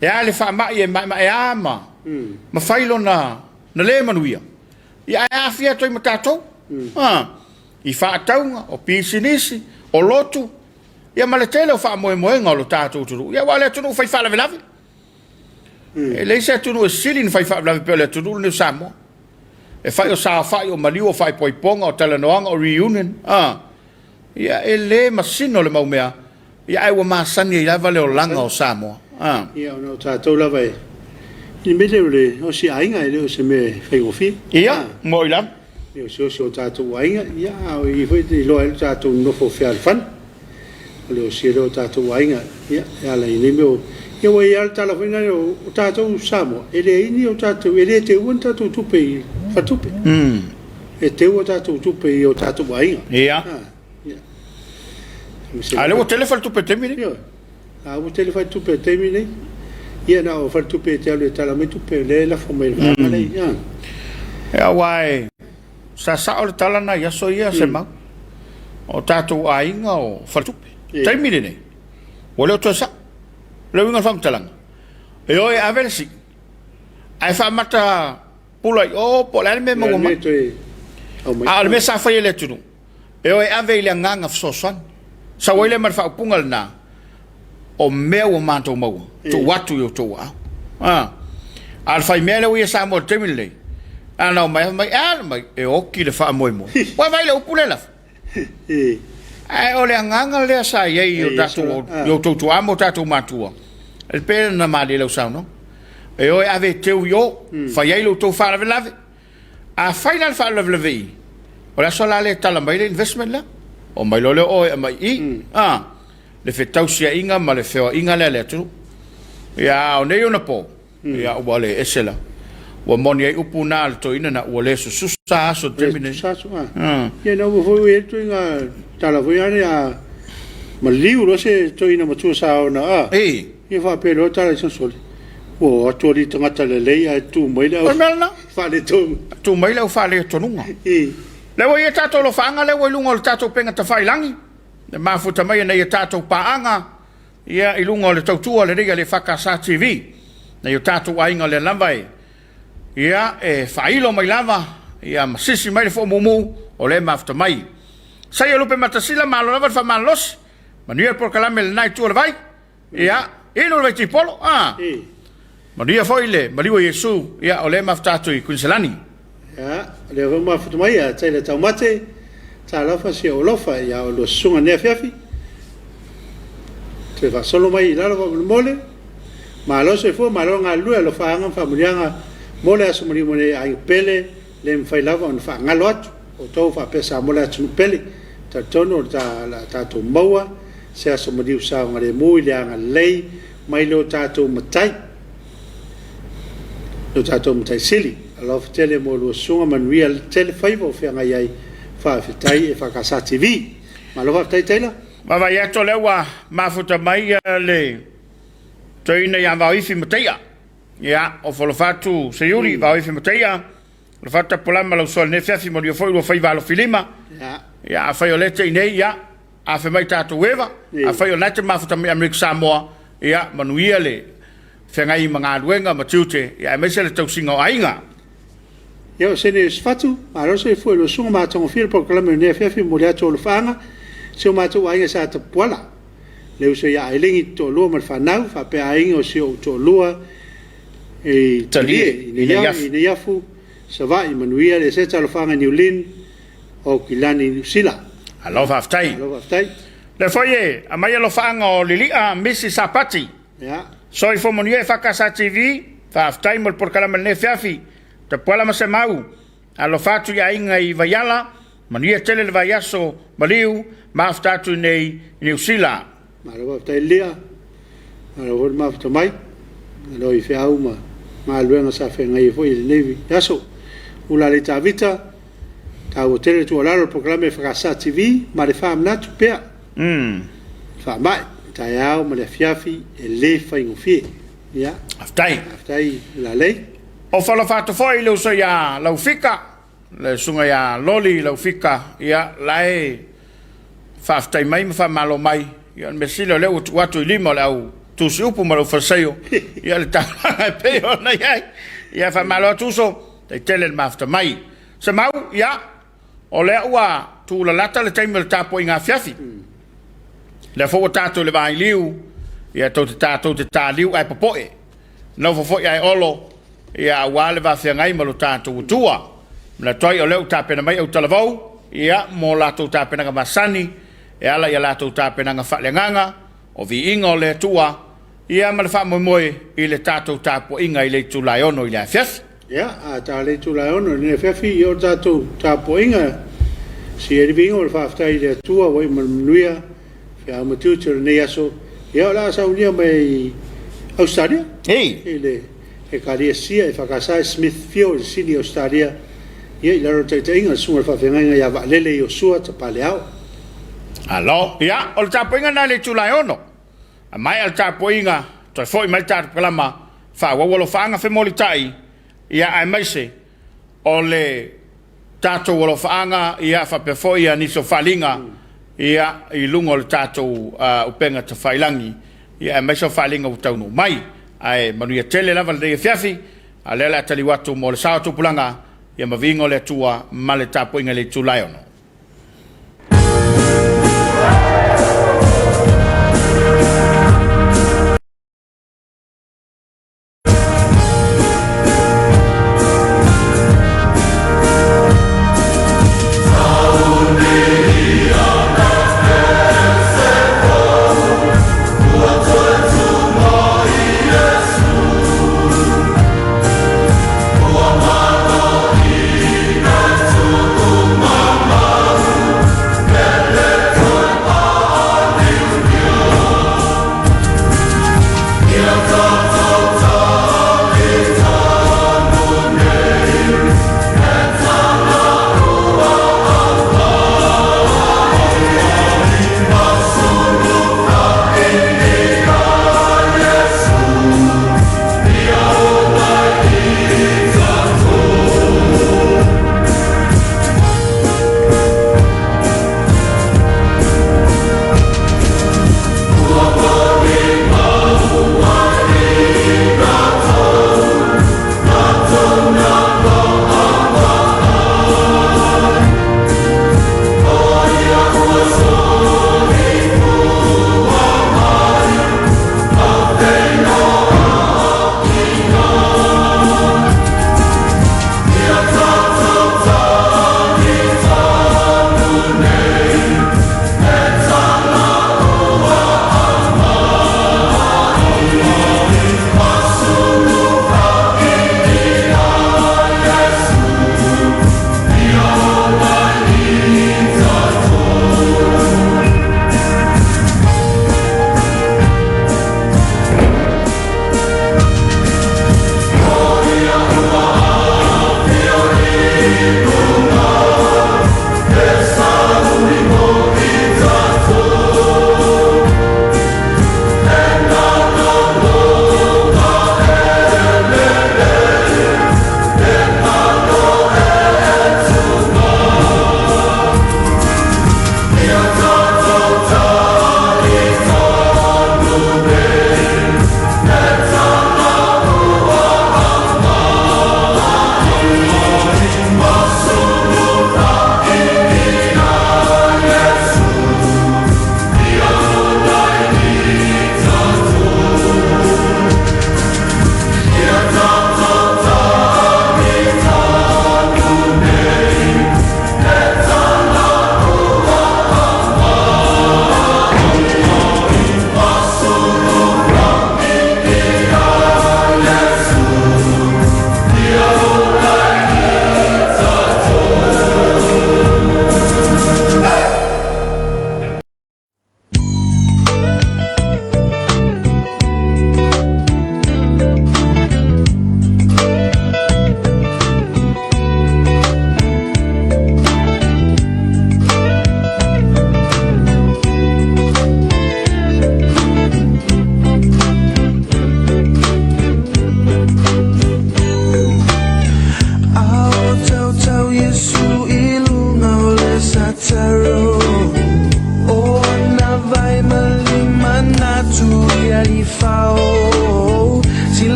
E a le faamai e maemaea ma, ma fai lona na le manuia. Ia, ae aafia atu ai ma tatou. Ah. I faatauga, o pisinisi, o lotu, ia ma le tele o faamoemoega o lo tatou atunuu. Ia aua o le atunuu fai faalavelave. E leai se atunuu e sili ona fai faalavelave pei o le atunuu lenei o Samoa. E fai o saofai, o maliu, o faaipoipoga, o talanoaga, o reunion. Ah. Ia e le masino le mau mea, ia ae ua masani ai lava le olaga o Samoa. Ah. Ia ona o tatou lava e i le mea lea o le osi aiga e le o se mea e faigofie. Ia, moi lava. Le osiosi o tatou aiga, ia, a o i foi e iloa ai lo tatou nonofo fealofani. O le osia lea o tatou aiga, ia, e ala i nei mea o, ia ua i ai lava le tala foi lea o tatou Samoa, e leai ni o tatou, e le teua ni tatou tupe i faletupe. E teu a tatou tupe i o tatou aiga. Ia. Ha, ia. A lea ua tele faletupe i le taimi lenei. Ioe. A ua tele faletupe i le taimi lenei. Ia na o faletupe e te alu e tala mai tupe, o lea e lafo mai i le vaega lea. Ia. Ia, aua e sa sao le tala na i aso ia, Semau. O tatou aiga o faletupe. Taimi lenei, ua le o toe sao. O le uiga o le faamatalaga, e o e ave le sii, ae faamata pula i o po o le a le mea e maua mai. A o le mea sa fai e le atunuu, e o e ave i le agaga fesoasoani. Sau ai lea ma le faaupuga lena, o mea ua matou maua, tuu atu i outou aao. A, a o le faimea lea ua ia Samoa i le taimi lenei, a na omai, fai mai, e a mai, e oki le faamoemoe. Ua vaai le upu lea lafo. Ae o le agaga lea sa i ai i o tatou, i o outou tuaa ma o tatou matua, e pei ona malie lau saunoaga, e o e ave e teu i o, fai ai lo outou faalavelave. A fai la le faalavelave i i, o le aso la lea e tala mai le investment lea, omai loa lea o e aumai i i, a, le fetausiaiga ma le feoaiga lea a le atunuu. Ia, a o nei ona po, ia ua le ese la. Ua moni ai upu na a le toeaina na, ua le sususa aso i le taimi lenei. Sususa aso, a. Ia na ua foi ua i ai le toeaina tala foi lea a maliu loa se toeaina matua sa ona, a. Ia faapea loa tala i sole, ua o atu alii tagata lelei ae tu mai le au faaletonu. Tu mai le au faaletonuga. Lea ua i ai tatou alofaaga lea ua i luga o le tatou upega tafailagi, le mafuta mai e nai a tatou paaga, ia i luga o le tautua lelei a le EFKS TV. Nai o tatou aiga lea lava e, ia, e faailo mai lava, ia ma sisi mai le foomumu, o lea e mafuta mai. Saia lupe matasila, malo lava le faamalolosi, manuia le polokalame i lena itu o le vai. Ia, inu le vaitipolo, a. Manuia foi le maliu o Iesu, ia, o lea e mafuta atu i Kuiniselani. Ia, o lea foi mafuta mai ia Taylor Taumate, talofa si ou alofa ia oulua susuga i lenei afiafi. Toe faasolo mai i lalo faamolemole. Malo soifua, malo galulue, alofaaga ma faamanuiaga mo le aso maliu ma le aiga pele. Le mafai lava ona faagalo atu outou faapea Samoa le atunuu pele. Talitonu o le a tatou maua se aso maliu saogalemu i le agalelei mai lo tatou Matai, lo tatou Matai Sili. Alofa tele mo lua susuga manuia tele faiva o feagai ai. Faafetai EFKS TV. Malo faafetai Taylor. Vaavaai atu o lea ua mafuta mai le toeaina ia Vaoifi Mataia. Ia, o Folofatu Seiuli, Vaoifi Mataia, Folofatu Tapulama lau soa i lenei afiafi, manuia foi lua faiva alofilima. Ia, afai o lea e te i nei, ia, afe mai tatou eva. Afai o lena e te mafuta mai Amerika Samoa, ia, manuia le feagai ma galuega ma tiute, ia, aemaise le tausiga o aiga. Ia, o Sene Iosefatu, malo soifua i lua susuga ma atogofie le polokalame o lenei afiafi, momoli atu ou alofaaga i si o matou aiga sa Tapuala. Le uso ia Ailegi toalua ma le fanau, faapea aiga o si ou toalua i Talie, i Neiafu, Savaii, manuia le ese talofaga i Niu Lin, o Kilani, Niu Sila. Malo faafetai. Malo faafetai. Lea foi e aumai alofaaga o Lili'a Misi Sapati. Soifua manuia EFKS TV, faafetai mo le polokalame i lenei afiafi. Tapuala ma Semau. Alofa atu i aiga i Vaiala, manuia tele le vaiaso maliu, mafuta atu i nei i Niu Sila. Malo faafetai Lia, malo foi le mafuta mai, malo i feau ma galuega sa feagai ai foi i lenei aso. Ula alii Tavita, taua tele le tuualalo i le polokalame EFKS TV ma le faamanatu pea faamai, taeao ma le afiafi e le faigofie. Ia. Faafetai. Faafetai Lalei. O falofa atu foi i le uso ia Laufika, le susuga ia Loli Laufika, ia la e faafetai mai ma faamalo mai. Ia o le mea sili o lea ua tuu atu i lima o le au tusi upu ma le au falesaio, ia le taulaga e pei ona i ai. Ia faamalo atu uso, tai tele le mafuta mai. Semau, ia, O lea ua tuulalata le taimi o le tapuaiga afiafi. Lea foi ua tatou i le vailiu, ia tou te tatou te taliu ae popoe. Nofo foi ae olo, ia aua le vafeagai ma lo tatou Atua. Manatu ai o lea ua tapena mai autalavou, ia mo latou tapenaga masani, e ala i a latou tapenaga faaleagaga, o viiga o le Atua, ia ma le faamoemoe i le tatou tapuaiga i le itula e 6 i le afiafi. Ia, a ta le itula e 6 i lenei afiafi, ia o le tatou tapuaiga, sii le viiga ma le faafetai i le Atua ua iu ma le manuia feau ma tiute o lenei aso. Ia, o le a saunia mai i Ausetalia, i le Ekalesia EFKS Smithfield i Sydney, Ausetalia, ia i lalo o le taitaiga a le Susuga i le Faafeagaiga ia Vaalele Iosua Tapaleao. Malo. Ia, o le tapuaiga lena i le itula e 6. A maea le tapuaiga, toe foi mai le tatou kalama, faaauau alofaaga femolitai, ia aemaise o le tatou alofaaga, ia faapea foi ia nisi o faaaliga, ia i luga o le tatou upega tafailagi, ia aemaise o faaaliga ua taunuu mai. Ae manuia tele lava lenei afiafi, a o lea o le a taliu atu mo le sao o tupulaga, ia ma viiga o le Atua ma le tapuaiga i le itula e 6.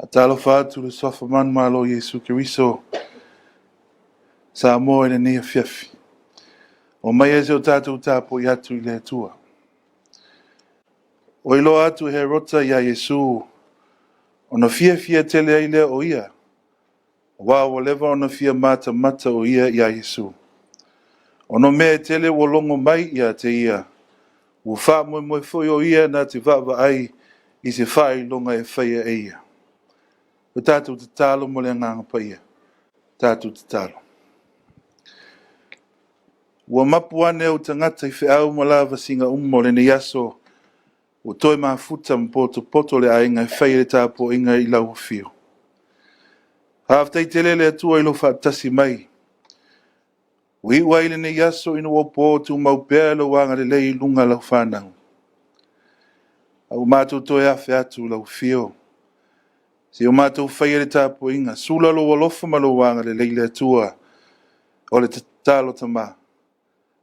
Faatalofa atu i le Suafa manumalo o Iesu Keriso Samoa i lenei afiafi. Omaia se o tatou tapuai atu i le Atua. Ua iloa atu e Herota iā Iesu, ona fiafia tele ai lea o ia, aua ua leva ona fia matamata o ia iā Iesu. Ona o mea e tele ua logo mai ia te ia, ua faamoemoe foi o ia na te vaavaai i se faailoga e faia e ia. O tatou tatalo ma le Agaga Paia, tatou tatalo. Ua mapu ane ou tagata i feau ma lavasiga uma o lenei aso, ua toe mafuta ma potopoto le aiga e faia le tapuaiga i lau afio. Faafetai tele le Atua i lou faatasi mai. Ua iu ai lenei aso ina ua po tumau pea lou agalelei i luga o lau fanau. A ua matou toe afe atu i lau afio, se i o matou faia le tapuaiga, sula lou alofa ma lou agalelei le Atua. O le tatalo tama,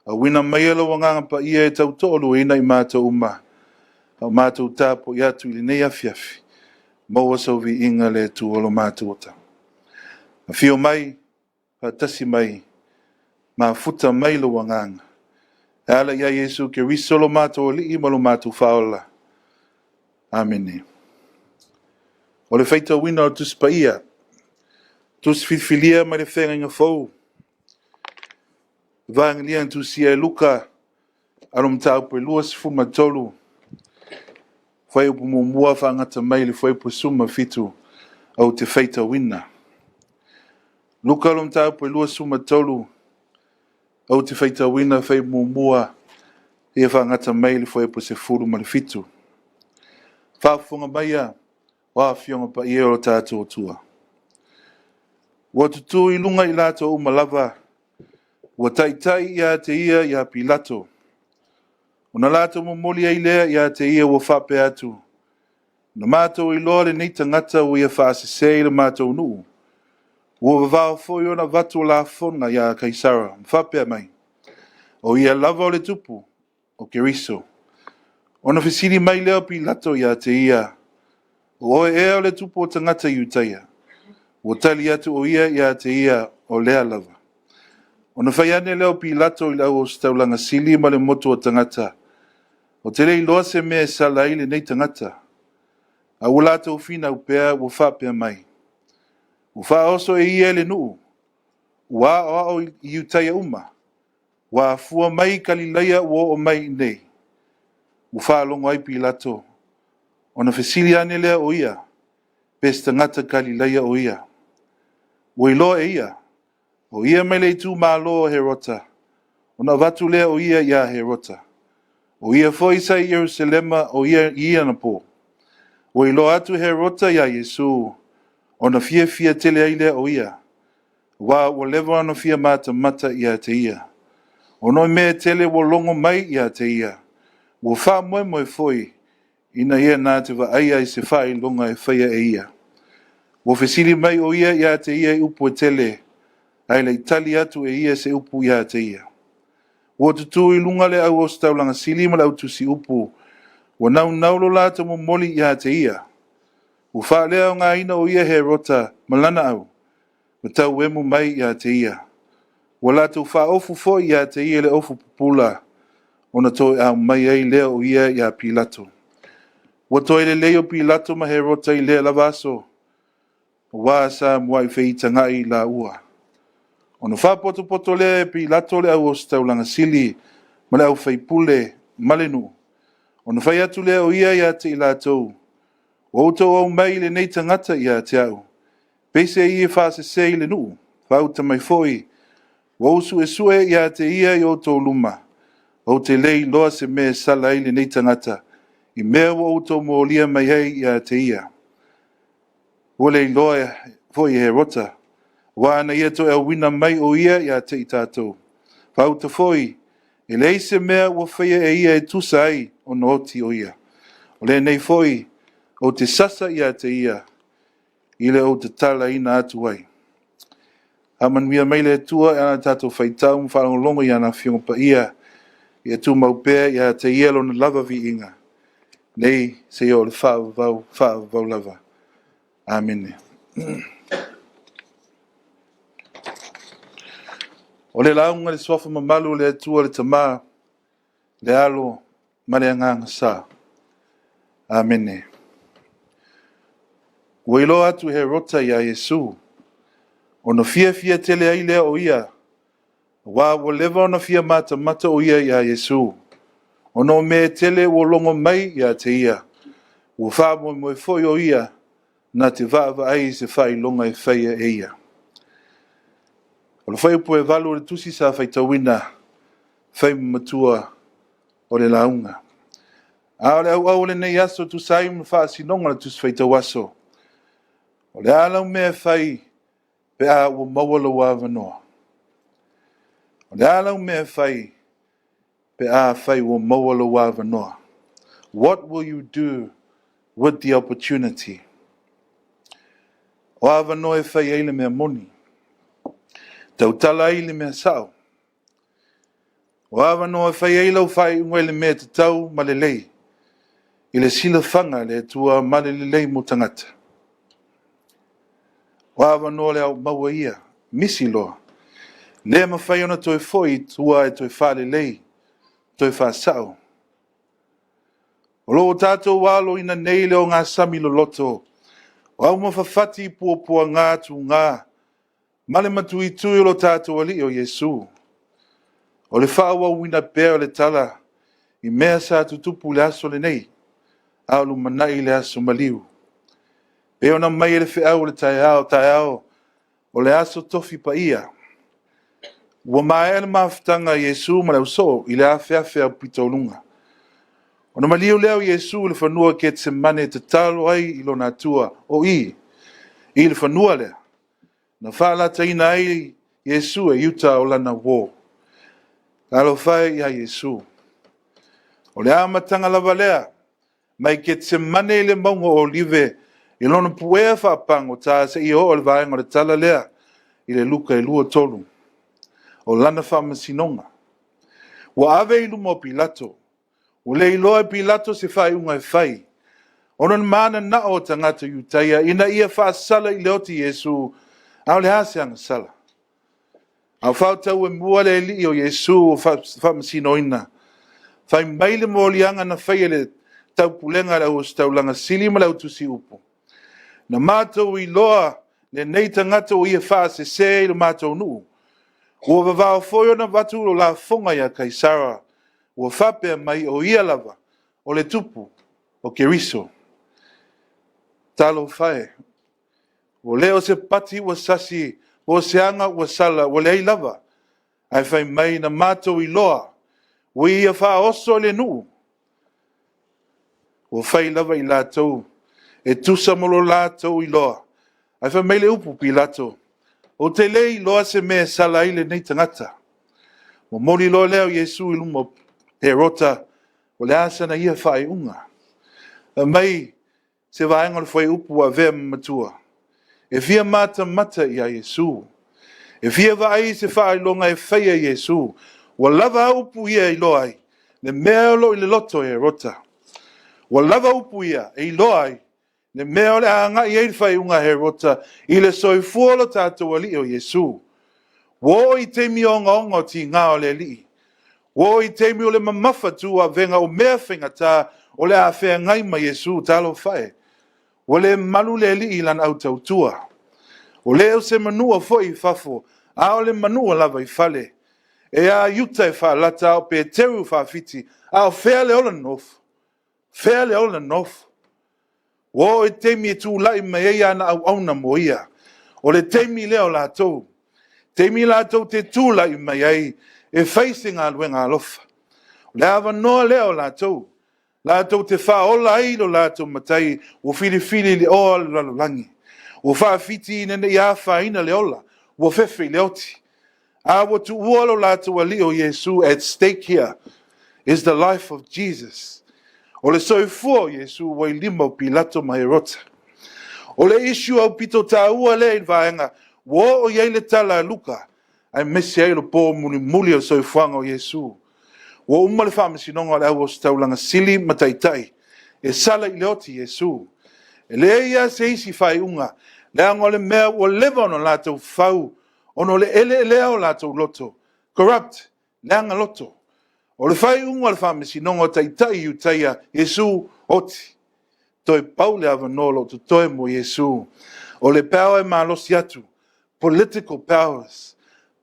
auina maia lou Agaga Paia e tautoaluaina i matou uma, a o matou tapuai atu i lenei afiafi, maua sau viiga le Atua lo matou otaga. Afio mai, faatasi mai, mafuta mai lou Agaga, e ala ia Iesu Keriso lo matou Alii ma lo matou Faaola. Amene. O le faitauina o le Tusi Paia, Tusi Filifilia mai le Feagaiga Fou, Evagelia na tusia e Luka, alo mataupu e 23, fuaiupu muamua faagata mai le fuaiupu 17, ou te faitauina. Luka alo mataupu e 23, ou te faitauina fuaiupu muamua ia faagata mai le fuaiupu 17. Faafofoga maia o Afioga Paia o lo tatou Atua. Ua tutu i luga i latou uma lava, ua taitai ia te ia ia Pilato. Ona latou momoli ai lea ia te ia ua faapea atu, Na matou iloa lenei tagata ua ia faasese i le matou nuu, ua vavao foi ona avatu o lafoga iā Kaisara, ma faapea mai, o ia lava o le tupu, o Keriso. Ona fesili mai lea o Pilato ia te ia, O oe ea o le tupu o tagata Iutaia? Ua tali atu o ia ia te ia, O lea lava. Ona fai ane lea o Pilato i le au ositaulaga sili ma le motu o tagata, Ou te le iloa se mea e sala ai lenei tagata. A ua latou finau pea ua faapea mai, Ua faaoso e ia le nuu, ua aoao i Iutaia uma, ua afua mai i Kalilaia ua oo mai i inei. Ua faalogo ai Pilato, ona fesili ane lea o ia, pe se tagata Kalilaia o ia. Ua iloa e ia, o ia mai le itumalo o Herota, ona avatu lea o ia iā Herota. O ia foi sa i Ierusalema o ia i ia anapo. Ua iloa atu e Herota iā Iesu, ona fiafia tele ai lea o ia, aua ua leva ona fia matamata ia te ia. Ona o mea e tele ua logo mai ia te ia, ua faamoemoe foi ina ia na te vaaia i se faailoga e faia e ia. Ua fesili mai o ia ia te ia i upu e tele, ae le i tali atu e ia se upu ia te ia. Ua tutu i luga le au ositaulaga sili ma le au tusi upu, ua naunau lo latou momoli ia te ia. Ua faaleaogaina o ia Herota ma lana au, ma tauemu mai ia te ia. Ua latou faaofu foi ia te ia le ofu pupula, ona toe aumai ai lea o ia iā Pilato. Ua toe lelei o Pilato ma Herota i lea lava aso, aua sa muai feitagai laua. Ona faapotopoto lea e Pilato le au ositaulaga sili ma le au faipule ma le nuu, ona fai atu lea o ia ia te i latou, Ua outou aumai lenei tagata ia te au, peiseai e faasese i le nuu, faauta mai foi, ua ou suesue ia te ia i outou luma, ou te le iloa se mea e sala ai lenei tagata, i mea ua outou molia mai ai ia te ia. Ua le iloa foi e Herota, aua na ia toe auina mai o ia ia te i tatou. Faauta foi, e leai se mea ua faia e ia e tusa ai ona oti o ia. O lenei foi, ou te sasa ia te ia, i le ou tatalaina atu ai. Faamanuia mai le Atua e ala i le tatou faitau ma faalogologo i ana Afioga Paia, ia tumau pea ia te Ia Lona lava viiga, nei seia oo i le faavavau, faavavau lava. Amene. O le lauga i le suafa mamalu o le Atua le Tama, le Alo ma le Agaga Sa. Amene. Ua iloa atu e Herota iā Iesu, ona fiafia tele ai lea o ia, aua ua leva ona fia matamata o ia iā Iesu, ona o mea e tele ua logo mai ia te ia, ua faamoemoe foi o ia na te vaavaai i se faailoga e faia e ia. O le fuaiupu e 8 o le tusi sa faitauina, fai ma matua o le lauga. A o le auau o lenei aso tusa ai ma faasinoga o le tusi faitau aso, o le a lau mea e fai pe a ua maua lou avanoa? O le a lau mea e fai pe afai ua maua lou avanoa? What will you do with the opportunity? O avanoa e fai ai le mea moni, tautala ai le mea sao. O avanoa e fai ai lau faaiuga i le mea tatau ma lelei, i le silafaga a le Atua ma le lelei mo tagata. O avanoa le aomaua ia, misi loa, le mafai ona toe foi i tua e toe faalelei, toe faasao. O lo o tatou aloina nei le ogasami loloto o aumafafati i puapuaga tuga ma le matuitui o lo tatou Alii o Iesu. O le faaauauina pea o le tala i mea sa tutupu i le aso lenei, a o lumanai le aso maliu. E pei ona aumai e le feau o le taeao, taeao o le aso tofi paia. Ua maea le mafutaga a Iesu ma le ausoo i le afeafe aupito Ona maliu lea o Iesu i le fanua o Ketesemane e tatalo ai i lona Atua, o i, i le fanua lea, na faalataina ai Iesu e Iuta o lana uo. Talofa e ia Iesu. O le amataga lava lea, mai Ketesemane i le mauga o Olive, i lona puea faapagota seia oo i le vaega o le tala lea i le Luka e 23, o lana faamasinoga. Ua ave i luma o Pilato. Ua le iloa e Pilato se faaiuga e fai, ona na mananao o tagata Iutaia ina ia faasala i le oti Iesu, a o le a se agasala? A o faatauemua le alii o Iesu ua faamasinoina, fai mai le moliaga na faia i le taupulega a le auositaulaga sili ma le autusiupu, na matou iloa lenei tagata ua ia faasese i lo matou nuu. Ua vavao foi ona avatu lafoga ia Kaisara, ua faapea mai o ia lava o le tupu o Keriso. Talofa e, ua le o se pati ua sasi, po o se aga ua sala, ua leai lava, ae fai mai na matou iloa, ua ia faaoso i le nuu. Ua fai lava i latou e tusa ma lo latou iloa. Ae fai mai le upu Pilato, ou te le iloa se mea e sala ai lenei tagata. Momoli loa lea o Iesu i luma o Herota, o le a sana ia faaiuga? Fai mai se vaega o le fuaiupu ua avea ma matua, e fia matamata ia Iesu, e fia vaai i se faailoga e faia e Iesu. Ua lava a upu ia e iloa ai le mea o lo o i le loto o Herota. Ua lava upu ia e iloa ai le mea o le a agai i ai le faaiuga a Herota i le soifua o lo tatou Alii o Iesu. Ua oo i taimi ogaoga o tiga o le Alii. Ua oo i taimi o le mamafa tu avega o mea faigata o le a feagai ma Iesu. Talofa e, ua le malu le Alii i lana autautua. Ua le o se manua foi i fafo, a o le manua lava i fale. E a Iuta e faalata, a o Peteru e faafiti, a o fea le ola nofo? Fea le ola nofo? Ua oo i taimi e tulai mai ai ana auauna mo ia. O le taimi lea o latou. Taimi latou te tulai mai ai e fai se galuega alofa. O le avanoa lea o latou, latou te faaola ai lo latou matai ua filifili i le oa o le lalolagi. Ua faafiti ina ne i afaina le ola, ua fefe i le oti. A ua tuua lo latou Alii o Iesu. At stake here is the life of Jesus. O le soifua o Iesu ua i lima o Pilato ma Herota. O le issue aupito taua lea i le vaega ua oo i ai le tala a Luka, aemaise ai o le po mulimuli o le soifuaga o Iesu. Ua uma le faamasinoga o le auositaulaga sili ma taitai e sala i le oti Iesu. E leai lava se isi faaiuga, leaga o le mea ua leva ona latou fau ona o le eleelea o latou loto, corrupt, leaga loto. O le faaiuga o le faamasinoga o taitai Iutaia, Iesu, oti. Toe pau le avanoa o lo o totoe mo Iesu, o le power e malosi atu, political powers.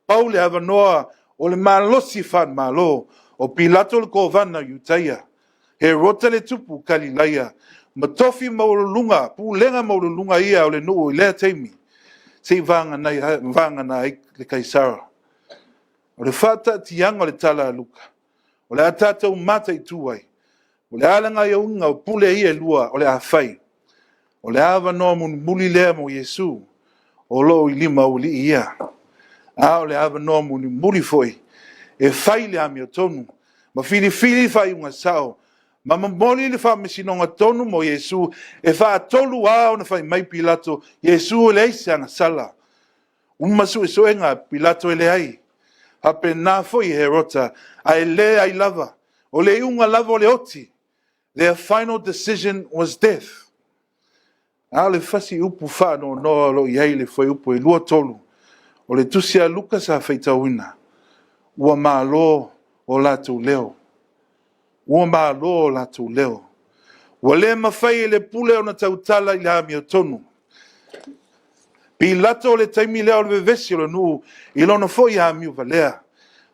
Pau le avanoa o le malosi faale-Malo, o Pilato le Kovana o Iutaia, Herota le tupu o Kalilaia, ma tofi maualuluga, pulega maualuluga ia o le nuu i lea taimi, se i vagana ai le Kaisara. O le faataatiaga o le tala a Luka, o le a tatou mataitu ai, o le a le gaoioiga o pule ia e lua o le a fai. O le avanoa mulimuli lea mo Iesu o lo o i lima aualii ia. A o le avanoa mulimuli foi e fai le amiotonu ma filifili faaiuga sao ma momoli le faamasinoga tonu mo Iesu e faatolu lava ona fai mai Pilato, Iesu e leai se agasala. Uma suesuega a Pilato e leai. Faapena foi Herota, ae leai lava. O le iuga lava o le oti. Their final decision was death. A o le fasiupu faanoanoa o lo o i ai i le fuaiupu e 23 o le tusi a Luka sa faitauina, ua malo o latou leo. Ua malo o latou leo. Ua le mafai e le pule ona tautala i le amiotonu. Pilato o le taimi lea o le vevesi o le nuu i lona foi amiu valea.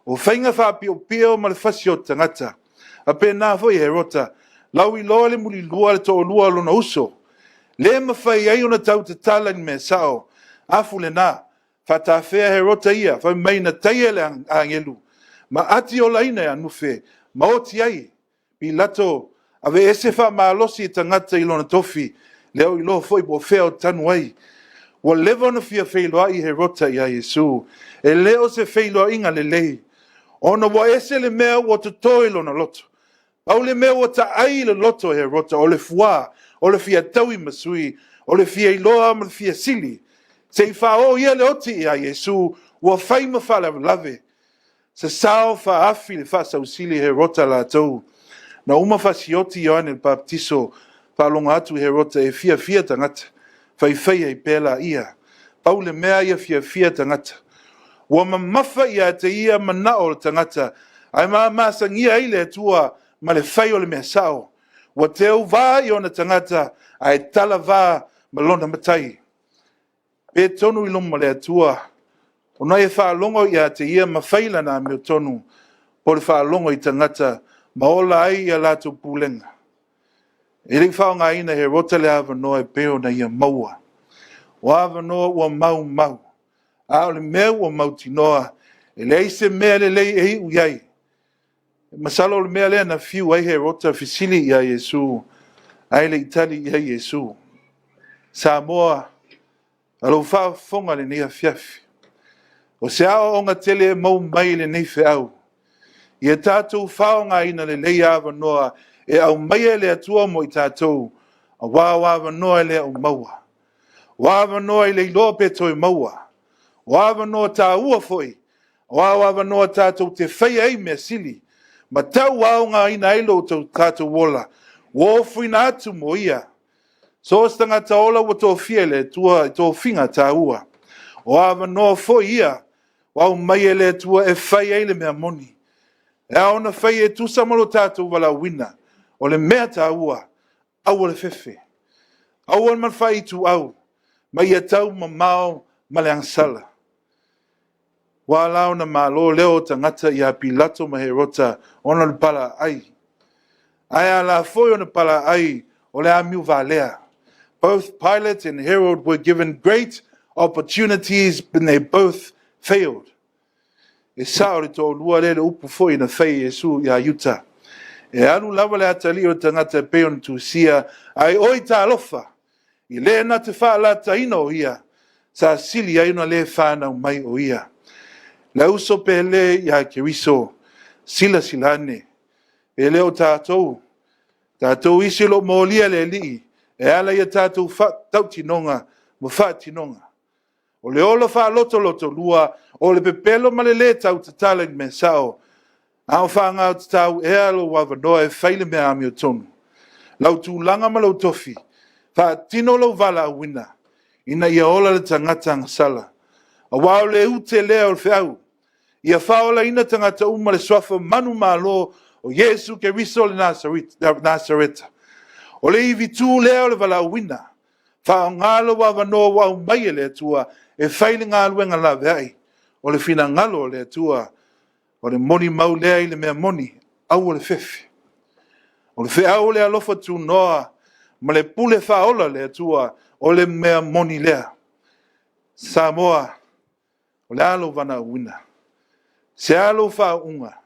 O faiga faapiopio ma le fasioti tagata. Faapena foi Herota, lauiloa le mulilua le toalua o lona uso. Le mafai ai ona tautatala i le mea sao. Afu lena, faatafea Herota ia, fai mai na taia e le agelu, ma atiolaina e anufe, ma oti ai. Pilato, aveese faamalosi e tagata i lona tofi, lea ua iloa foi po o fea o tanu ai. Ua leva ona fia feiloai Herota ia Iesu. E le o se feiloaiga lelei, ona ua ese le mea ua toto i lona loto. Pau le mea ua taai i le loto o Herota, o le fuā, o le fia taui ma sui, o le fia iloa ma le fia sili, se i faaoo ia le oti ia Iesu ua fai ma faalavelave. Sasao faaafi le faasausili Herota latou. Na uma fasioti Ioane le Papatiso, faalogo atu Herota e fiafia tagata, faifai ai pea laia. Pau le mea ia fiafia tagata. Ua mamafa ia te ia manao o le tagata, ae mamasagia ai le Atua ma le fai o le mea sao. Ua teuvā i ona tagata, ae talavā ma lona Matai. Pe tonu i luma o le Atua, ona e faalogo ia te ia ma fai lana amiotonu, po o le faalogo i tagata ma ola ai ia latou pulega. E le i faaaogaina e Herota le avanoa e pei ona ia maua. O avanoa ua maumau, a o le mea ua mautinoa, e leai se mea lelei e iu i ai. Masalo o le mea lea na fiu ai Herota fesili ia Iesu, ae le i tali i ai Iesu. Samoa, a lou faafofoga i lenei afiafi, o se aoaoga tele e maua mai i lenei feau, ia tatou faaaogaina lelei avanoa e aumaia e le Atua mo i tatou, aua o avanoa e le au maua. O avanoa e le iloa pe toe maua. O avanoa taua foi, aua o avanoa tatou te faia ai mea sili ma tauaogaina ai lo tatou ola, ua ofoina atu mo ia. So o se tagata ola ua tofia e le Atua i tofiga taua. O avanoa foi ia ua aumai e le Atua e fai ai le mea moni. E ao ona fai e tusa ma lo tatou valaauina. O le mea taua, aua le fefe. Aua le faaituau, ma ia taumamao ma le agasala. Ua ala ona malo leo o tagata ia Pilato ma Herota ona o le palaai. Ae ala foi ona palaai o le amiu valea. Both Pilate and Herod were given great opportunities but they both failed. E sao le toalua lea le upu foi na fai e Iesu ia Iuta. E alu lava le atalii o le tagata e pei ona tusia, ae oi talofa, i le na te faalataina o ia, sa sili ai ona le fanau mai o ia. Le uso pele ia Keriso, silasila ane, e le o tatou, tatou isi o lo o molia le Alii, e ala i a tatou tautinoga ma faatinoga. O le ola faalotolotolua, o le pepelo ma le lē tautatala i le mea sao, a o faagaotatau ea lou avanoa e fai le mea amiotonu? Lau tulaga ma lou tofi, Faatino lou valaauina ina ia ola le tagata agasala, aua o le ute lea o le feau, ia faaolaina tagata uma i le suafa manumalo o Iesu Keriso o le Nasareta. O le ivitu lea o le valaauina, faaaoga lou avanoa ua aumai e le Atua e fai le galuega laveai, o le finagalo o le Atua, o le molimau lea i le mea moni, aua le fefe. O le feau o le alofa tunoa ma le pule faaola a le Atua, o le mea moni lea. Samoa, o le a lou valaauina? Se a lou faauuga?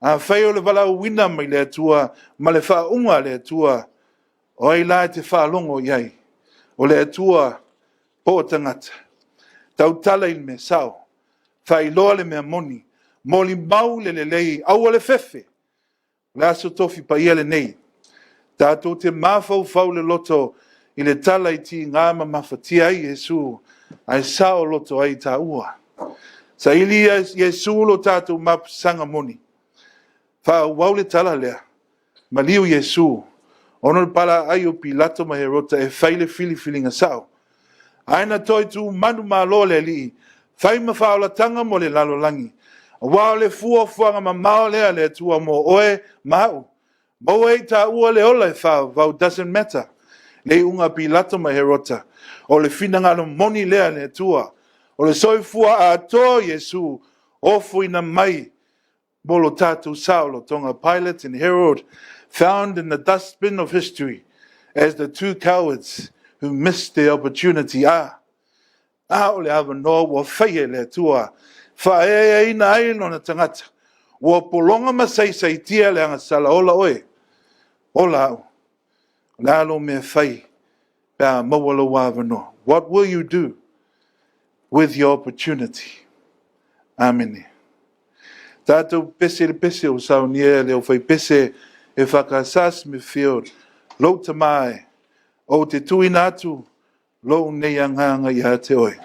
Afai o le valaauina mai le Atua ma le faauuga a le Atua, o ai la e te faalogo i ai? O le Atua po o tagata? Tautala i le mea sao, faailoa le mea moni, molimau le lelei, aua le fefe. O le Aso Tofi Paia lenei, tatou te mafaufau loloto i le tala i tiga ma mafatia ai Iesu, ae saoloto ai taua. Saili ia Iesu lo tatou mapusaga moni. Faaauau le tala lea, maliu Iesu, ona o le palaai o Pilato ma Herota e fai le filifiliga sao. Ae na toe tu manumalo le Alii, fai ma faaolataga mo le lalolagi, aua o le fuafuaga mamao lea a le Atua mo oe ma au, maua e i taua le ola e faavavau, doesn't matter le iuga a Pilato ma Herota, o le finagalo moni lea a le Atua, o le soifua atoa o Iesu, ofoina mai mo lo tatou saolotoga. Pilate and Herod found in the dustbin of history as the two cowards who missed their opportunity. Ah, a o le avanoa ua faia e le Atua, faaeaina ai lona tagata, ua pologa ma saisaitia le agasala, ola oe, ola au. O le a lou mea e fai pe a maua lou avanoa? What will you do with your opportunity? Amene. Tatou pese i le pese ua saunia e le aufaipese EFKS Smithfield, Lou tama e, ou te tuuina atu lou nei agaga ia te oe.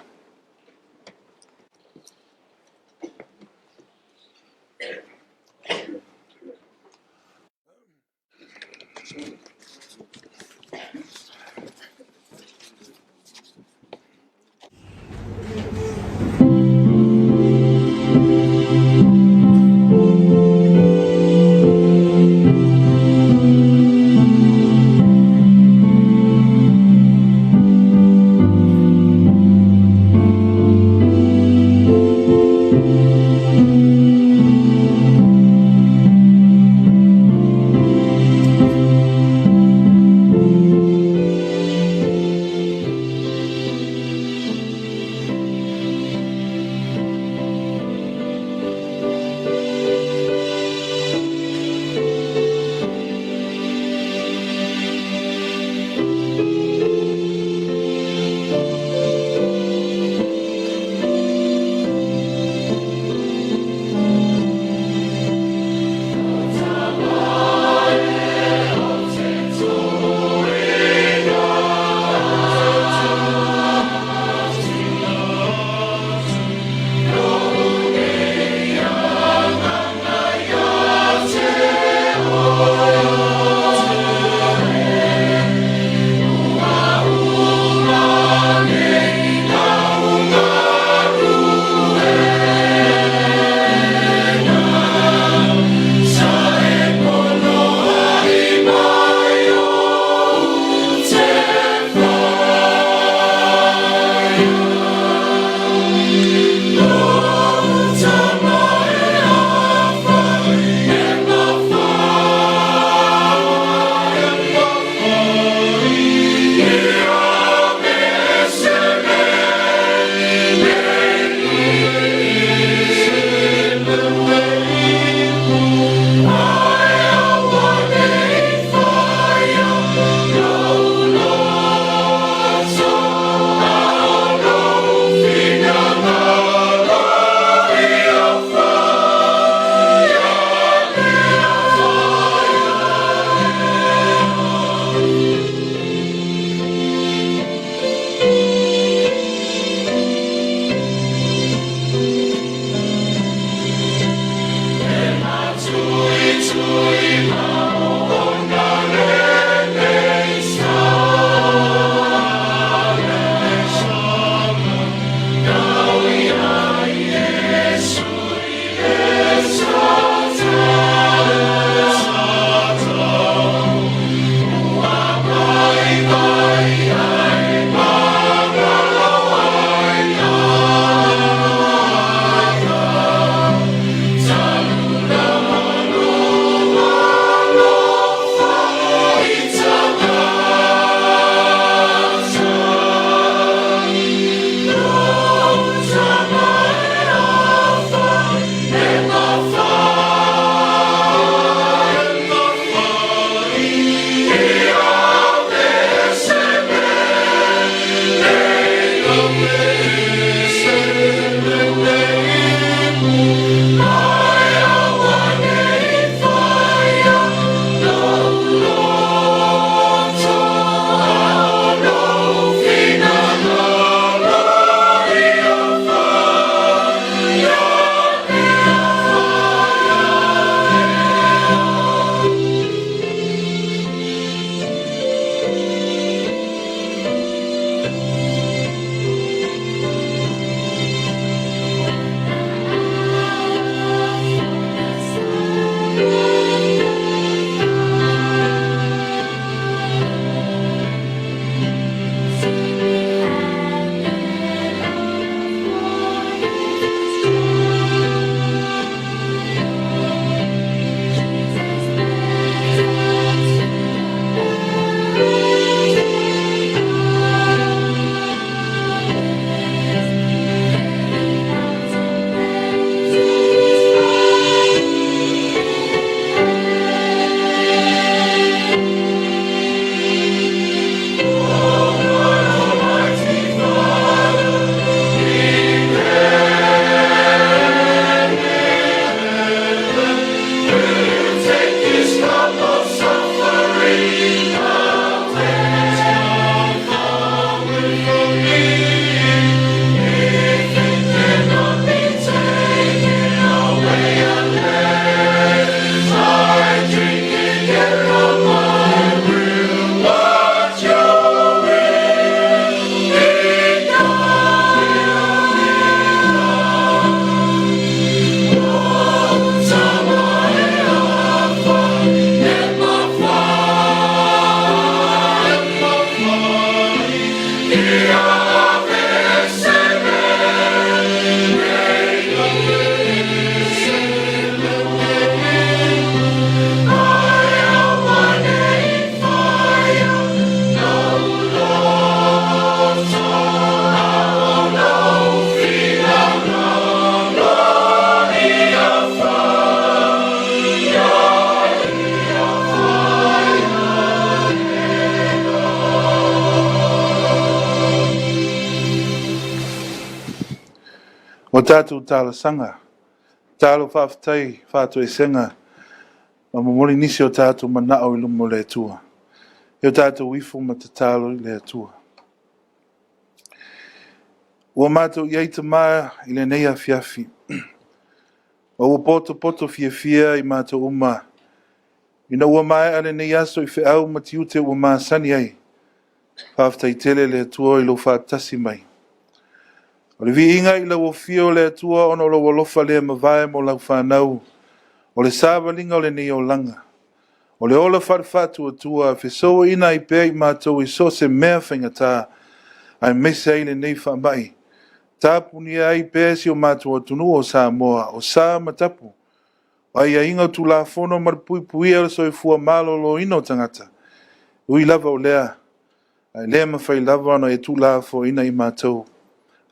O tatou talosaga, tatalo faafetai, faatoesega, ma momoli nisi o tatou manao i luma o le Atua. E o tatou ifo ma tatalo i le Atua. Ua matou i ai Tama i lenei afiafi, ma ua potopoto fiafia i matou uma, ina ua maea lenei aso i feau ma tiute ua masani ai. Faafetai tele le Atua i lou faatasi mai. O le viiga i lau Afio o le Atua ona o lou alofa le mavae mo lau fanau, o le savaliga o lenei olaga, o le ola faale-faatuatua, fesouaina ai pea i matou i so o se mea faigata, aemaise ai lenei faamai, tapunia ai pea si o matou atunuu o Samoa, o sa ma tapu, o aiaiga o Tulafono ma le puipuia o le soifua maloloina o tagata, ui lava o lea, ae le mafai lava ona e tuulafoaiina i matou.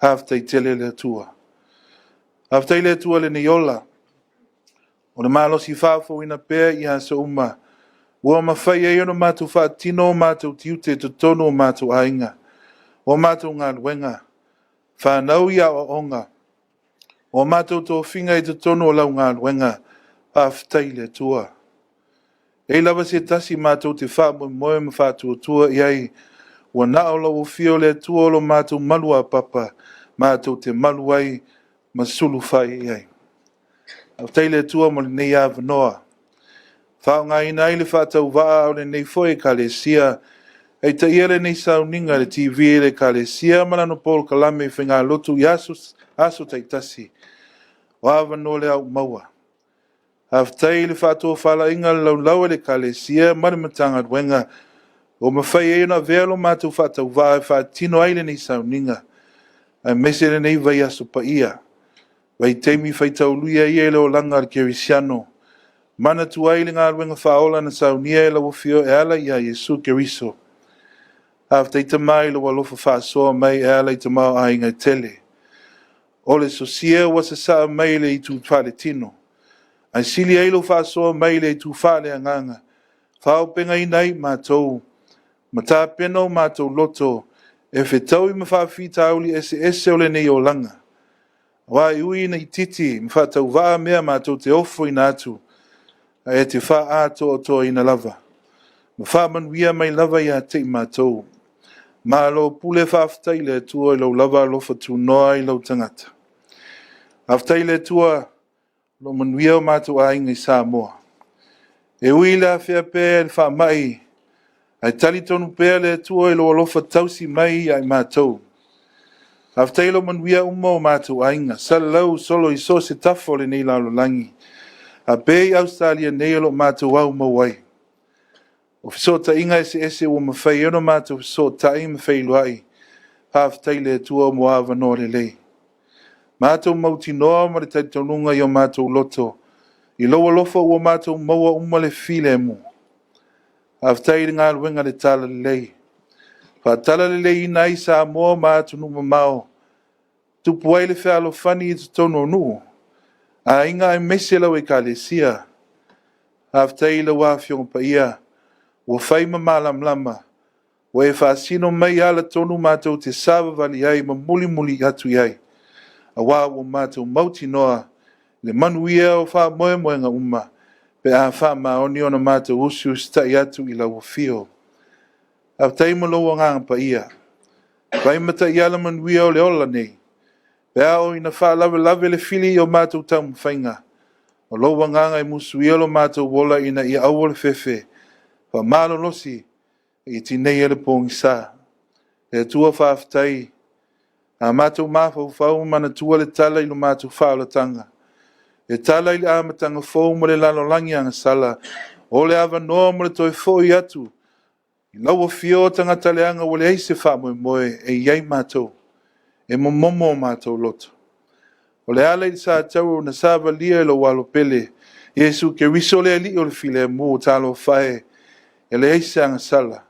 Faafetai tele le Atua. Faafetai le Atua i lenei ola, o le malosi faafouina pea i aso uma, ua mafai ai ona matou faatino o matou tiute i totonu o matou aiga, o matou galuega, fanau i aoaoga, o matou tofiga i totonu o lau galuega. Faafetai i le Atua. E leai lava se tasi matou te faamoemoe ma faatuatua i ai, ua na o lou afio o le Atua o lo matou maluapapa matou te malu ai ma sulufai i ai. Faafetai i le Atua mo lenei avanoa, faaaogaina ai le faatauvaa o lenei foi Ekalesia e taia lenei sauniga i le TV a le Ekalesia ma lana polokalame i faigalotu i aso taitasi. O avanoa lea ua maua. Faafetai i le faatofalaiga a le laulau a le Ekalesia ma le Matagaluega ua mafai ai ona avea lo matou faatauvaa e faatino ai lenei sauniga, aemaise lenei vaiaso paia, vaitaimi faitaulia ia i le olaga o le kerisiano, manatua ai le galuega faaola na saunia e lau Afioga e ala ia Iesu Keriso. Faafetai Tama i lou alofa faasoa mai e ala i tamaoaiga e tele. O le sosia ua sasaa mai i le itu faaletino, ae sili ai lou faasoa mai i le itu faaleagaga, faaauupegaina ai matou ma tapena o matou loto e fetaui ma faafitauli eseese o lenei olaga. Aua e ui ina itiiti ma faatauvaa mea matou te ofoina atu, ae e te faaatoatoaina lava ma faamanuia mai lava ia te i matou. Malo pule faafetai i le Atua i lou lava alofa tunoa i lou tagata. Faafetai i le Atua o lo o manuia o matou aiga i Samoa. E ui i le afea pea e le faamai, ae talitonu pea le Atua i lou alofa tausi mai ia i matou. Faafetai i lou manuia uma o matou aiga, salalau solo i so o se tafa o lenei lalolagi, a pei i Ausetalia nei o lo o matou aumau ai. O fesootaiga eseese ua mafai ai ona matou fesootai ma feiloai, faafetai i le Atua mo avanoa lelei. Matou mautinoa ma le talitonuga i o matou loto, i lou alofa ua matou maua uma le filemu. Faafetai i le galuega a le Talalelei, faatalaleleiina ai Samoa ma atunuu mamao, tupu ai le fealofani i totonu o nuu, aiga aemaise lau Ekalesia. Faafetai i lau Afioga Paia ua fai ma malamalama, ua e faasino mai ala tonu matou te savavali ai ma mulimuli atu i ai, aua ua matou mautinoa le manuia o faamoemoega uma pe a faamaoni ona matou usiusitai atu i lau afio. Faafetai mo lou Agaga Paia, fai ma taiala manuia o le ola nei, pe a oo ina faalavelave le fili i o matou taumafaiga, o lou Agaga e musuia lo matou ola ina ia aua le fefe, faamalolosi ia tineia le pogisa. Le Atua faafetai, a matou mafaufau ma manatua le tala i lo matou faaolataga, e tala i le amataga fou ma le lalolagi agasala, o le avanoa mo le toe foi atu i lau afio o tagata leaga ua leai se faamoemoe, e i ai matou, e momomo o matou loto. O le ala i le satauro na savalia e lou Alo pele, Iesu Keriso le Alii o le filemu, talofa e, e leai se agasala,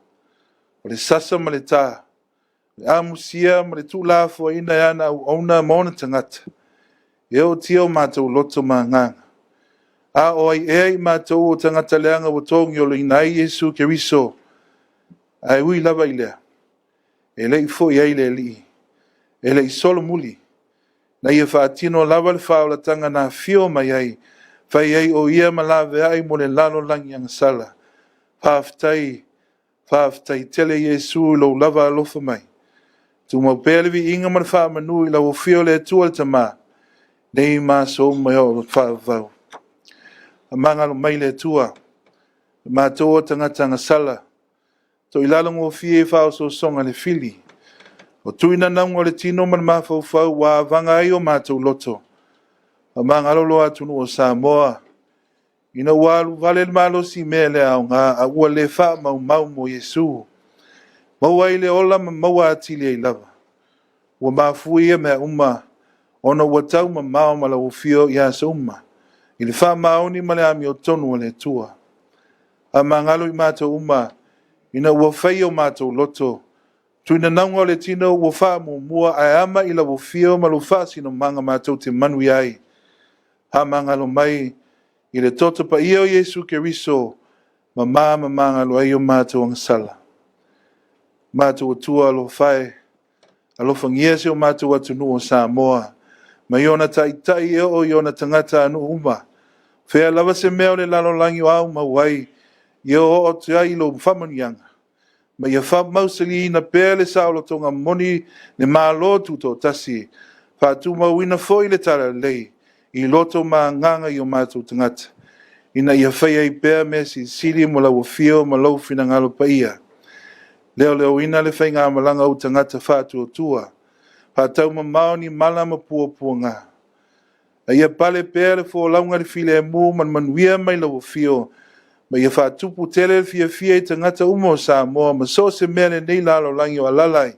o le sasa ma le ta, le amusia ma le tuulafoaiina e ana auauna ma ona tagata, e ootia o matou loto ma agaga. A o ai ea i matou o tagata leaga ua togiolaina ai Iesu Keriso? Ae ui lava i lea, e le i foi ai le Alii, e le i solomuli, Na ia faatino lava le faaolataga na afio mai ai, fai ai o ia ma laveai mo le lalolagi agasala. Faafetai, faafetai tele Iesu i lou lava alofa mai. Tumau pea le viiga ma le faamanu i lau Afio le Atua le Tama, nei ma aso uma e oo i le faavavau. Faamagalo mai le Atua, o matou o tagata agasala, toilalogofie i faaosoosoga a le fili. O tui nanauga o le tino ma le mafaufau ua avaga ai o matou loto, faamagalo lo atunuu o Samoa, ina ua alu vale le malosi i mea le aoga, a ua le faamaumau mo Iesu. Maua ai le ola ma maua atili ai lava. Ua mafua ia mea uma ona ua taumamao ma lau Afio i aso uma, i le faamaoni ma le amiotonu a le Atua. Faamagalo i matou uma ina ua faia o matou loto, tuinanauga o le tino ua faamuamua ae ama i lau Afio ma lou faasinomaga matou te manuia ai. Faamagalo mai i le toto paia o Iesu Keriso, mama ma magalo ai o matou agasala. Matou Atua alofa e, alofagia si o matou atunuu o Samoa, mai ona taitai e oo i ona tagatanuu uma. Fea lava se mea o le lalolagi o au mau ai, ia oo atu ai lou faamanuiaga, ma ia faamausaliina pea le saolotoga moni le Malo Tutoatasi, faatumauina foi le Talalelei i loto ma agaga i o matou tagata, ina ia faia ai pea mea silisili mo lau afio ma lou finagalo paia. Leoleoina le faigamalaga o tagata faatuatua, faataumamao ni mala ma puapuaga. A ia pale pea le folauga i le filemu ma le manuia mai lau afio, ma ia faatupu tele le fiafia i tagata uma o Samoa ma so o se mea lenei lalolagi o alaala ai,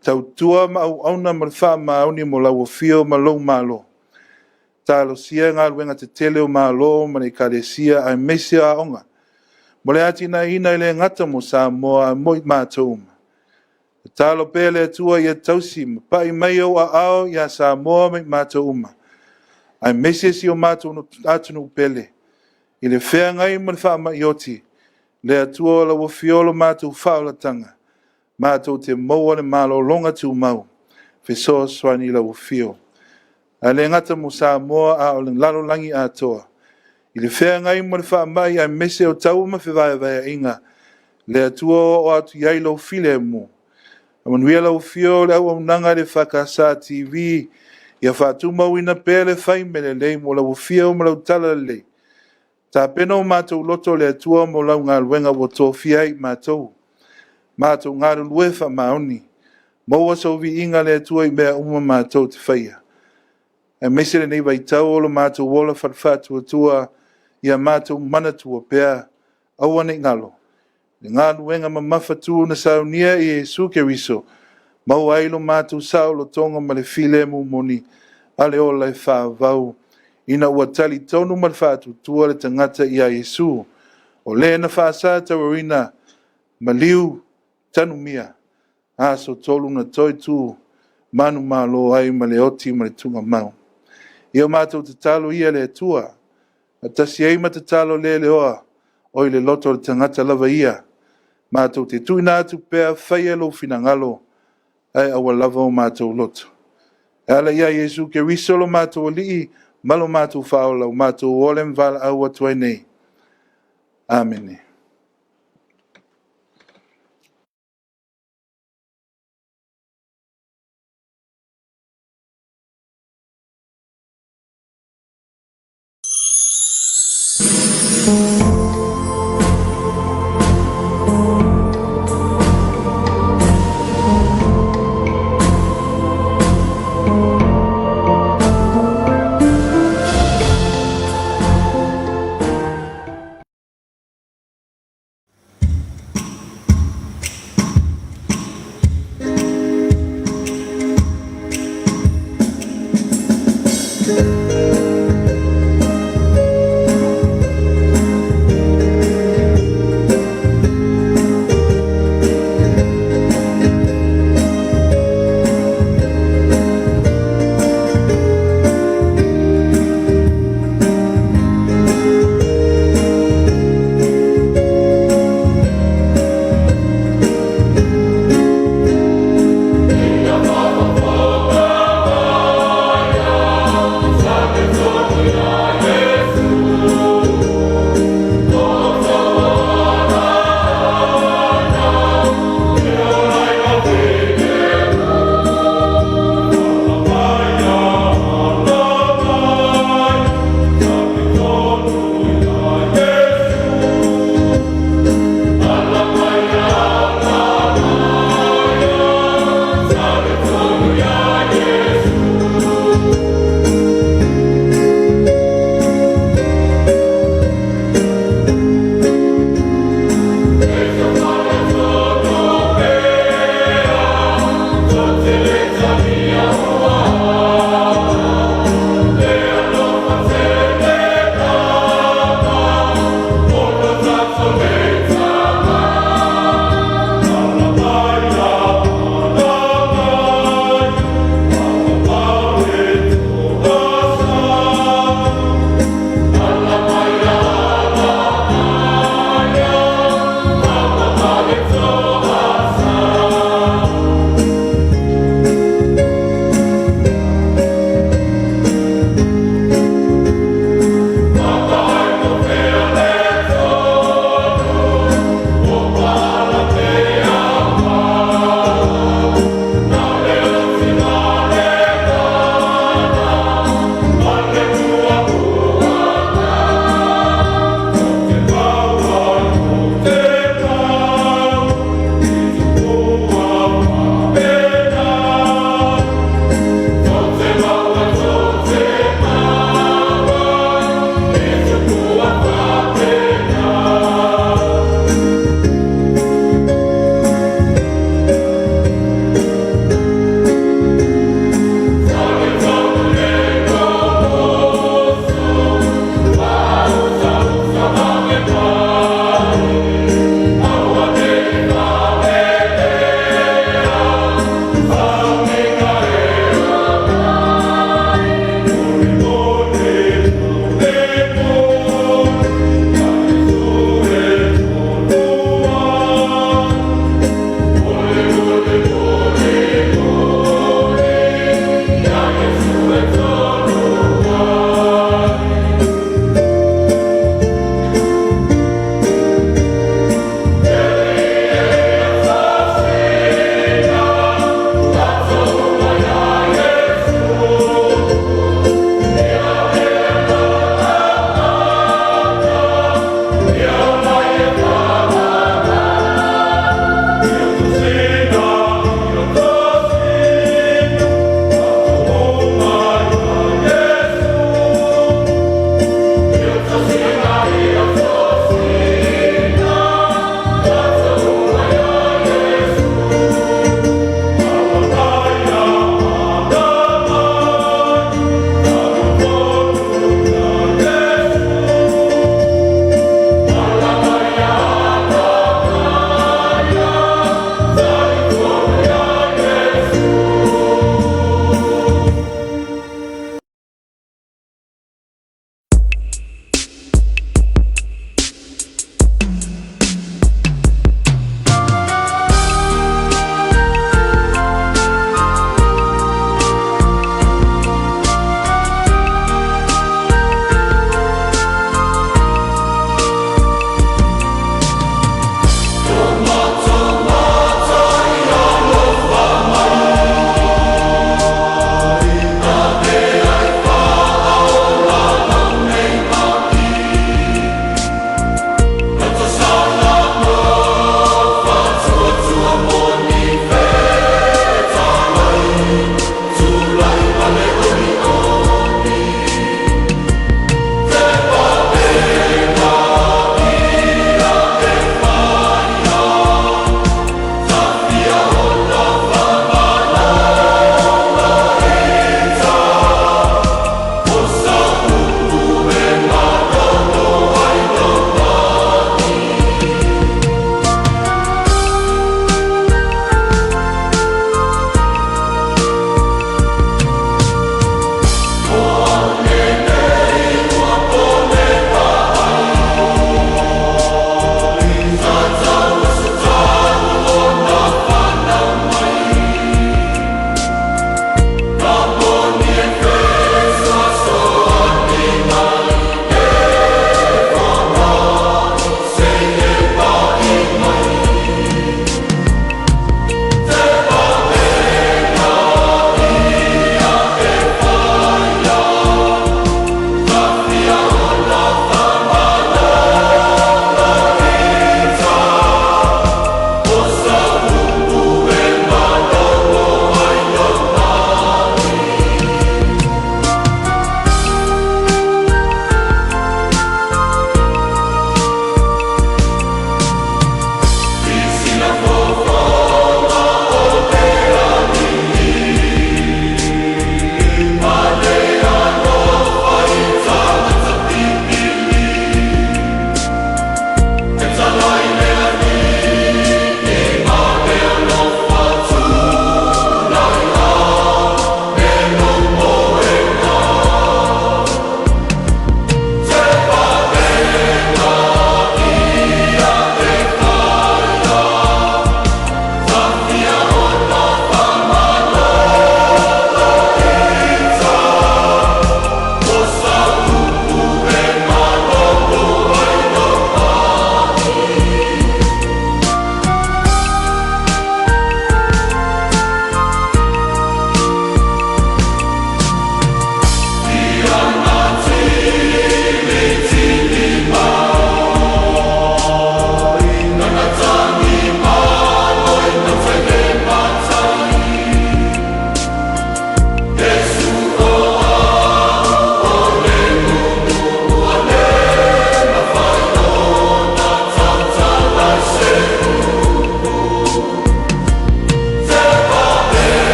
tautua ma auauna ma le faamaoni mo lau afio ma lou Malo. Talosia galuega tetele o Malo ma le Ekalesia aemaise o aoga, mo le atinaeina e le gata mo Samoa ae mo i matou uma. Tatalo pea le Atua ia tausi ma pai mai ou aao ia Samoa ma i matou uma, aemaise si o matou atunuu pele, i le feagai ma le faamai oti, le Atua o lau afio lo matou faaolataga, matou te maua le malologa tumau, fesoasoani i lau afio. Ae le gata mo Samoa a o le lalolagi atoa, i le feagai ma le faamai aemaise o taua ma fevaevaeaiga, le Atua o oo atu i ai lou filemu. Faamanuia lau afio o le auaunaga a le EFKS TV, ia faatumauina pea le fai mea lelei mo lau afio ma lau talalelei. Tapena o matou loto le Atua mo lau galuega ua tofia ai matou. Matou galulue faamaoni. Maua sou viiga le Atua i mea uma matou te faia. Aemaise lenei vaitau o lo matou ola faale-faatuatua, ia matou manatua pea, aua ne i galo, le galuega mamafatu na saunia e Iesu Keriso, maua ai lo matou saolotoga ma le filemu moni a le ola e faavavau, ina ua talitonu ma le faatuatua le tagata ia Iesu, o le na faasatauaina, maliu, tanumia, aso tolu na toe tu manumalo ai ma le oti ma le tuugamau. Ia o matou tatalo ia le Atua, faatasi ai ma tatalo le leoa, o i le loto o le tagata lava ia, matou te tuuina atu pea, faia lou finagalo, ae aua lava o matou loto. E ala ia Iesu Keriso lo matou Alii ma lo matou Faaola, ua matou ola ma valaau atu ai nei. Amene.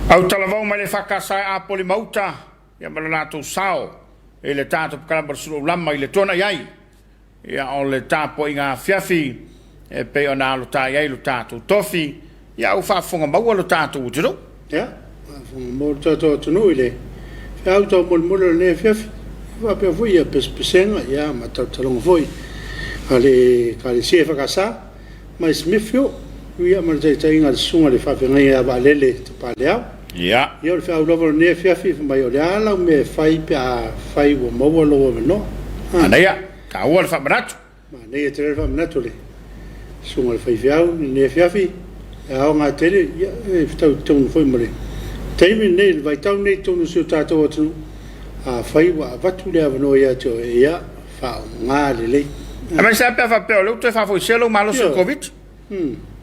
Autalavou mai le EFKS e Apoli ma uta ia ma lo latou sao i le tatou pakalama o le Sulu Aulama i le tuanai ai ia o le tapuaiga afiafi e pei ona alotae ai lo tatou tofi ia ua faafofoga maua lo tatou atunuu. Ia, faafofoga maua lo tatou atunuu i le feau taumolimoli o lenei afiafi, ia faapea foi ia pesepesega ia ma talotaloga foi a le Ekalesia EFKS mai Smithfield, ia ma le taitaiga a le Susuga i le Faafeagaiga ia Vaalele Tapaleao. Ia. Ia o le feau lava o lenei afiafi, fai mai o le a lau mea e fai pe a fai ua maua lou avanoa. Manaia, taua le faamanatu. Manaia tele le faamanatu a le Susuga i le Faifeau i lenei afiafi, e aoga tele, ia e fetau tonu foi ma le taimi lenei, le vaitau lenei i totonu o si o tatou atunuu, afai ua avatu le avanoa ia te oe, ia faaaoga lelei. Aemaise lava pe a faapea o lea ua toe faafoisia lou malosi i le Koviti.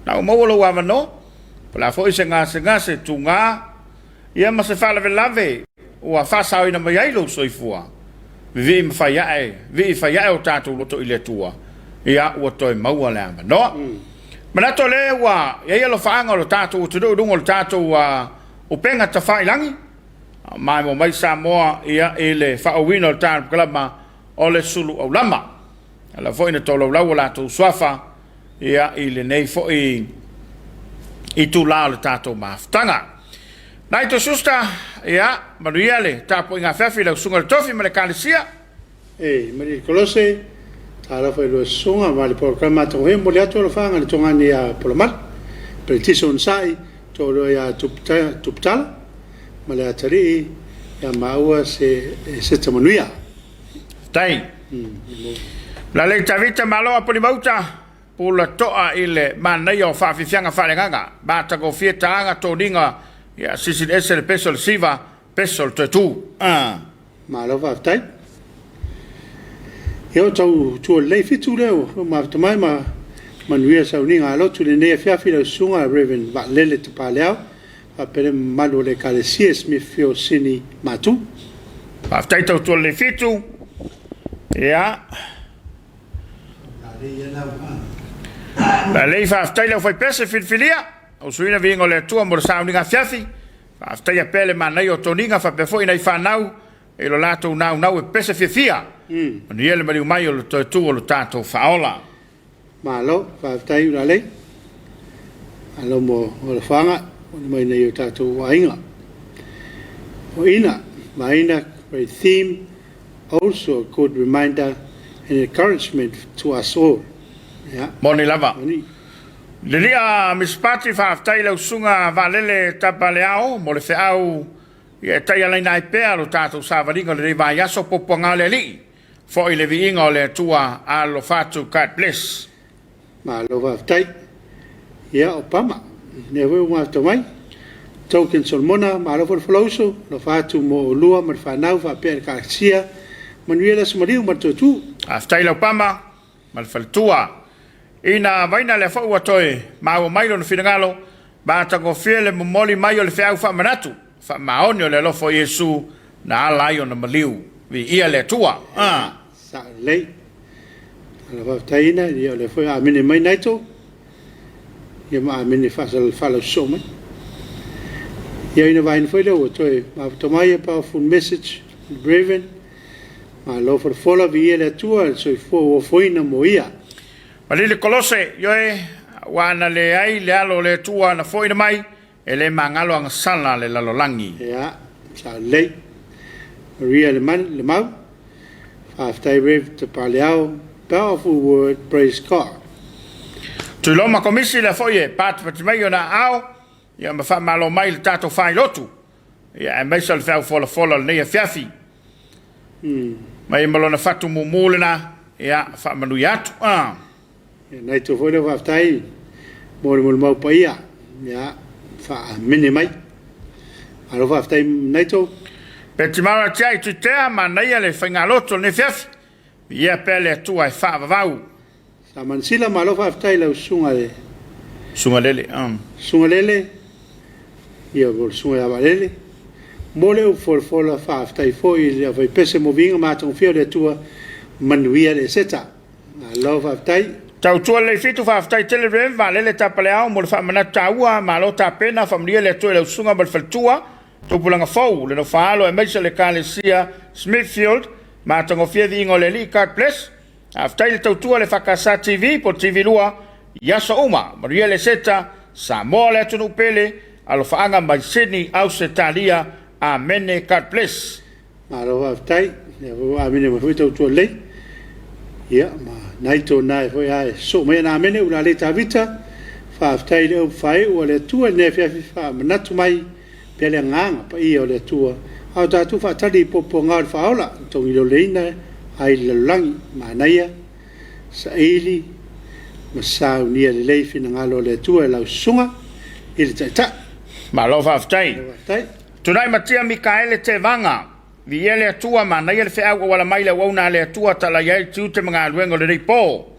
Na ua maua lou avanoa, po o le a foi se gasegase tuga, ia ma se faalavelave ua faasaoina mai ai lou soifua, vivii ma fai ae, vii fai ae o tatou loto i le Atua, ia ua toe maua le avanoa. Manatu o lea ua i ai alofaaga o lo tatou atunuu i luga o le tatou upega tafailagi, maimoa mai Samoa ia i le faaauauina o le tatou o le sulu aulama. Ala foi na tolaulau o latou suafa ia i lenei foi itula o le tatou mafutaga. Naito Schuster, ia, manuia le tapuaiga afiafi i lau susuga i le tofi ma le Ekalesia. E, malie Kolose, talofa i lua susuga ma le polokalame matagofie, momoli atu alofaaga i le togani ia Polamalu, Peretise Onosai, toalua ia Tuputala ma le atalii ia maua se seta manuia. Faafetai. Lalei Tavita Malo Apolimauta, pula toa i le manaia o faafiafiaga faaleagaga, matagofie taaga toniga, ia sisili ese le pese o le siva, pese o le toe tu. Ah. Malo faafetai. Ia o tau tua lelei fitu lea ua mafuta mai ma manuia sauniga a lotu i lenei afiafi lau susuga Rev. Vaalele Tapaleao faapea le mamalu o le Ekalesia Smithfield Sini Matu. Faafetai tautua lelei fitu. Ia. Lalei faafetai le aufaipese filifilia, au suina viiga o le Atua mo le sauniga afiafi. Faafetaia pea le manaia o toniga faapea foi nai fanau i lo latou naunau e pese fiafia. Manuia le maliu mai o le toe tu o lo tatou Faaola. Malo, faafetai Ulalei. Malo mo alofaga ua mai nei o tatou aiga. O Ina, Maina, great theme, also a good reminder and encouragement to us all. Yeah. Moni lava. Moni. Lilia Miss Pati, faafetai i lau susuga Vaalele Tapaleao mo le feau ia e taialaina ai pea lo tatou savaliga o lenei vaiaso puapuaga o le Alii. Foi le viiga o le Atua alofa atu God bless. Malo faafetai. Ia o Pama, lea foi ua mafuta mai. Token Solomona, malo foi le folauso, alofa atu mo oulua ma le fanau faapea le Ekalesia. Manuia le aso maliu ma le toe tu. Faafetai lau Pama ma le faletua. Ina vaina lea foi ua toe maua mai lona finagalo, matagofie le momoli mai o le feau faamanatu, faamaoni o le alofa o Iesu na ala ai ona maliu. Viia le Atua. A. Sao lelei. Ala faafetai ina, ia o lea foi amene mai Naito, ia ma amene faalausoso mai. Ia ina vaina foi lea ua toe mafuta mai a powerful message, Reverend. Malo folafola, viia le Atua, le soifua ua ofoina mo ia. Malili Kolose, ioe, aua ana leai le Alo o le Atua na foina mai, e le magalo agasala le lalolagi. Ia, sao lelei. Maria Le Lemau, faafetai Rev Tapaleao, powerful word, praise God. Tuiloma Komisi lea foi e patipati mai ona aao, ia ma faamalo mai i le tatou failotu. Ia, aemaise o le feau folafola o lenei afiafi. Mai ma lona fatu mumu lena, ia, faamanuia atu. Ah. Ia, nai tou foi lea faafetai mo le molimau paia. Ia, faa-amene mai. Malo faafetai Naito. Petimara Tiai Tuitea, manaia le faigalotu o lenei afiafi. Viia pea le Atua e faavavau. Sa Mansila, malo faafetai i lau susuga le Susuga Lele. Susuga Lele, ia mo le susuga ia Vaalele. Mo le upu folafola, faafetai foi i le aufaipese mo viiga matagofie o le Atua, manuia le Eseta. Malo faafetai. Tautua Lelei Fitu, Faafetai tele Rev Vaalele Tapaleao mo le faamanatu taua, malo tapena, faamanuia le Atua i lau susuga ma le faletua, tupulaga fou, le nofoaalo aemaise le Ekalesia Smithfield, matagofie viiga o le Alii, God bless. Faafetai le tautua le EFKS TV po o TV 2 i aso uma. Manuia le Seta, Samoa le atunuu pele, alofaaga mai Sydney, Ausetalia. Amene God bless. Malo faafetai, lea foi ua amene mai foi tautua lelei. Ia, ma nai tona e foi a e soo mai ana amene ula le Tavita. Faafetai i le upu faaiu a le Atua i lenei afiafi faamanatu mai pea le agaga paia o le Atua a o tatou faatali i puapuaga o le faaola na togiloleina ai le lalolagi. Manaia, saili ma saunia lelei finagalo o le Atua e lau susuga i le Taitai. Malo faafetai. Malo faafetai. Tunai Matia Mikaele Tevaga, Viia le Atua, manaia le feau auala mai le auauna a le Atua talai ai tiute ma galuega o lenei po.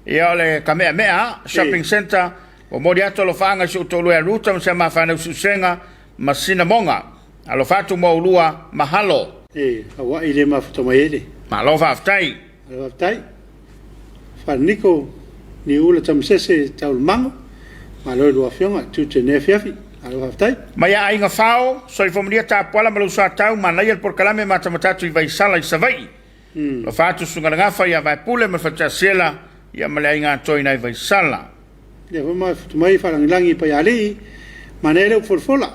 Ia o le Kameamea Shopping Centre, momoli atu alofaaga i si ou toalua ia Ruta ma si a ma fanau Siusega ma Sinamoga. Alofa atu mo oulua, mahalo. E Hawaii le mafuta mai ai le. Malo faafetai. Malo faafetai. Faleniko Niuula Tamasese Taulamago, malo i lua afioga i tiute i lenei afiafi. Malo faafetai. Mai a Aiga Fao, Soifua Manuia Tapuala ma lou Soatau, manaia le polokalame matamata atu i Vaisala i Savaii. Alofa atu Susuga le Gafa ia Vaepule ma le Faletasela ia ma le Aiga Atoa i nai Vaisala. Lea foi mafuta mai faalagilagi i Paialii, manaia le upu folafola.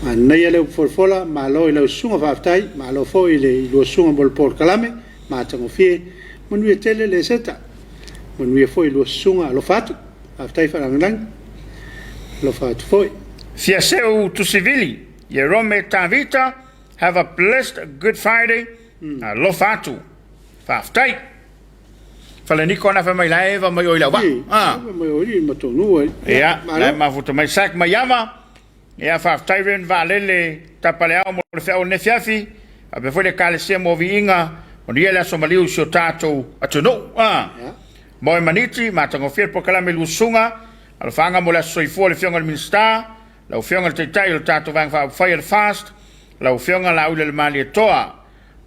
Manaia le upu folafola, malo i lau susuga faafetai, malo foi i le lua susuga mo le polokalame, matagofie, manuia tele le Eseta, manuia foi i lua susuga, alofa atu, faafetai faalagilagi, alofa atu foi. Fiaseu Tusivili, Ierome Tavita, have a blessed Good Friday, alofa atu, faafetai. Faleniko ana fai mai la eva mai oi lau va. Ah. Mai oi ma tonu ai. Ia, la mafuta mai sak mai ava. Ia faafetai ren vaalele tapaleao mo le feau o lenei afiafi. Faapea foi le Ekalesia mo viiga, manuia le aso maliu i si o tatou atunuu. Ah. Moe maniti, matagofie le polokalame lusuga, alofaaga mo le aso soifua o le Afioga i le Minisita, lau Afioga i le Taitai o le tatou Vaega Faaupufai a le FAST, lau Afioga Laaulialemalietoa.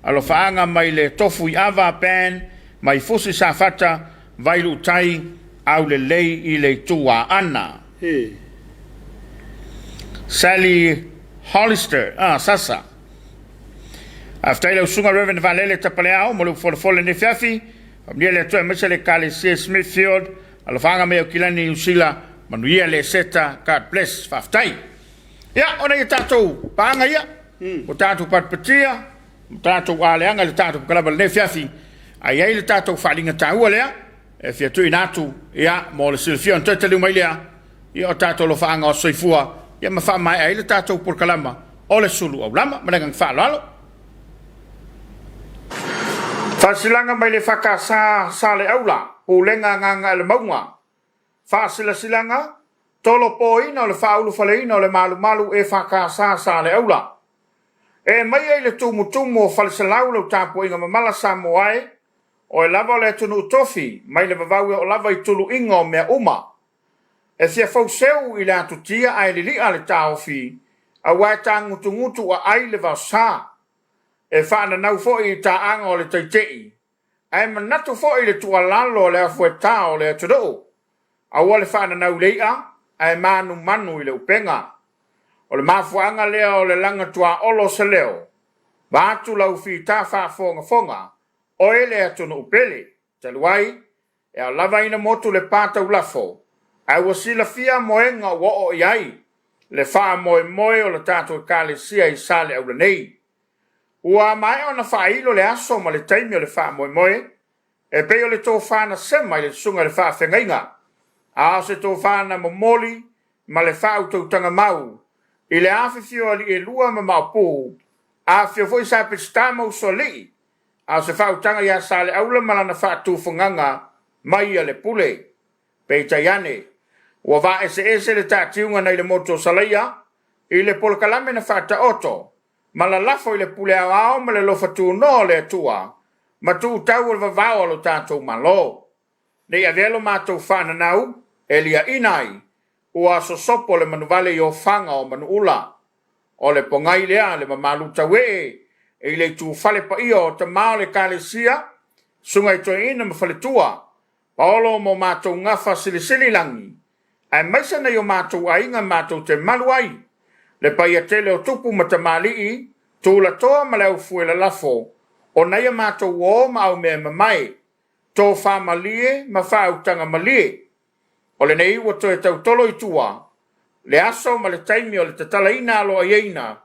Alofaaga mai le tofu i Ava, Band, mai Fusi Safata, Vailuutai, Aulelei i le itu Aana. Sally Hollister, ah, Sasa. Faafetai lau susuga Reverend Valele Tapaleao mo le ufolofole lenei afiafi. Faamanuia le Atua aemaise le Ekalesia Smithfield. Alofaaga mai Aukilani, Niu Sila. Manuia le Eseta. God bless. Faafetai. Ia, ona ia tatou paaga ia, ua tatou patipatia, ua tatou aleaga i le tatou kalava i lenei afiafi, ae i ai le tatou faaaliga taua lea e fia tuuina atu, ia, mo le silafia ona toe taliu mai lea, ia, o tatou alofaaga o soifua, ia, ma faamaea ai le tatou polokalama o le sulu aulama. Ma le agaga faaaloalo. Faasilasilaga mai le EFKS Saleaula, Pulega Gagaelemauga, Faasilasilaga, Tolopoina o le faaulufaleina o le malumalu EFKS Saleaula. E aumai ai le tumutumu o Faleselau lau tapuaiga mamala Samoa e, oe lava o le atunuu tofi mai le vavau e oo lava i tuluiga o mea uma. E fia fouseu i le atutia ae lili'a le taofi aua e tagutugutu aai le vaosa. E faananau foi i taaga o le taitei Ae manatu foi i le tuualalo a le afueta o le atunuu, aua le faananau i le i'a, ae manumanu i le upega. O le mafuaaga lea o le laga tuaolo o se leo, vaeatu lau fita faafogafoga, oe le atunuu pele. Talu ai, e ao lava ina motu le pa taulafo, ae ua silafia moega ua oo i ai le faamoemoe o le tatou Ekalesia i Saleaula nei. Ua maea ona faailo le aso ma le taimi o le faamoemoe, e pei o le tofa na sema i le susuga i le faafeagaiga, a o se tofa na momoli ma le faautautaga mau i le afifio o alii e lua ma Maopu, afifio foi Sa Peseta ma Usoalii, a o se faautaga ia Saleaula ma lana faatufagaga mai a le pule. Peitai ane, ua vaaeseese le taatiuga nai le motu o Salaia i le polokalame na faataoto ma lalafo i le pule aoao ma le alofa tunoa o le Atua ma tuutau o le vavao a lo tatou Malo. Ne i avea lo matou faananau e liaina ai ua sosopo le manuvale i ofaga o manuula. O le pogai lea le mamalu tauee i le itufale paia o tama o le Ekalesia. Susuga i Toeaina ma Faletua, Paolo ma o matou gafa silisili i lagi, aemaise nai o matou aiga matou te malu ai, le paia tele o tupu ma tamalii, tulatoa ma le aufue lalafo, o nai a matou uo ma aumea mamae, tofa malie ma faautaga malie. O lenei ua toe tautolo i tua le aso ma le taimi o le tatalaina aloaiaina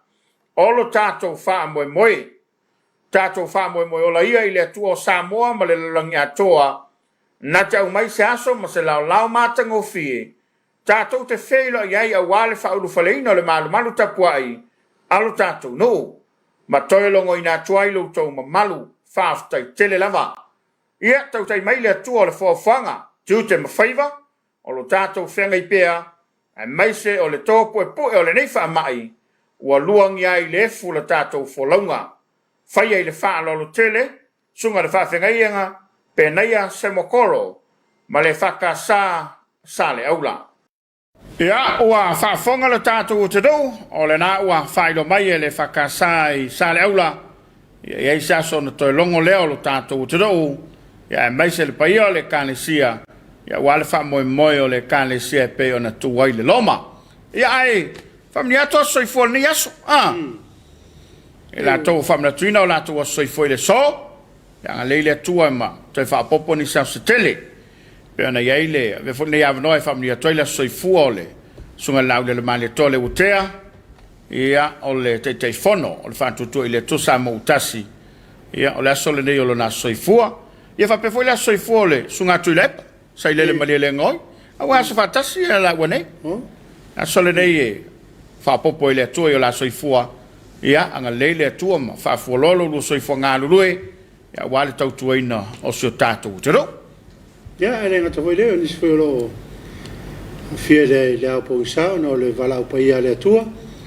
o lo tatou faamoemoe. Tatou faamoemoe ola ia i le Atua o Samoa ma le lalolagi atoa, na te aumai se aso ma se laolao matagofie tatou te feiloai ai aua le faaulufaleina o le malumalu tapuai a lo tatou nuu ma toe logoina atu ai lo outou mamalu. Faafetai tele lava. Ia tautai mai le Atua o le foafoaga, tiute ma faiva o lo tatou feagai pea, aemaise o le topuepue o lenei faamai ua luagia ai le efu la tatou folauga. Faia i le faaaloalo tele, susuga i le faafeagaiga Penaia Semokoro ma le EFKS Saleaula. Ia, ua faafofoga lo tatou atunuu, o lena ua faailoa mai e le EFKS i Saleaula, ia i ai se aso ona toe logo lea o lo tatou atunuu, ia aemaise le paia o le Ekalesia, ia aua le faamoemoe o le Ekalesia e pei ona tu ai le Loma. Ia ae faamanuia atu aso soifua o lenei aso. Ah. E latou ua faamanatuina o latou aso soifua i le aso, ia agalelei le Atua ma toe faaopoopo nisi aso se tele. Pei ona i ai le avea foi lenei avanoa e faamanuia atu ai le aso soifua o le Susuga i le Laulele Malietoa Leuatea, ia, o le Taitaifono o le Faatuatua i le Atua Samoa ua Tasi, ia, o le aso lenei o lona aso soifua. Ia faapea foi le aso soifua o le Susuga a Tuilaepa, Sailele Malielegaoi, aua e aso faatasi ia laua nei. Aso lenei e faaopoopo ai le Atua i o la soifua, ia, agalelei le Atua ma faafualoa lo lua soifua galulue, ia, aua le tautuaina o si o tatou atunuu. Ia, e le gata foi i lea, o nisi foi o lo o aafia i le ao pogisa ona o le valaau paia a le Atua,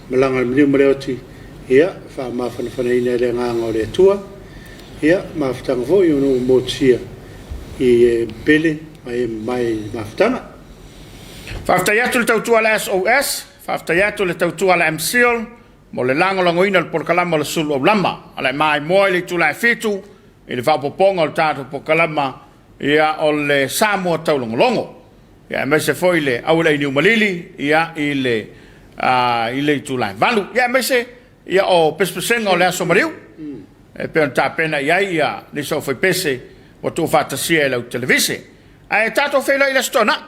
malaga i le maliu ma le oti, ia, faamafanafanaina e le agaga o le Atua. Ia, mafutaga foi ona ua motusia i e pele ma e mamae i le mafutaga. Faafetai atu i le tautua a le SOS, faafetai atu i le tautua a le MCIL mo le lagolagoina o le polokalama o le Sulu Aulama. O le maimoa i le itula e 7 i le faaopoopoga o le tatou polokalama ia, o le Samoa Taulogologo, ia, aemaise foi le Auele'i Niumalili ia, i le i le itula e 8, ia, aemaise ia, o pesepesega o le aso maliu e pei ona tapena i ai ia nisi o faipese ua tuufaatasia e lau televise. Ae tatou feiloai i le Aso Toonai.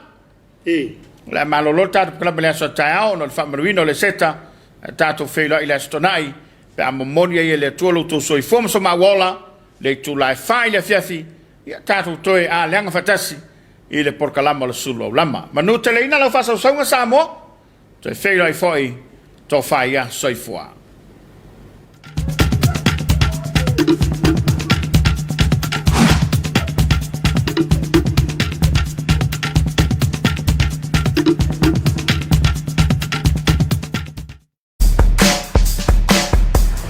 O le a malolo le tatou polokalame i le aso a taeao ona o le faamanuina o le seta. Ae tatou feiloai i le Aso Toonai pe a momoli ai e le Atua lo outou soifua ma so maua ola le itula e 4 i le afiafi, ia tatou toe aleaga faatasi i le polokalama o le Sulu Aulama. Manu teleina lau faasausauga Samoa, toe feiloai foi tofa ia soifua.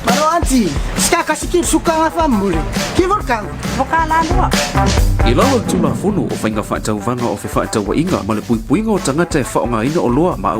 Maro anti, ska kasi ki suka nga famule. Ki volkan. Voka la lua. I lalo o le Tulafono o Faiga Faatauvaga o Fefaatauaiga ma le Puipuiga o Tagata e Faaaogaina Oloa ma.